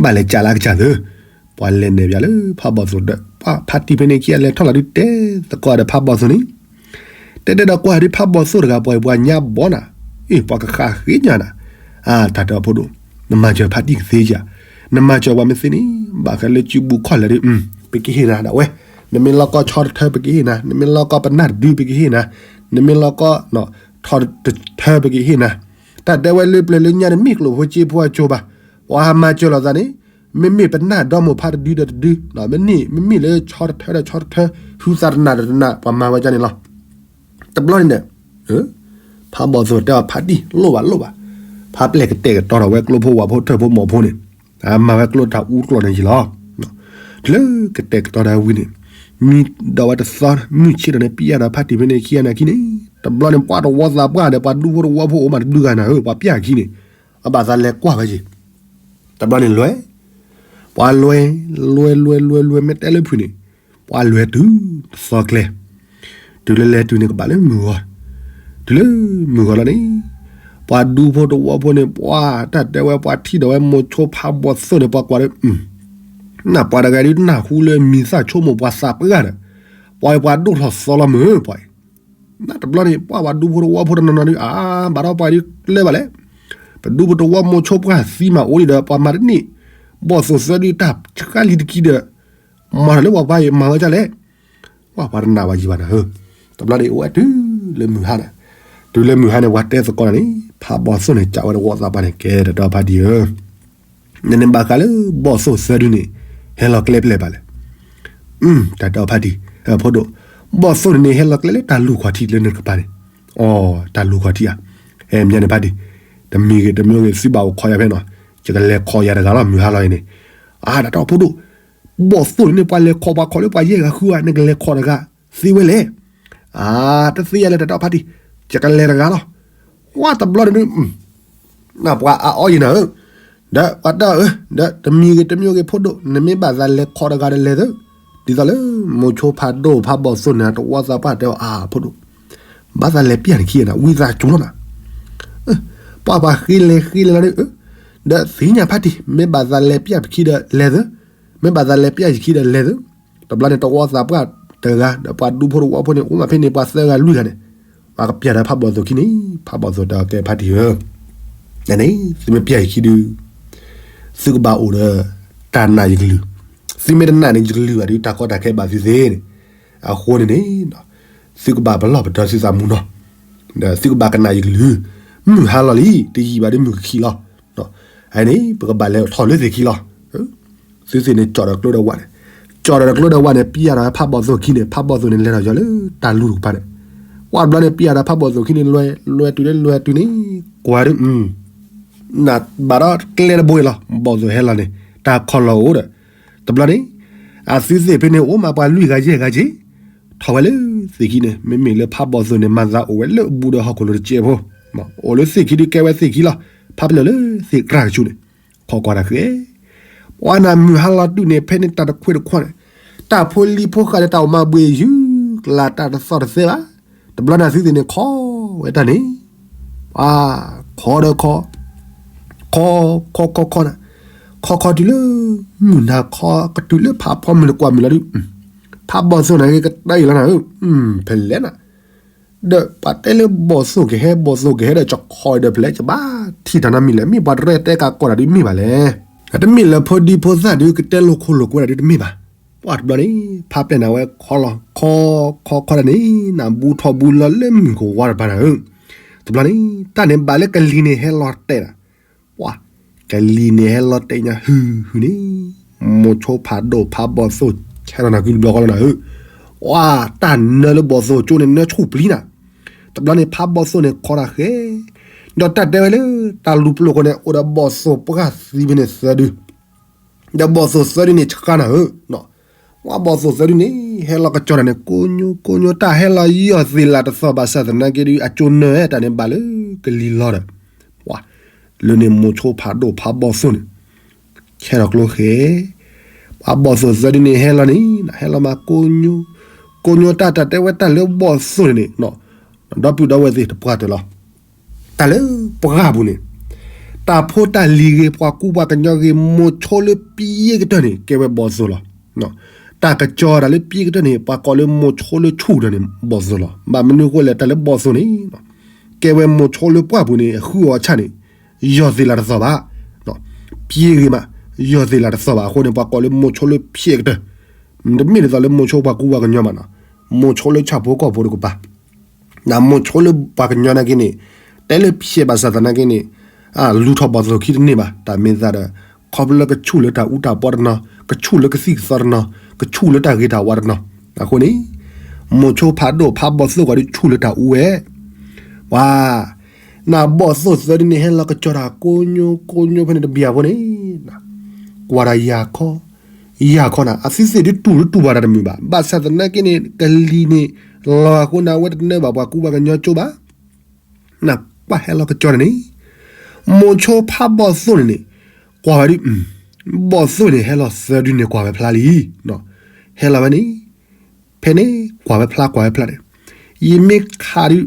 ဘၣ်လဲၤကးလၢအကစၢ်သၢ, ပှၤလဲၤနဲၣ်ပၠးလၢဖးဘီၣ်သိၣ်ဒီး ပှၤဖါတံၢ်ဖဲန့ၣ်ခံဂၤလဲၤထီၣ်လီၤဒုးတဲသကိးဒီးဖးဘီၣ်သိၣ်န့ၣ်, တဲတဲဒီးကွၢ်ဒုးဖးဘီၣ်သိၣ်တဂၤ ပှၤအံၤပှၤညါဘီနၤ, အ့ၣ် ပှၤကဃၣ်ဃ့ညါနၤ, အါ တၢ်တဲအီၤဖိဒိၣ်, နမၤစၢၤဖါတံၢ်ကသ့ဧါ, နမၤစၢၤပှၤမ့ၢ်သ့န့ၣ် ဘၣ်ဃးလၢစုပူၤခီၣ်လဲၢ်ဒုး ပကဟ့ၣ်နၤဒၣ်ဝဲ, နမ့ၢ်လီၤကီဆီတထၢပကဟ့ၣ်နၤ, နမ့ၢ်လီၤကီပနၢ်တဒုပကဟ့ၣ်နၤ, နမ့ၢ်လီၤကီ ထီတထၢပကဟ့ၣ်နၤ, တၢ်တဲဝဲလၢပျၢၤလၢညါန့ၣ် မ့ၢ်ကျိၣ်ဖိစ့ဖိအကၠိဘၣ်, ပှၤမၤစၢၤလိာ်သးန့ၣ် မ့မ့ၢ်ပနၢ်ဒီမိၢ်ဖးတဒုဒီးတဒု, မ့မ့ၢ် မ့မ့ၢ်လၢဆီတထၢဒီးဆီတထၢ ဟုသးတနၢ်ဒီးတနၢ် ပှၤမၤဝဲဒ်န့ၣ်လီၤ. တဘျီန့ၣ်ဒီး ဖးဘီၣ်သိၣ်တဲအီၤဖါတံၢ် လိၣ်ဘၣ်လိၣ်ဘၣ်, ဖးပျဲၢ်ကတဲာ်ကတီၤထီၣ်ဝဲကျိဖိဝၣ်ဖိထၢၣ်ဖိမီၢ်ဖိန့ၣ်, အမၤဝဲကျိတၢ်အူကျိၣ်န့ၣ်ယံၤလီၤ. တုၤလၢကတဲာ်ကတီၤဒီးဝံၤန့ၣ် မံဒီးဝဲတသီ မုၢ်ဆ့ၣ်ဒီးန့ၣ် ပံးယၢ်ဒီးဖါတံၢ်ဖဲန့ၣ်ခံဂၤန့ၣ်အခံန့ၣ်, တဘျီန့ၣ် ပှၤသဝီသးပှၢ်ဒီး ပှၤဒူဖိသဝီဖိအိၣ်မးတဒုဂၤနၤဧၢ ပှၤပျဲၢ်အခံန့ၣ်, အဘၣ်သးလဲၤကွၢ်ဝဲက့ၤ, တဘျီန့ၣ်လွဲၢ်, ပှၤလွဲၢ် လွဲၢ် လွဲၢ် လွဲၢ် မ့ၢ်တဲလၢဖုၣ်န့ၣ်, ပှၤလွဲၢ်တုၤတသီကျဲ, တုၤလၢလဲၤတုၤန့ၣ်ကဘၣ်လၢမုၢ်ဂီၤ, တုၤလၢမုၢ်ဂီၤလီၤန့ၣ်, ပှၤဒူဖိသဝီဖိန့ၣ် ပှၤတၢ်တဲဝဲ ပှၤထံၣ်ဒီးဝဲမိၤဆိဖးဘီၣ်သိၣ်န့ၣ် ပှၤကွၢ်ဒီး နၢ်ပှၤတဂၤဒုးနၢ်ဟူလၢမံၤသၣ်ဆိကမိၣ်ပှၤသးပှၢ်ဒီး, ပှၤအံၤပှၤဒိၣ်ထီၣ်သီလီၤမုၢ်ပှၤအံၤ, နတဘျီန့ၣ် ပှၤပှၤဒူဖိသဝီဖိတနီၤနီၤဒုး အါ ဘၣ်ဒီးပှၤအံၤဒုးကျဲဘၣ်လဲၣ်, ပဒူပသဝီမိၤဆိပှၢ်သံမးအိၣ်ဒံးဒီး ပှၤမၤတန့ၢ်, ဘီၣ်သိၣ်သၢဒုးတၢ်ဆှါလံၤတကံဒီး, မၤထီၣ်လၢပှၤပှၤအံၤမၤဝဲဒ်လဲၣ်, ပှၤပှၤတနာ်ဝဲယံၤဘၣ်နၤဧၢ, တဘျီန့ၣ်အိၣ်ဝဲတုၤလၢမုၢ်ဟါန့ၣ်, တုၤလၢမုၢ်ဟါန့ၣ် ပှၤတဲသကိးန့ၣ် ဖးဘီၣ်သိၣ်န့ၣ် ကးဝဲသဝီသးပှၢ်န့ၣ် ကဲတတီဖါတံၢ်ဧၢ နန့ၣ်ဘၣ်ဃးလၢဘီၣ်သိၣ်သၢဒုန့ၣ် ဟဲလီၤကျဲပျဲၢ်ဘၣ်လဲၣ်, တၢ်တဲအီၤဖါတံၢ်, ဖိဒိၣ်, ဘီၣ်သိၣ်န့ၣ်န့ၣ် ဟဲလီၤကျဲလၢတၢ်လူၢ်ခီၣ်ထံးလၢနကပၤန့ၣ်, အီ တၢ်လူၢ်ခီၣ်ထံးဧါ, ဟဲမ့ၢ်န့ၣ်ဖါတံၢ်, တမံၤဂ့ၤတမံၤဂ့ၤ သုဘၣ်အိၣ်ခိးယၤဖဲနီၤ, ယကလဲၤခိးယၤတဂၤလီၤ မုၢ်ဟါလီၤအံၤန့ၣ်, အါ တၢ်တဲအီၤဖိဒိၣ်, ဘီၣ်သိၣ်န့ၣ်န့ၣ် ပှၤလဲၤခိးပှၤခိးလၢပှၤယဲၢ်ဂၤဃုဂၤ နကလဲၤခိးတဂၤသ့ဝဲလဲၣ်, အါ တသ့ယၤလဲၣ် တၢ်တဲအီၤဖါတံၢ်, ယကလဲၤတဂၤလီၤ, ကွၢ်တဘျီန့ၣ်ဒုး နပှၤအါအီယံၤနၤဧၢ, ဒီးပှၤတဲအီၤဧၢ, ဒီးတမံၤဂ့ၤတမံၤဂ့ၤဖိဒိၣ် နမ့ၢ်ဘၣ်သးလဲၤခိးတဂၤဒီးလဲၤသၢ, ဒ်သိးလၢမိၤဆိဖးဒိၣ်ဖးဘီၣ်သိၣ်န့ၣ် သဝီသးပှၢ်တဲအီၤအါဖိဒိၣ်, ဘၣ်သးလဲၤပျၢ်နခံဂၤနၤ ဝံသးစူၤလီၤနၤ, ပှၤပှၤဃ့လဲၤဃ့လဲၤလီၤဒုး, ဒီးသ့ၣ်ညါဖါတံၢ် မ့ၢ်ဘၣ်သးလဲၤပျၢ်ပခံဒီးလဲၤသၢ, မ့ၢ်ဘၣ်သးလဲၤပျၢ်ယခံဒီးလဲၤသၢ, တဘျီန့ၣ်သဝီသးပှၢ်တဂၤ ဒီးပှၤဒူဖိသဝီဖိန့ၣ် အိၣ်မးဖဲန့ၣ် ပှၤသၢဂၤလွံၢ်ဂၤန့ၣ်, ပှၤကပျၢ်ဒီးဖးဘီၣ်သိၣ်ခံန့ၣ်, ဖးဘီၣ်သိၣ်တဲအီၤကဲဖါတံၢ်ဧၢ, န့ၣ် သုမ့ၢ်ပျၢ်ယခံဒုး သုကဘၣ်အိၣ်ဒီးတၢ်နာ်ယကလုၢ်, သုမ့ၢ်တနာ်န့ၣ် ယကလုၢ်ဘၣ်ဒုး တၢ်ကီတၢ်ခဲဘၣ်သုသ့န့ၣ်, အဃိန့ၣ်န့ၣ် သုကဘၣ်ပလီၢ်ပဒီသုသးမူနီၤ, ဒီးသုကဘၣ်ကနာ်ယကလုၢ်, မုၢ်ဟါလီၤလံ တယံာ်ဘၣ်ဒုးမုၢ်ကခံးလီၤ, အန့ၣ် ပကဘၣ်လဲၤထီၣ်လၢသ့ၣ်ခံလီၤ, သုသ့ၣ်န့ၣ် ကၠီၣ်ဒီးကျိဒီးဝၣ်န့ၣ်, ကၠီၣ်ဒီးကျိဒီးဝၣ်န့ၣ် ပျၢ်ဒီးဖးဘီၣ်သိၣ်ခံန့ၣ် ဖးဘီၣ်သိၣ်န့ၣ် လဲၤထီၣ်ယီၤလၢတၢ်လူၢ်တကပၤန့ၣ်, ဝၣ်တဘျီန့ၣ် ပျၢ်ဒီးဖးဘီၣ်သိၣ်ခံန့ၣ် လွဲၢ်လွဲၢ်တုၤလၢလွဲၢ်တုၤန့ၣ်, ကွၢ်ဒုး နဘၣ်ဒီးကျဲတဘိအံၤလီၤ ဘီၣ်သိၣ်ဟဲလီၤန့ၣ် တၢ်ခီၣ်လီၢ်အိၣ်ဒီး, တဘျီန့ၣ် အသုသ့ၣ်ဖဲန့ၣ် အိၣ်မးပှၤလွံၢ်ဂၤယဲၢ်ဂၤက့ၤ, ထီၣ်ဝဲလၢသ့ၣ်ခံန့ၣ် မ့မ့ၢ်လၢဖးဘီၣ်သိၣ်န့ၣ် မၤသးအိၣ်ဝဲလၢအဘူးဒီးဟီၣ်ခိၣ်လိၤတစဲးဖိ, အိၣ်လၢသ့ၣ်ခံဒုးကဲဝဲသ့ၣ်ခံလီၤ, ဖးပလၢၢ်လၢသ့ၣ်ကြၢးကဆူၣ်န့ၣ်, ခီကွၢ်တၢ်ဃဲ ပှၤနၤမုၢ်ဟါလီၤတုၤန့ၣ် ဖဲန့ၣ်တၢ်တခွဲးတခွးန့ၣ်, တၢ်ဖိလံၤဖိဃာ်ဒီးတၢ်အိၣ်မၤဘှ့ၣ်ယုၢ်ကျါတၢ်တသီၣ်တသဲဘၣ်, တဘျီန့ၣ်သုသ့ၣ်န့ၣ်ခီဝဲတၢ်န့ၣ်, ပှၤခီဒီးခီ, ခီခီခီခီန့ၣ်, ခီခီတုၤလၢ မုၢ်နၤခီကတုၤလၢဖးဖီမုၢ်တကွၢ်မုၢ်လီၤဒုး, ဖးဘီၣ်သိၣ်န့ၣ်ကတၢၢ်အံၤလီၤနၤဧၢ, ဖဲလဲၣ်နၤ, ဒီးပှၤတဲလၢဘီၣ်သိၣ်ကဟဲ ဘီၣ်သိၣ်ကဟဲဒီးကခီဒီးဖဲလဲၣ် ကဘၣ်ထံၣ်တၢ်နီတမံၤလဲၣ်, မ့ၢ်ပှၤတရဲၣ်တဲကးကီးတၢ်ဒုးမ့ၢ်ဘၣ်လဲၣ်, တမ့ၢ်လၢဖိဒံဖိသၣ်ဒုးကတဲလိာ်ခိၣ်လိာ်ကွဲတၢ်ဒုးတမ့ၢ်ဘၣ်, ပှၤတဘျီန့ၣ် ဖးပျဲၢ်န့ၣ်ဝဲခီလီၤ ခီ ခီခီဒၣ်န့ၣ် နဘူးထီၣ်ဘူးလီၤလၢမုၢ်ကဝါတပၤနၤဧၢ, တဘျီန့ၣ် တၢ်န့ၣ်ဘၣ်လၢကလံၤန့ၣ်ဟဲလီၤတဲာ်နၤ ပှၤ ကလံၤန့ၣ်ဟဲလီၤတဲာ်ညါဟုၣ်ဟုၣ်န့ၣ်, မိၤဆိဖးဒိၣ်ဖးဘီၣ်သိၣ်ဆဲးလီၤနၤကွံတဘျီဃီလီၤနၤဧၢ, ပှၤ တၢ်နၢလၢဘီၣ်သိၣ်ကၠိန့ၣ်နၢဆူၣ်ပျံၤနၤ, တဘျီန့ၣ်ဖးဘီၣ်သိၣ်န့ၣ်ခီတၢ်ဃဲ, ဒီးတၢ်တဲဝဲလၢ တၢ်လူၤပျိၢ်ဃိန့ၣ် အိၣ်ဒီးဘီၣ်သိၣ်ပှၢ်သံဖဲန့ၣ်သၢဒု ဒီးဘီၣ်သိၣ်သၢဒုန့ၣ်ဆှါနၤဧၢ, ပှၤဘီၣ်သိၣ်သၢဒုန့ၣ် ဟဲလီၤကစီၤတၢ်န့ၣ် ကိညိကိညိ တၢ်ဟဲလီၤယီၢ်သ့ၣ်လၢတသီၣ်ဘၣ်ဆၣ်သနာ်က့ဒုး အကၠိနၢတၢ်န့ၣ်ဘၣ်လၢကလံၤလီၤဒီး, ပှၤ လၢန့ၣ်မိၤဆိဖးဒိၣ်ဖးဘီၣ်သိၣ်န့ၣ် ဆဲးထီၣ်ကျိဃဲ, ပှၤဘီၣ်သိၣ်သၢဒုန့ၣ်ဟဲလီၤန့ၣ် ဟဲလီၤမးကိညိ, ကိညိတၢ်တၢ်တဲဝဲတၢ်လၢဘီၣ်သိၣ်န့ၣ်န့ၣ်, ဒီပုၢ်ဒီဝဲၢ်သ့ၣ်တပှၢ်တၢၢ်လီၤ တၢ်လၢပှၢ်ပူၤန့ၣ်, တၢ်ဖိတၢ်လံၤဂ့ၤ ပှၤကူပှၤကညီဂ့ၤ မိၤဆိလၢပျ့ကတၢၢ်န့ၣ် ကဲဝဲဘီၣ်သိၣ်လီၤ. တၢ်ကစီၤတၢ်လၢပျ့ကတၢၢ်န့ၣ် ပှၤကိးလၢမိၤဆိလၢဆူၣ်ဒီးန့ၣ် ဘီၣ်သိၣ်လီၤ. ဘၣ်မနုၤအဃိလဲၣ် တၢ်လၢဘီၣ်သိၣ်န့ၣ် ကဲဝဲမိၤဆိလၢပှၢ်ပူၤန့ၣ် ဃုအီၤဆၣ်န့ၣ် ယီၢ်သ့ၣ်လၢတသီၣ်ဘၣ်, ပျ့ဂ့ၤမး ယီၢ်သ့ၣ်လၢတသီၣ်ဘၣ်အဃိန့ၣ် ပှၤကိးလၢမိၤဆိလၢပျ့ကတၢၢ်, တမ့ၢ်ဒ်သိးလၢမိၤဆိပှၤကူပှၤကညီမးနီၤ, မိၤဆိလၢဆၣ်ဖိကီၢ်ဖိတကပၤ နမိၤဆိလၢပှၤကညီနာ်က့န့ၣ်, တဲလၢဖျဲးဘၣ်ဆၣ်သနာ်က့န့ၣ်, လူၤထီၣ်ဘီၣ်သိၣ်ခံတန့ၢ်ဘၣ်, တၢ်မ့ၢ်သးဒီး, ခီဖျိလၢကဆူၣ်လၢတၢ်အူတၢ်ပီတနီၤ, ကဆူၣ်လၢကသံၣ်ကသီတနီၤ, ကဆူၣ်လၢတၢ်ဂ့ၤတၢ်ဝါတနီၤ, အဃိန့ၣ်, မိၤဆိဖးဒိၣ်ဖးဘီၣ်သိၣ်ဂီၤဒုးဆူၣ်လၢတၢ်အူဝဲ, ပှၤ နဘီၣ်သိၣ်သၢဒုန့ၣ်ဟဲလီၤကစီၤတၢ်ကိညိကိညိဖဲန့ၣ်တဘျီအဃိန့ၣ်, ကွၢ်တၢ်ယၢ်ခီ, ယၢ်ခီနၤ အသုသ့ၣ်ဒုးတူၢ်ဒုးတူၢ်ဘၣ်တၢ်တမုာ်ဘၣ်, ဘၣ်ဆၣ်သနာ်က့န့ၣ် ကလံၤန့ၣ် လီၤအဃိန့ၣ် အဝဲတနၢဘၣ်ပှၤကူပှၤကညီကၠိဘၣ်, နကွၢ်ဟဲလီၤကစီၤန့ၣ်န့ၣ်, မိၤဆိဖးဘီၣ်သိၣ်န့ၣ်န့ၣ်, ကွၢ်ဝဲဒုး, ဘီၣ်သိၣ်န့ၣ်ဟဲလီၤသၢဒုန့ၣ်ကွၢ်ဝဲဖျါလံ, ဟဲလီၤဝဲန့ၣ်, ဖဲန့ၣ်ကွၢ်ဝဲဖျါကွၢ်ဝဲဖျါန့ၣ်, ယမ့ၢ်ခးဒုး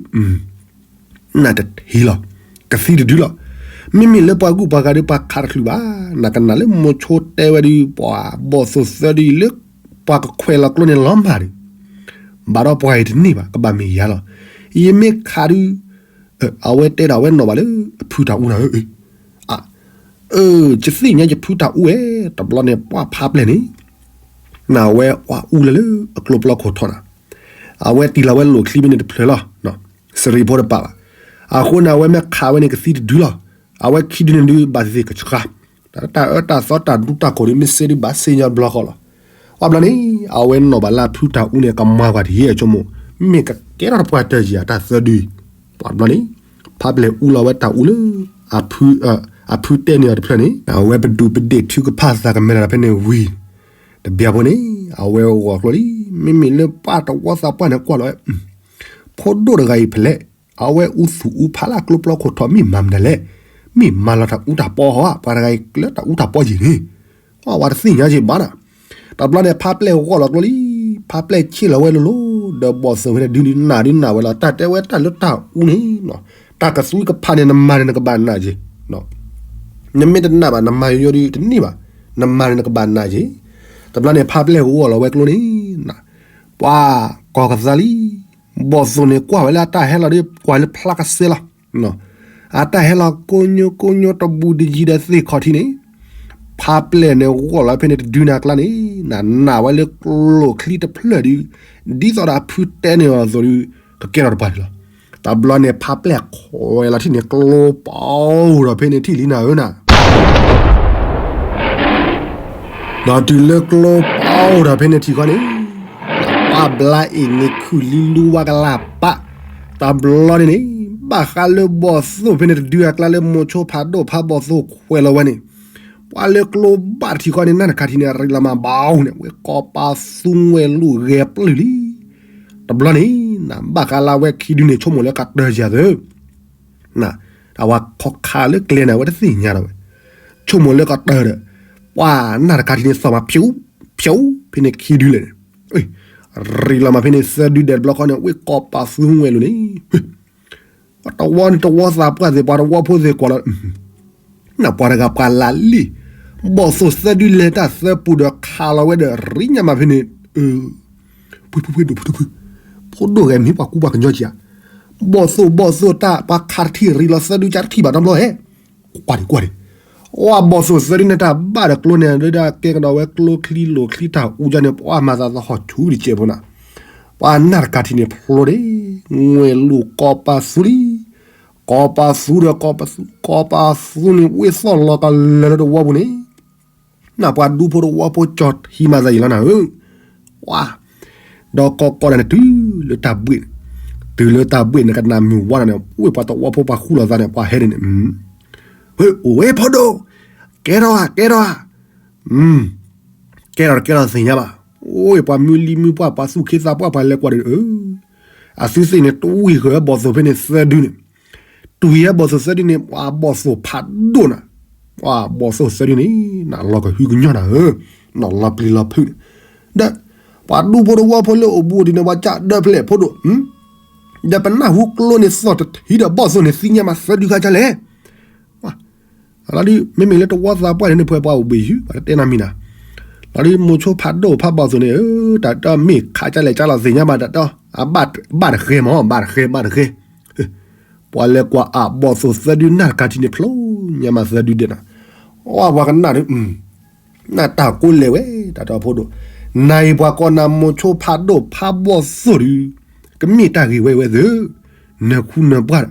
နတထံၣ်လီၤ, ကသံတဒုလီၤ, မ့မ့ၢ်လၢပှၤဂုၤပှၤဂၤဒီးပှၤခးတချုးဘၣ်, နကနၣ်လၢမိၤဆိတဲဝဲဒုး ပှၤဘီၣ်သိၣ်သၢဒုအံၤလၢ ပှၤကခွဲးလီၤကျိန့ၣ်လီၤမၢ်ဒီး, ဘၣ်ဒီးပှၤအံၤတန့ၢ်ဘၣ် ကဘၣ်မ့ၢ်ယၤလီၤ, ယမ့ၢ်ခးဒုး, အဝဲတဲဒၣ်ဝဲနီၣ်ဘၣ်လၢ အဖုတၢ်အူနၤဧၢ, အၢ, ယသ့ၣ်ညါယဖုတၢ်အူဝဲ, တဘျီန့ၣ်ပှၤဖးပျဲၢ်န့ၣ် နဝဲအူလၢလၢအကျိပျီခိၣ်ထီၣ်နၤ, အဝဲတံၢ်လီၤဝဲလိၣ်ချံဖဲန့ၣ်တဖျၢၣ်လီၤ, စရံဖိတပာ်ဘၣ်, အဃိန့ၣ် အဝဲမ့ၢ်ခးဝဲန့ၣ်ကသံတဒုလီၤ, အဝဲခံဒုန့ၣ်ဒုးဘၣ်သ့ၣ်သ့ၣ်ကဆှါ, တၢ်အၢတၢ်သီတၢ်ဒူတၢ်ခိၣ်ဒုးမ့ၢ်စ့ဒုးဘၣ်စ့ညီတဘျီဃီလီၤ, ပှၤဘျီန့ၣ် အဝဲနီၣ်ဘၣ်လၢအဖုတၢ်အူန့ၣ် ကမၤကွၢ်တယဲၢ်ဆိကမိၣ်, မ့ၢ်ကကဲထီၣ်တပှၢ်တၢၢ်ယံၤအတၢ်သၢဒုအံၤ, ပှၤဘျီန့ၣ်, ဖးပျဲၢ်အူလီၤဝဲတၢ်အူလၢ အဖုတဲန့ၢ်အီၤတဖျၢၣ်န့ၣ် အဝဲပဒူးပဒ့ၣ်ထုကဖၣ်သးကမဲာ်တၢ်ဖဲန့ၣ်ဝံၤ, တဘျီဖိန့ၣ် အဝဲဂီၢ်ကျိလံ, မ့မ့ၢ်လၢပှၤတဝီသးပှၢ်န့ၣ်ကွၢ်လီၤဝဲ, ဖိဒိၣ်တဂၤအံၤဖဲလဲၣ်, အဝဲအူသူၣ်အူဖးလၢကျိပျီခိၣ်ထီၣ်မ့ၢ်မၤမနုၤလဲၣ်, မ့ၢ်မၤလီၤတၢ်အူတၢ်ပီဧါ, ပှၤတဂၤအံၤကျၢတၢ်အူတၢ်ပီယံၤန့ၣ်, အဝဲတသ့ၣ်ညါက့ၤဘၣ်နၤ, တဘျီန့ၣ် ဖးပျဲၢ်ဂီၢ်လီၤကျိလံ, ဖးပျဲၢ်ဆ့ၣ်လီၤဝဲလိၤလိၤ, ဒီးဘီၣ်သိၣ်ဖဲန့ၣ်ဒုးနၢ်ဒုးနၢ်ဝဲလီၤ, တၢ်တဲဝဲတၢ်လၢတၢ်အူန့ၣ် တၢ်ကသွံကဖးန့ၣ် နမၤန့ၣ်နကဘၣ်နာ်က့ၤ, နမ့ၢ်တနာ်ဘၣ် နမၤယိယိဒုးတန့ၢ်ဘၣ်, နမၤန့ၣ်နကဘၣ်နာ်က့ၤ, တဘျီန့ၣ် ဖးပျဲၢ်ဂီၢ်လီၤဝဲကျိန့ၣ်, ပှၤကီၢ်ကသးလံ, ဘီၣ်သိၣ်န့ၣ်ကွၢ်ဝဲလၢအတၢ်ဟဲလီၤဒီး ကွၢ်လၢဖျါကစဲလီၤ, အတၢ်ဟဲလီၤကိညိကိညိတဘူးတယံၤဒီးသ့ၣ်ခီၣ်ထံးန့ၣ်, ဖးပျဲၢ်န့ၣ်ဂီၢ်လီၤဖဲန့ၣ်တဒုန့ၣ်အကျါန့ၣ်, နနာ်ဝဲလၢကျိချံတဖျၢၣ်ဒုး, ဒ်သိးဒီးအဖုတဲန့ၢ်အီၤအသိးဒုး, ကကဲထီၣ်တပှၢ်န့ၣ်လီၤ. တဘျီန့ၣ် ဖးပျဲၢ်ခွဲးလီၤထံၣ်န့ၣ် ကျိပအိၣ်ဒီးဖဲန့ၣ်ထံၣ်လံနၤဧၢနၤ ဒီးတုၤလၢကျိပအိၣ်ဒီးဖဲန့ၣ်ထံၣ်ဃီန့ၣ်, ပှၤဘျါအ့ၣ်န့ၣ်ခုၣ်လံလူဝါကလၢ်ပာ်, တဘျီန့ၣ်န့ၣ်, ဘၣ်ဃးလၢဘီၣ်သိၣ်ဖဲန့ၣ်တဒုအကျါလၢမိၤဆိဖးဒိၣ်ဖးဘီၣ်သိၣ်ခွဲးလီၤဝဲန့ၣ်, ပှၤလၢကျိဘၣ်တထံၣ်ဃီန့ၣ် နၢ်တခါထံၣ်န့ၣ် ရံးလီၤမးဘၣ်န့ၣ် ဝဲကီၢ်ပာ်သူဝဲလူၤဂဲၤပျုၢ်လံ. တဘျီန့ၣ်, နဘၣ်ဃးလၢအဝဲခံဒုန့ၣ် ဆိကမိၣ်လၢကတၢၢ်ယၤသၢ အဝဲခီခါလၢကျဲန့ၣ် အဝဲတသ့ၣ်ညါဒီးဝဲ, ဆိကမိၣ်လၢကတၢၢ်ဒီး, ပှၤနၢ်တခါထံၣ်န့ၣ် သီၣ်မးဖျိး, ဖျိး, ဖဲန့ၣ်ခံဒုလဲၣ်န့ၣ်, ရံးလီၤမးဖဲန့ၣ်သၢဒုဒဲးတဘျီဃီန့ၣ် ဝဲကီၢ်ပာ်သူဝဲလူၤန့ၣ်, တဝီန့ၣ်တဝီသးပှၢ်သ့ၣ် ပှၤတဝီဖိသ့ၣ်ကွၢ်လီၤ, နပှၤတဂၤပှၤလၢလံ, ဘီၣ်သိၣ်သၢဒုလဲၤတၢ်သၢပူၤဒီးခးလီၤဝဲဒီးရံညါမးဖဲန့ၣ်, ဖုဖုဖုဒိၣ်ဖုဒိၣ်ဖု, ဖိဒိၣ်ဂဲၤမ့ၢ်ပှၤကူပှၤကညီကဧါ, ဘီၣ်သိၣ်ဘီၣ်သိၣ်တၢ်ပှၤခးတထံၣ်ရံလီၤသၢဒုကတထံၣ်ဘၣ်တဘျီဟဲ, ကွၢ်ဒံးကွၢ်ဒံး, အီၣ်ဘီၣ်သိၣ်သၢဒုန့ၣ်တၢ်ဘၣ်ဒီးကျိန့ၣ် ဒၣ်ကဲကဒီးဝဲကျိချံလိာ်ချံတၢ်အူကန့ၣ် ပှၤမၤသးသဟီၣ်ဆူတကဲးဖိနၤ, ပှၤနၢ်တကးထံၣ်န့ၣ်ဖျိဒၣ်, ငွဲၣ်လိာ်ကီးပာ်သူလံ ကီးပာ်သူဒီး ကီးပာ်သူန့ၣ် ဝ့ၢ်သီၣ်လီၤကလၢၤလၢတဝီပူၤန့ၣ်, နၢ်ပှၤဒူဖိတဝီဖိကၠီၤဟံးမၤသးယံာ်လီၤနၤဧၢ, ဝါ, ဒီးကီးကီးဒၣ်န့ၣ်တုၤလၢတၢ်ဘှ့ၣ်န့ၣ်, တုၤလၢတၢ်ဘှ့ၣ်န့ၣ် ကနၣ်မုၢ်ဝါနၤန့ၣ် ဝ့ၢ်ပှၤတဝီဖိပှၤဃူလိာ်သးန့ၣ် ပှၤဟဲန့ၣ်န့ၣ်, ဝ့ၢ်အိၣ်ဝဲဖိဒိၣ်, ကဲထီၣ်ဧါ ကဲထီၣ်ဧါ ကဲထီၣ်တကဲထီၣ်သ့ၣ်ညါဘၣ်, အိၣ်ပှၤမုၢ်လံမုၢ်ပှၢ် ပှၤသူၣ်ခ့သးပှၢ် ပှၤလဲၤကွၢ်ဒီး, အသုသ့ၣ်န့ၣ် တဝံၢ်ဃုာ်ဝဲဘီၣ်သိၣ်ဖဲန့ၣ်သၢဒုန့ၣ်, တွံၢ်ဝဲဘီၣ်သိၣ်သၢဒုန့ၣ် ပှၤဘီၣ်သိၣ်ဖးဒိၣ်နၤ, ပှၤဘီၣ်သိၣ်သၢဒုန့ၣ် နလီၤကဟုကညီၢ်နၤဧၢ, နလီၤပျံၤလီၤဖုးန့ၣ်, ဒီးပှၤဒူဖိတဝီဖိလၢအိၣ်ဘူးအိၣ်ဒံးန့ၣ် ပှၤကၢ်ဒၢဖဲလဲၣ်ဖိဒိၣ်, ဒီးပနၢ်ဟူကျိန့ၣ်သီၣ်တထံၣ်ဒီးဘီၣ်သိၣ်န့ၣ်သ့ၣ်ညါမးသၢဒုခါကလဲၣ် လီၤဒုး မ့မ့ၢ်လၢတဝီသးပှၢ်န့ၣ် နဖဲပှၤအိၣ်ဘှံးယုၢ် ပှၤတတဲနၤမံၤနၤ, လီၤဒုး မိၤဆိဖးဒိၣ်ဖးဘီၣ်သိၣ်န့ၣ် တၢ်တမ့ၢ်ခးကလဲၣ်ကလီၤသ့ၣ်ညါဘၣ်တၢ်တ, ဘၣ်တဃဲမး ဘၣ်တဃဲ ဘၣ်တဃဲ, ပှၤလဲၤကွၢ်အဘီၣ်သိၣ်သၢဒုနၢ်တကးထံၣ်န့ၣ်ဖျိညါမးသၢဒုဒဲးနၤ, အီပှၤကနၣ်ဒုး နၢ်တၢ်ကိးလဲၤဝဲ တၢ်တၢ်ဖိဒိၣ်, နၤအံၤပှၤကိးနၤမိၤဆိဖးဒိၣ်ဖးဘီၣ်သိၣ်ဒုး, ကမ့ၢ်တၢ်ဂ့ၢ်ဝဲဝဲသ့ၣ်, နၢၤခူနၢၤပှၢ်, ဒ်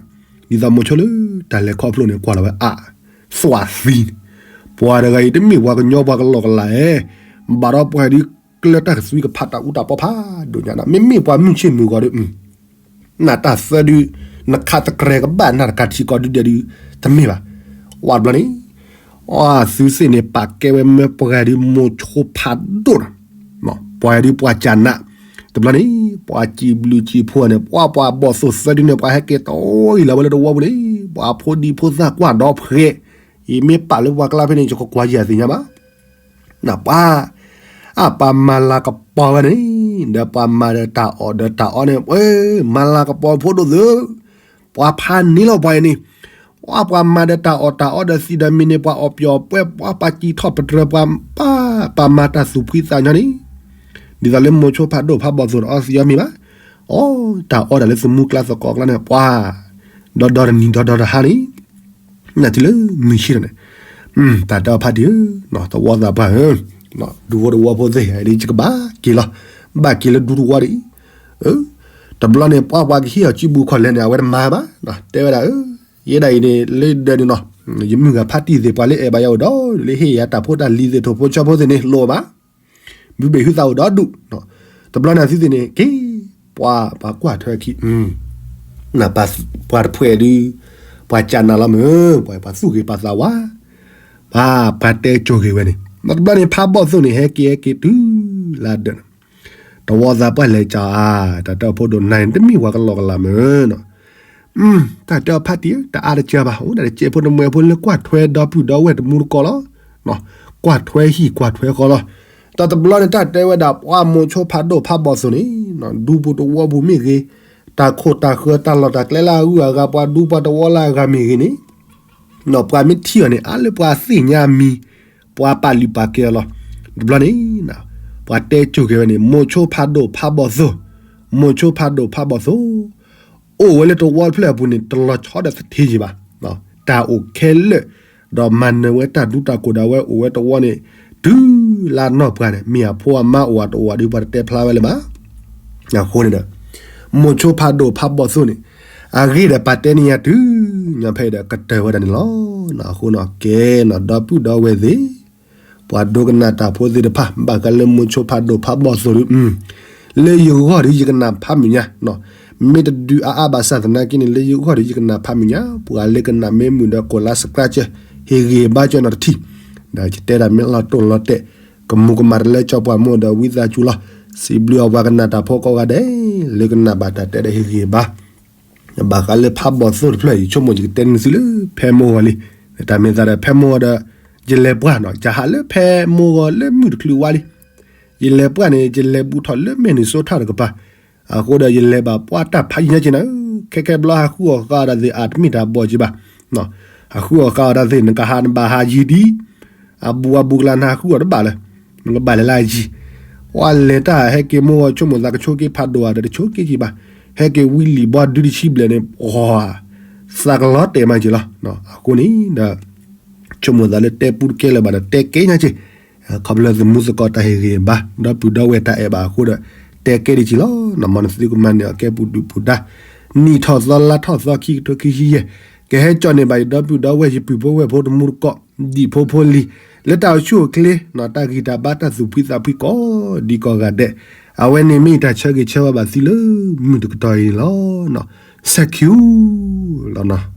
သိးမိၤဆိလၢတၢ်လဲၤခီဖျိန့ၣ် ကွၢ်လီၤဝဲအါ, သွးသံန့ၣ်, ပှၤတဂၤအံၤတမ့ၢ်ပှၤကညီပှၤကလီကလးဧၢ, ဘၣ်ဒီးပှၤဒုး ကျၢတၢ်ကသွံကဖးတၢ်အူတၢ်ပီဖးဒိၣ်ညါဒီး မ့မ့ၢ်ပှၤမုၢ်ဆ့ၣ်မုၢ်ဂီၤဒုး နၢ်တၢ်သၢဒု, နခးတကြဲးကဘၣ်နၢ်တကးထံၣ်ကီးဒုဒဲးဒုး, တမ့ၢ်ဘၣ်. ဝံၤတဘျီန့ၣ်, အသုသ့ၣ်န့ၣ် ပာ်ကဲဝဲမၢပှၤဒုးမိၤဆိဖးဒိၣ်နီၤ, ပှၤဒုးပှၤကၢ်နး, တဘျီန့ၣ် ပှၤစံးဘျုးစံးဖှိၣ်န့ၣ် ပှၤ ပှၤဘီၣ်သိၣ်သၢဒုန့ၣ် ပှၤဟဲက့ၤတီဂံၤလီၤဝဲလၢတဝီပူၤန့ၣ် ပှၤဖိဒံဖိသၣ်ကွၢ်ဒီးဖှဲး, အံၤမ့ၢ်ပာ်လၢပှၤကျါဖဲန့ၣ် ယကကွၢ်ယၤသ့ၣ်ညါဘၣ် နပှၤ, အပှၤမၤလၤကပီၤဝဲန့ၣ်, ဒီးပှၤမၤဒီးတၢ်အီၣ်ဒီးတၢ်အီန့ၣ်, မၤလၤကပီၤဖိဒိၣ်သု, ပှၤဖးန့ၢ်လီၤပှၤအံၤန့ၣ်, ပှၤမၤဒီးတၢ်အီၣ်တၢ်အီဒီးသံဒီးမံၤန့ၣ် ပှၤအီၣ်ပျီၣ်ပှဲၤ, ပှၤပာ်စံးထီၣ်ပတြၢၤပှၤ, ပှၤမၤတၢ်သူၣ်ဖှံသးညီန့ၣ်, ဒ်သိးလၢမိၤဆိဖးဒိၣ်ဖးဘီၣ်သိၣ်န့ၣ် အီသံးအီမ့ၤဘၣ်, အီတၢ်အီဒၣ်လၢသမူကျါသကိးကျါန့ၣ် ပှၤ, ဒီဒီတနံၤဒီဒီတဟါန့ၣ် နထံၣ်လၢမုၢ်ဆ့ၣ်ထီၣ်န့ၣ်, တၢ်တဲအီၤဖးတံၢ်ဧၢ, သဝီသးပှၢ်ဧၢ, ဒူဖိတဝီဖိသ့ၣ် ဒ်ယကဘၣ်က့ၤလီၤ, ဘၣ်က့ၤလၢဒူတဝီဒ်အံၤ, တဘျီန့ၣ် ပှၤပှၤကဟ့ၣ်အီၤစုပူၤခီၣ်လဲၣ်န့ၣ် အဝဲတမၤဘၣ်, တဲဝဲဒၣ်ဧၢ, ယဲဒၣ်အံၤန့ၣ် လၢဒၢးန့ၣ်နီၤ, ယမုၢ်ဂၤဖးတံၢ်သ့ၣ် ပှၤလၢအဲၣ်ဘၣ်ယၤအိၣ်ဒီး လၢဟ့ၣ်ယၤတၢ်ဖိတၢ်လံၤသ့ၣ် ထိၣ်ဖိဆီဖိသ့ၣ်န့ၣ် လိၣ်ဘၣ် မုၢ်ဘ့ၣ်ဟုသးအိၣ်ဒီဒူၣ်, တဘျီန့ၣ်သုသ့ၣ်န့ၣ် က့ၤ, ပှၤပှၤကွၢ်ထွဲခံ, ပှၤတဖှဲးဒုး, ပှၤကၢ်နးလီၤမ့ၢ်, ပှၤသူၣ်ဂ့ၤပာ်သးဝါ, ပှၤပှၤတဲကၠိၤဂ့ၤဝဲန့ၣ်, တဘျီန့ၣ် ဖးဘီၣ်သိၣ်န့ၣ် ဟဲက့ၤဟဲက့ၤတုၤလၢဒၢးန့ၣ်, တဝီသးပှၢ်လဲၤကၠီၤအါ, တၢ်တဲအီၤဖိဒိၣ်နၤန့ၣ် တမ့ၢ်ပှၤကလီကလးမ့ၢ်နီၤ တၢ်တဲအီၤဖးတံၢ်ဧၢ, တအါတစှၤဘၣ်, အိၣ်ဒၣ်တစဲးဖိတမှဲးဖိလၢကွၢ်ထွဲဒီပုၢ်ဒီဝဲၢ်တမူတကိးလီၤ, ကွၢ်ထွဲဟံၣ်ကွၢ်ထွဲဃီလီၤ, တၢ်တဘျီန့ၣ် တၢ်တဲဝဲဒၣ် ပှၤမိၤဆိဖးဒိၣ်ဖးဘီၣ်သိၣ်န့ၣ်, ဒူပူၤတဝီပူၤမ့ၢ်ဂ့ၤ, တၢ်ခိၣ်တၢ်ဃၢၤတၢ်လီၢ်တၢ်ကျဲလၢအဂုၤအဂၤ ပှၤဒူပှၤတဝီလၢအဂၤမ့ၢ်ဂ့ၤန့ၣ် ပှၤမ့ၢ်ထံၣ်အီၤန့ၣ် အါလၢပှၤသ့ၣ်ညါအမံၤ, ပှၤပာ်လုၢ်ပာ်ကဲအီၤလီၤ, တဘျီန့ၣ်, ပှၤတဲကၠိၤက့ၤဝဲန့ၣ် မိၤဆိဖးဒိၣ်ဖးဘီၣ်သိၣ်, မိၤဆိဖးဒိၣ်ဖးဘီၣ်သိၣ်, အိၣ်ဝဲလၢတဝီတဖျၢၣ်အပူၤန့ၣ် တလီၤဆီဒီးသထ့ယံၤဘၣ်, တၢ်အိၣ်ခဲလၢာ်, ဒီးမၤနၢၤဝဲတၢ်ဒူတၢ်ကိၢ်ဒၣ်ဝဲအိၣ်ဝဲတဝီန့ၣ်, တုၤလၢအနီၢ်ပှၤန့ၣ် မ့ၢ်အဖိအမါအိၣ်အတအိၣ်ဒ်ပှၤတတဲဖျါဝဲလၢၤဘၣ် အဃိန့ၣ်ဒီး, မိၤဆိဖးဒိၣ်ဖးဘီၣ်သိၣ်န့ၣ်, အဂ့ၢ်ဒီးပာ်တဲန့ၢ်ယၤတုၤ, ညီဖဲဒီးကတၢၢ်ဝဲဒၣ်န့ၣ်လီၤ, အဃိန့ၣ်ကဲနီၤ ဒီပုၢ်ဒီဝဲၢ်သ့ၣ်, ပှၤဒိကနၣ်တၢ်ဖိသ့ၣ်တဖၣ် ဘၣ်ဃးလၢမိၤဆိဖးဒိၣ်ဖးဘီၣ်သိၣ်ဒုး, လၢယဂီၢ်ဒီးယကနၣ်ဖးမုာ်ညါ, မ့ၢ်တဒုးအါအါဘၣ်ဆၣ်သနာ်က့န့ၣ် လၢယဂီၢ်ဒီးယကနၣ်ဖးမုာ်ညါ, ပှၤလၢကနၣ်မ့ၢ်မုာ်ဒီး ကိးလါ subscribe ဟ့ၣ်ဂံၢ်ဘါကၢနီၤတထံၣ်, ဒီးယတဲဒၣ်မ့ၢ်လီၤတိၢ်လီၤတဲာ်, ကမူၤကမၣ်တလၢကၠီပှၤမိၢ်ဒီးဝံသးစူၤလီၤ, စံးဘျုးအပှၤကနၣ်တၢ်ဖိကိးဂၤဒဲး, လၢကနၣ်ဘၣ်တၢ်တဲဒီးဟ့ၣ်ဂံၢ်ဘါ ဘၣ်ဃးလၢဖးဘီၣ်သိၣ်တဖျၢၣ်အံၤ ဆိကမိၣ်ယကတဲန့ၢ်သုလၢဖဲမိၢ်ဂီၤလံ, တၢ်မ့ၢ်သးဒီးဖဲမိၢ်ဂီၤဒီး, ယလဲၤပှၢ်နီၤ ယဟးလၢဖဲမိၢ်ဂီၤလၢမုၢ်တချုးဝါလံ, ယလဲၤပှၢ်န့ၣ် ယလဲၤဘူးထီၣ်လၢ Minnesota တကပၤ, အဃိဒီးယလဲၤဘၣ်ပှၢ်တၢ်ဖးယံၤညါက့ၤနၤ, ခဲခဲဘျီဟးဃုအီၣ်ဃာ်အီၤတၢ်သ့ၣ် အတမ့ၢ်တၢ်ဘီၣ်က့ၤဘၣ်, ဟးဃုအီၣ်ဃာ်အီၤတၢ်သ့ၣ် နကဟးနဘၣ်ဟးယံၤဒံး အဘူးအဘူးကလါနၤဃုအီၤတဘၣ်လၢၤ, နကဘၣ်လဲၤလၢအယံၤ, ပှၤလဲၤတၢ်ဟဲက့ၤမိၢ်ဂီၤဆိကမိၣ်သးကဆိက့ၤဖးဒိၣ်ဧါဒီး တဆိက့ၤက့ၤဘၣ်, ဟဲက့ၤဝံလံာ်ဘီဒုတဆံဘျဲၣ်န့ၣ် ပှၤ သးကလီၤတဲာ်မးက့ၤလီၤ. အဃိန့ၣ်ဒီး ဆိကမိၣ်သးလၢတဲပူတကဲလၢၤဘၣ်ဒီး တဲကဲညါက့ၤ, ခီဖျိသမူသကိးတၢ်ဟ့ၣ်ဂံၢ်ဘါ ဒီပုၢ်ဒီဝဲၢ်တၢ်အဲၣ်ဘၣ်အဃိဒီး တဲကဲဒံးက့ၤလီၤ. မ်နသုကမၤန့ၢ်အီၤကဲပူၤဒုးပူၤဒါ နံၣ်ထီၣ်သီလါထီၣ်သီ ခံကထိခံဆံယဲၢ်, ကဟဲကၠီၣ်န့ၢ်ဘၣ်ယဒီပုၢ်ဒီဝဲၢ် ယပုၢ်ဖိဝဲၢ်ဖိတမူတကိး ဒံၣ်ဖိဖိလံၤ လၢတၢ်အိၣ်ဆူၣ်အိၣ်ချ့ တၢ်ဂံၢ်တၢ်ဘါ တၢ်သူၣ်ဖှံသးဖှံကိးဒံကိးဂၤဒဲး, အဝဲန့ၣ်မ့ၢ်ယတၢ်ဆၢဂ့ၤဆၢဝါဘၣ်သုလၢမုၢ်တကတီၢ်အံၤန့ၣ်လီၤ. ဆဲးခံလီၤ.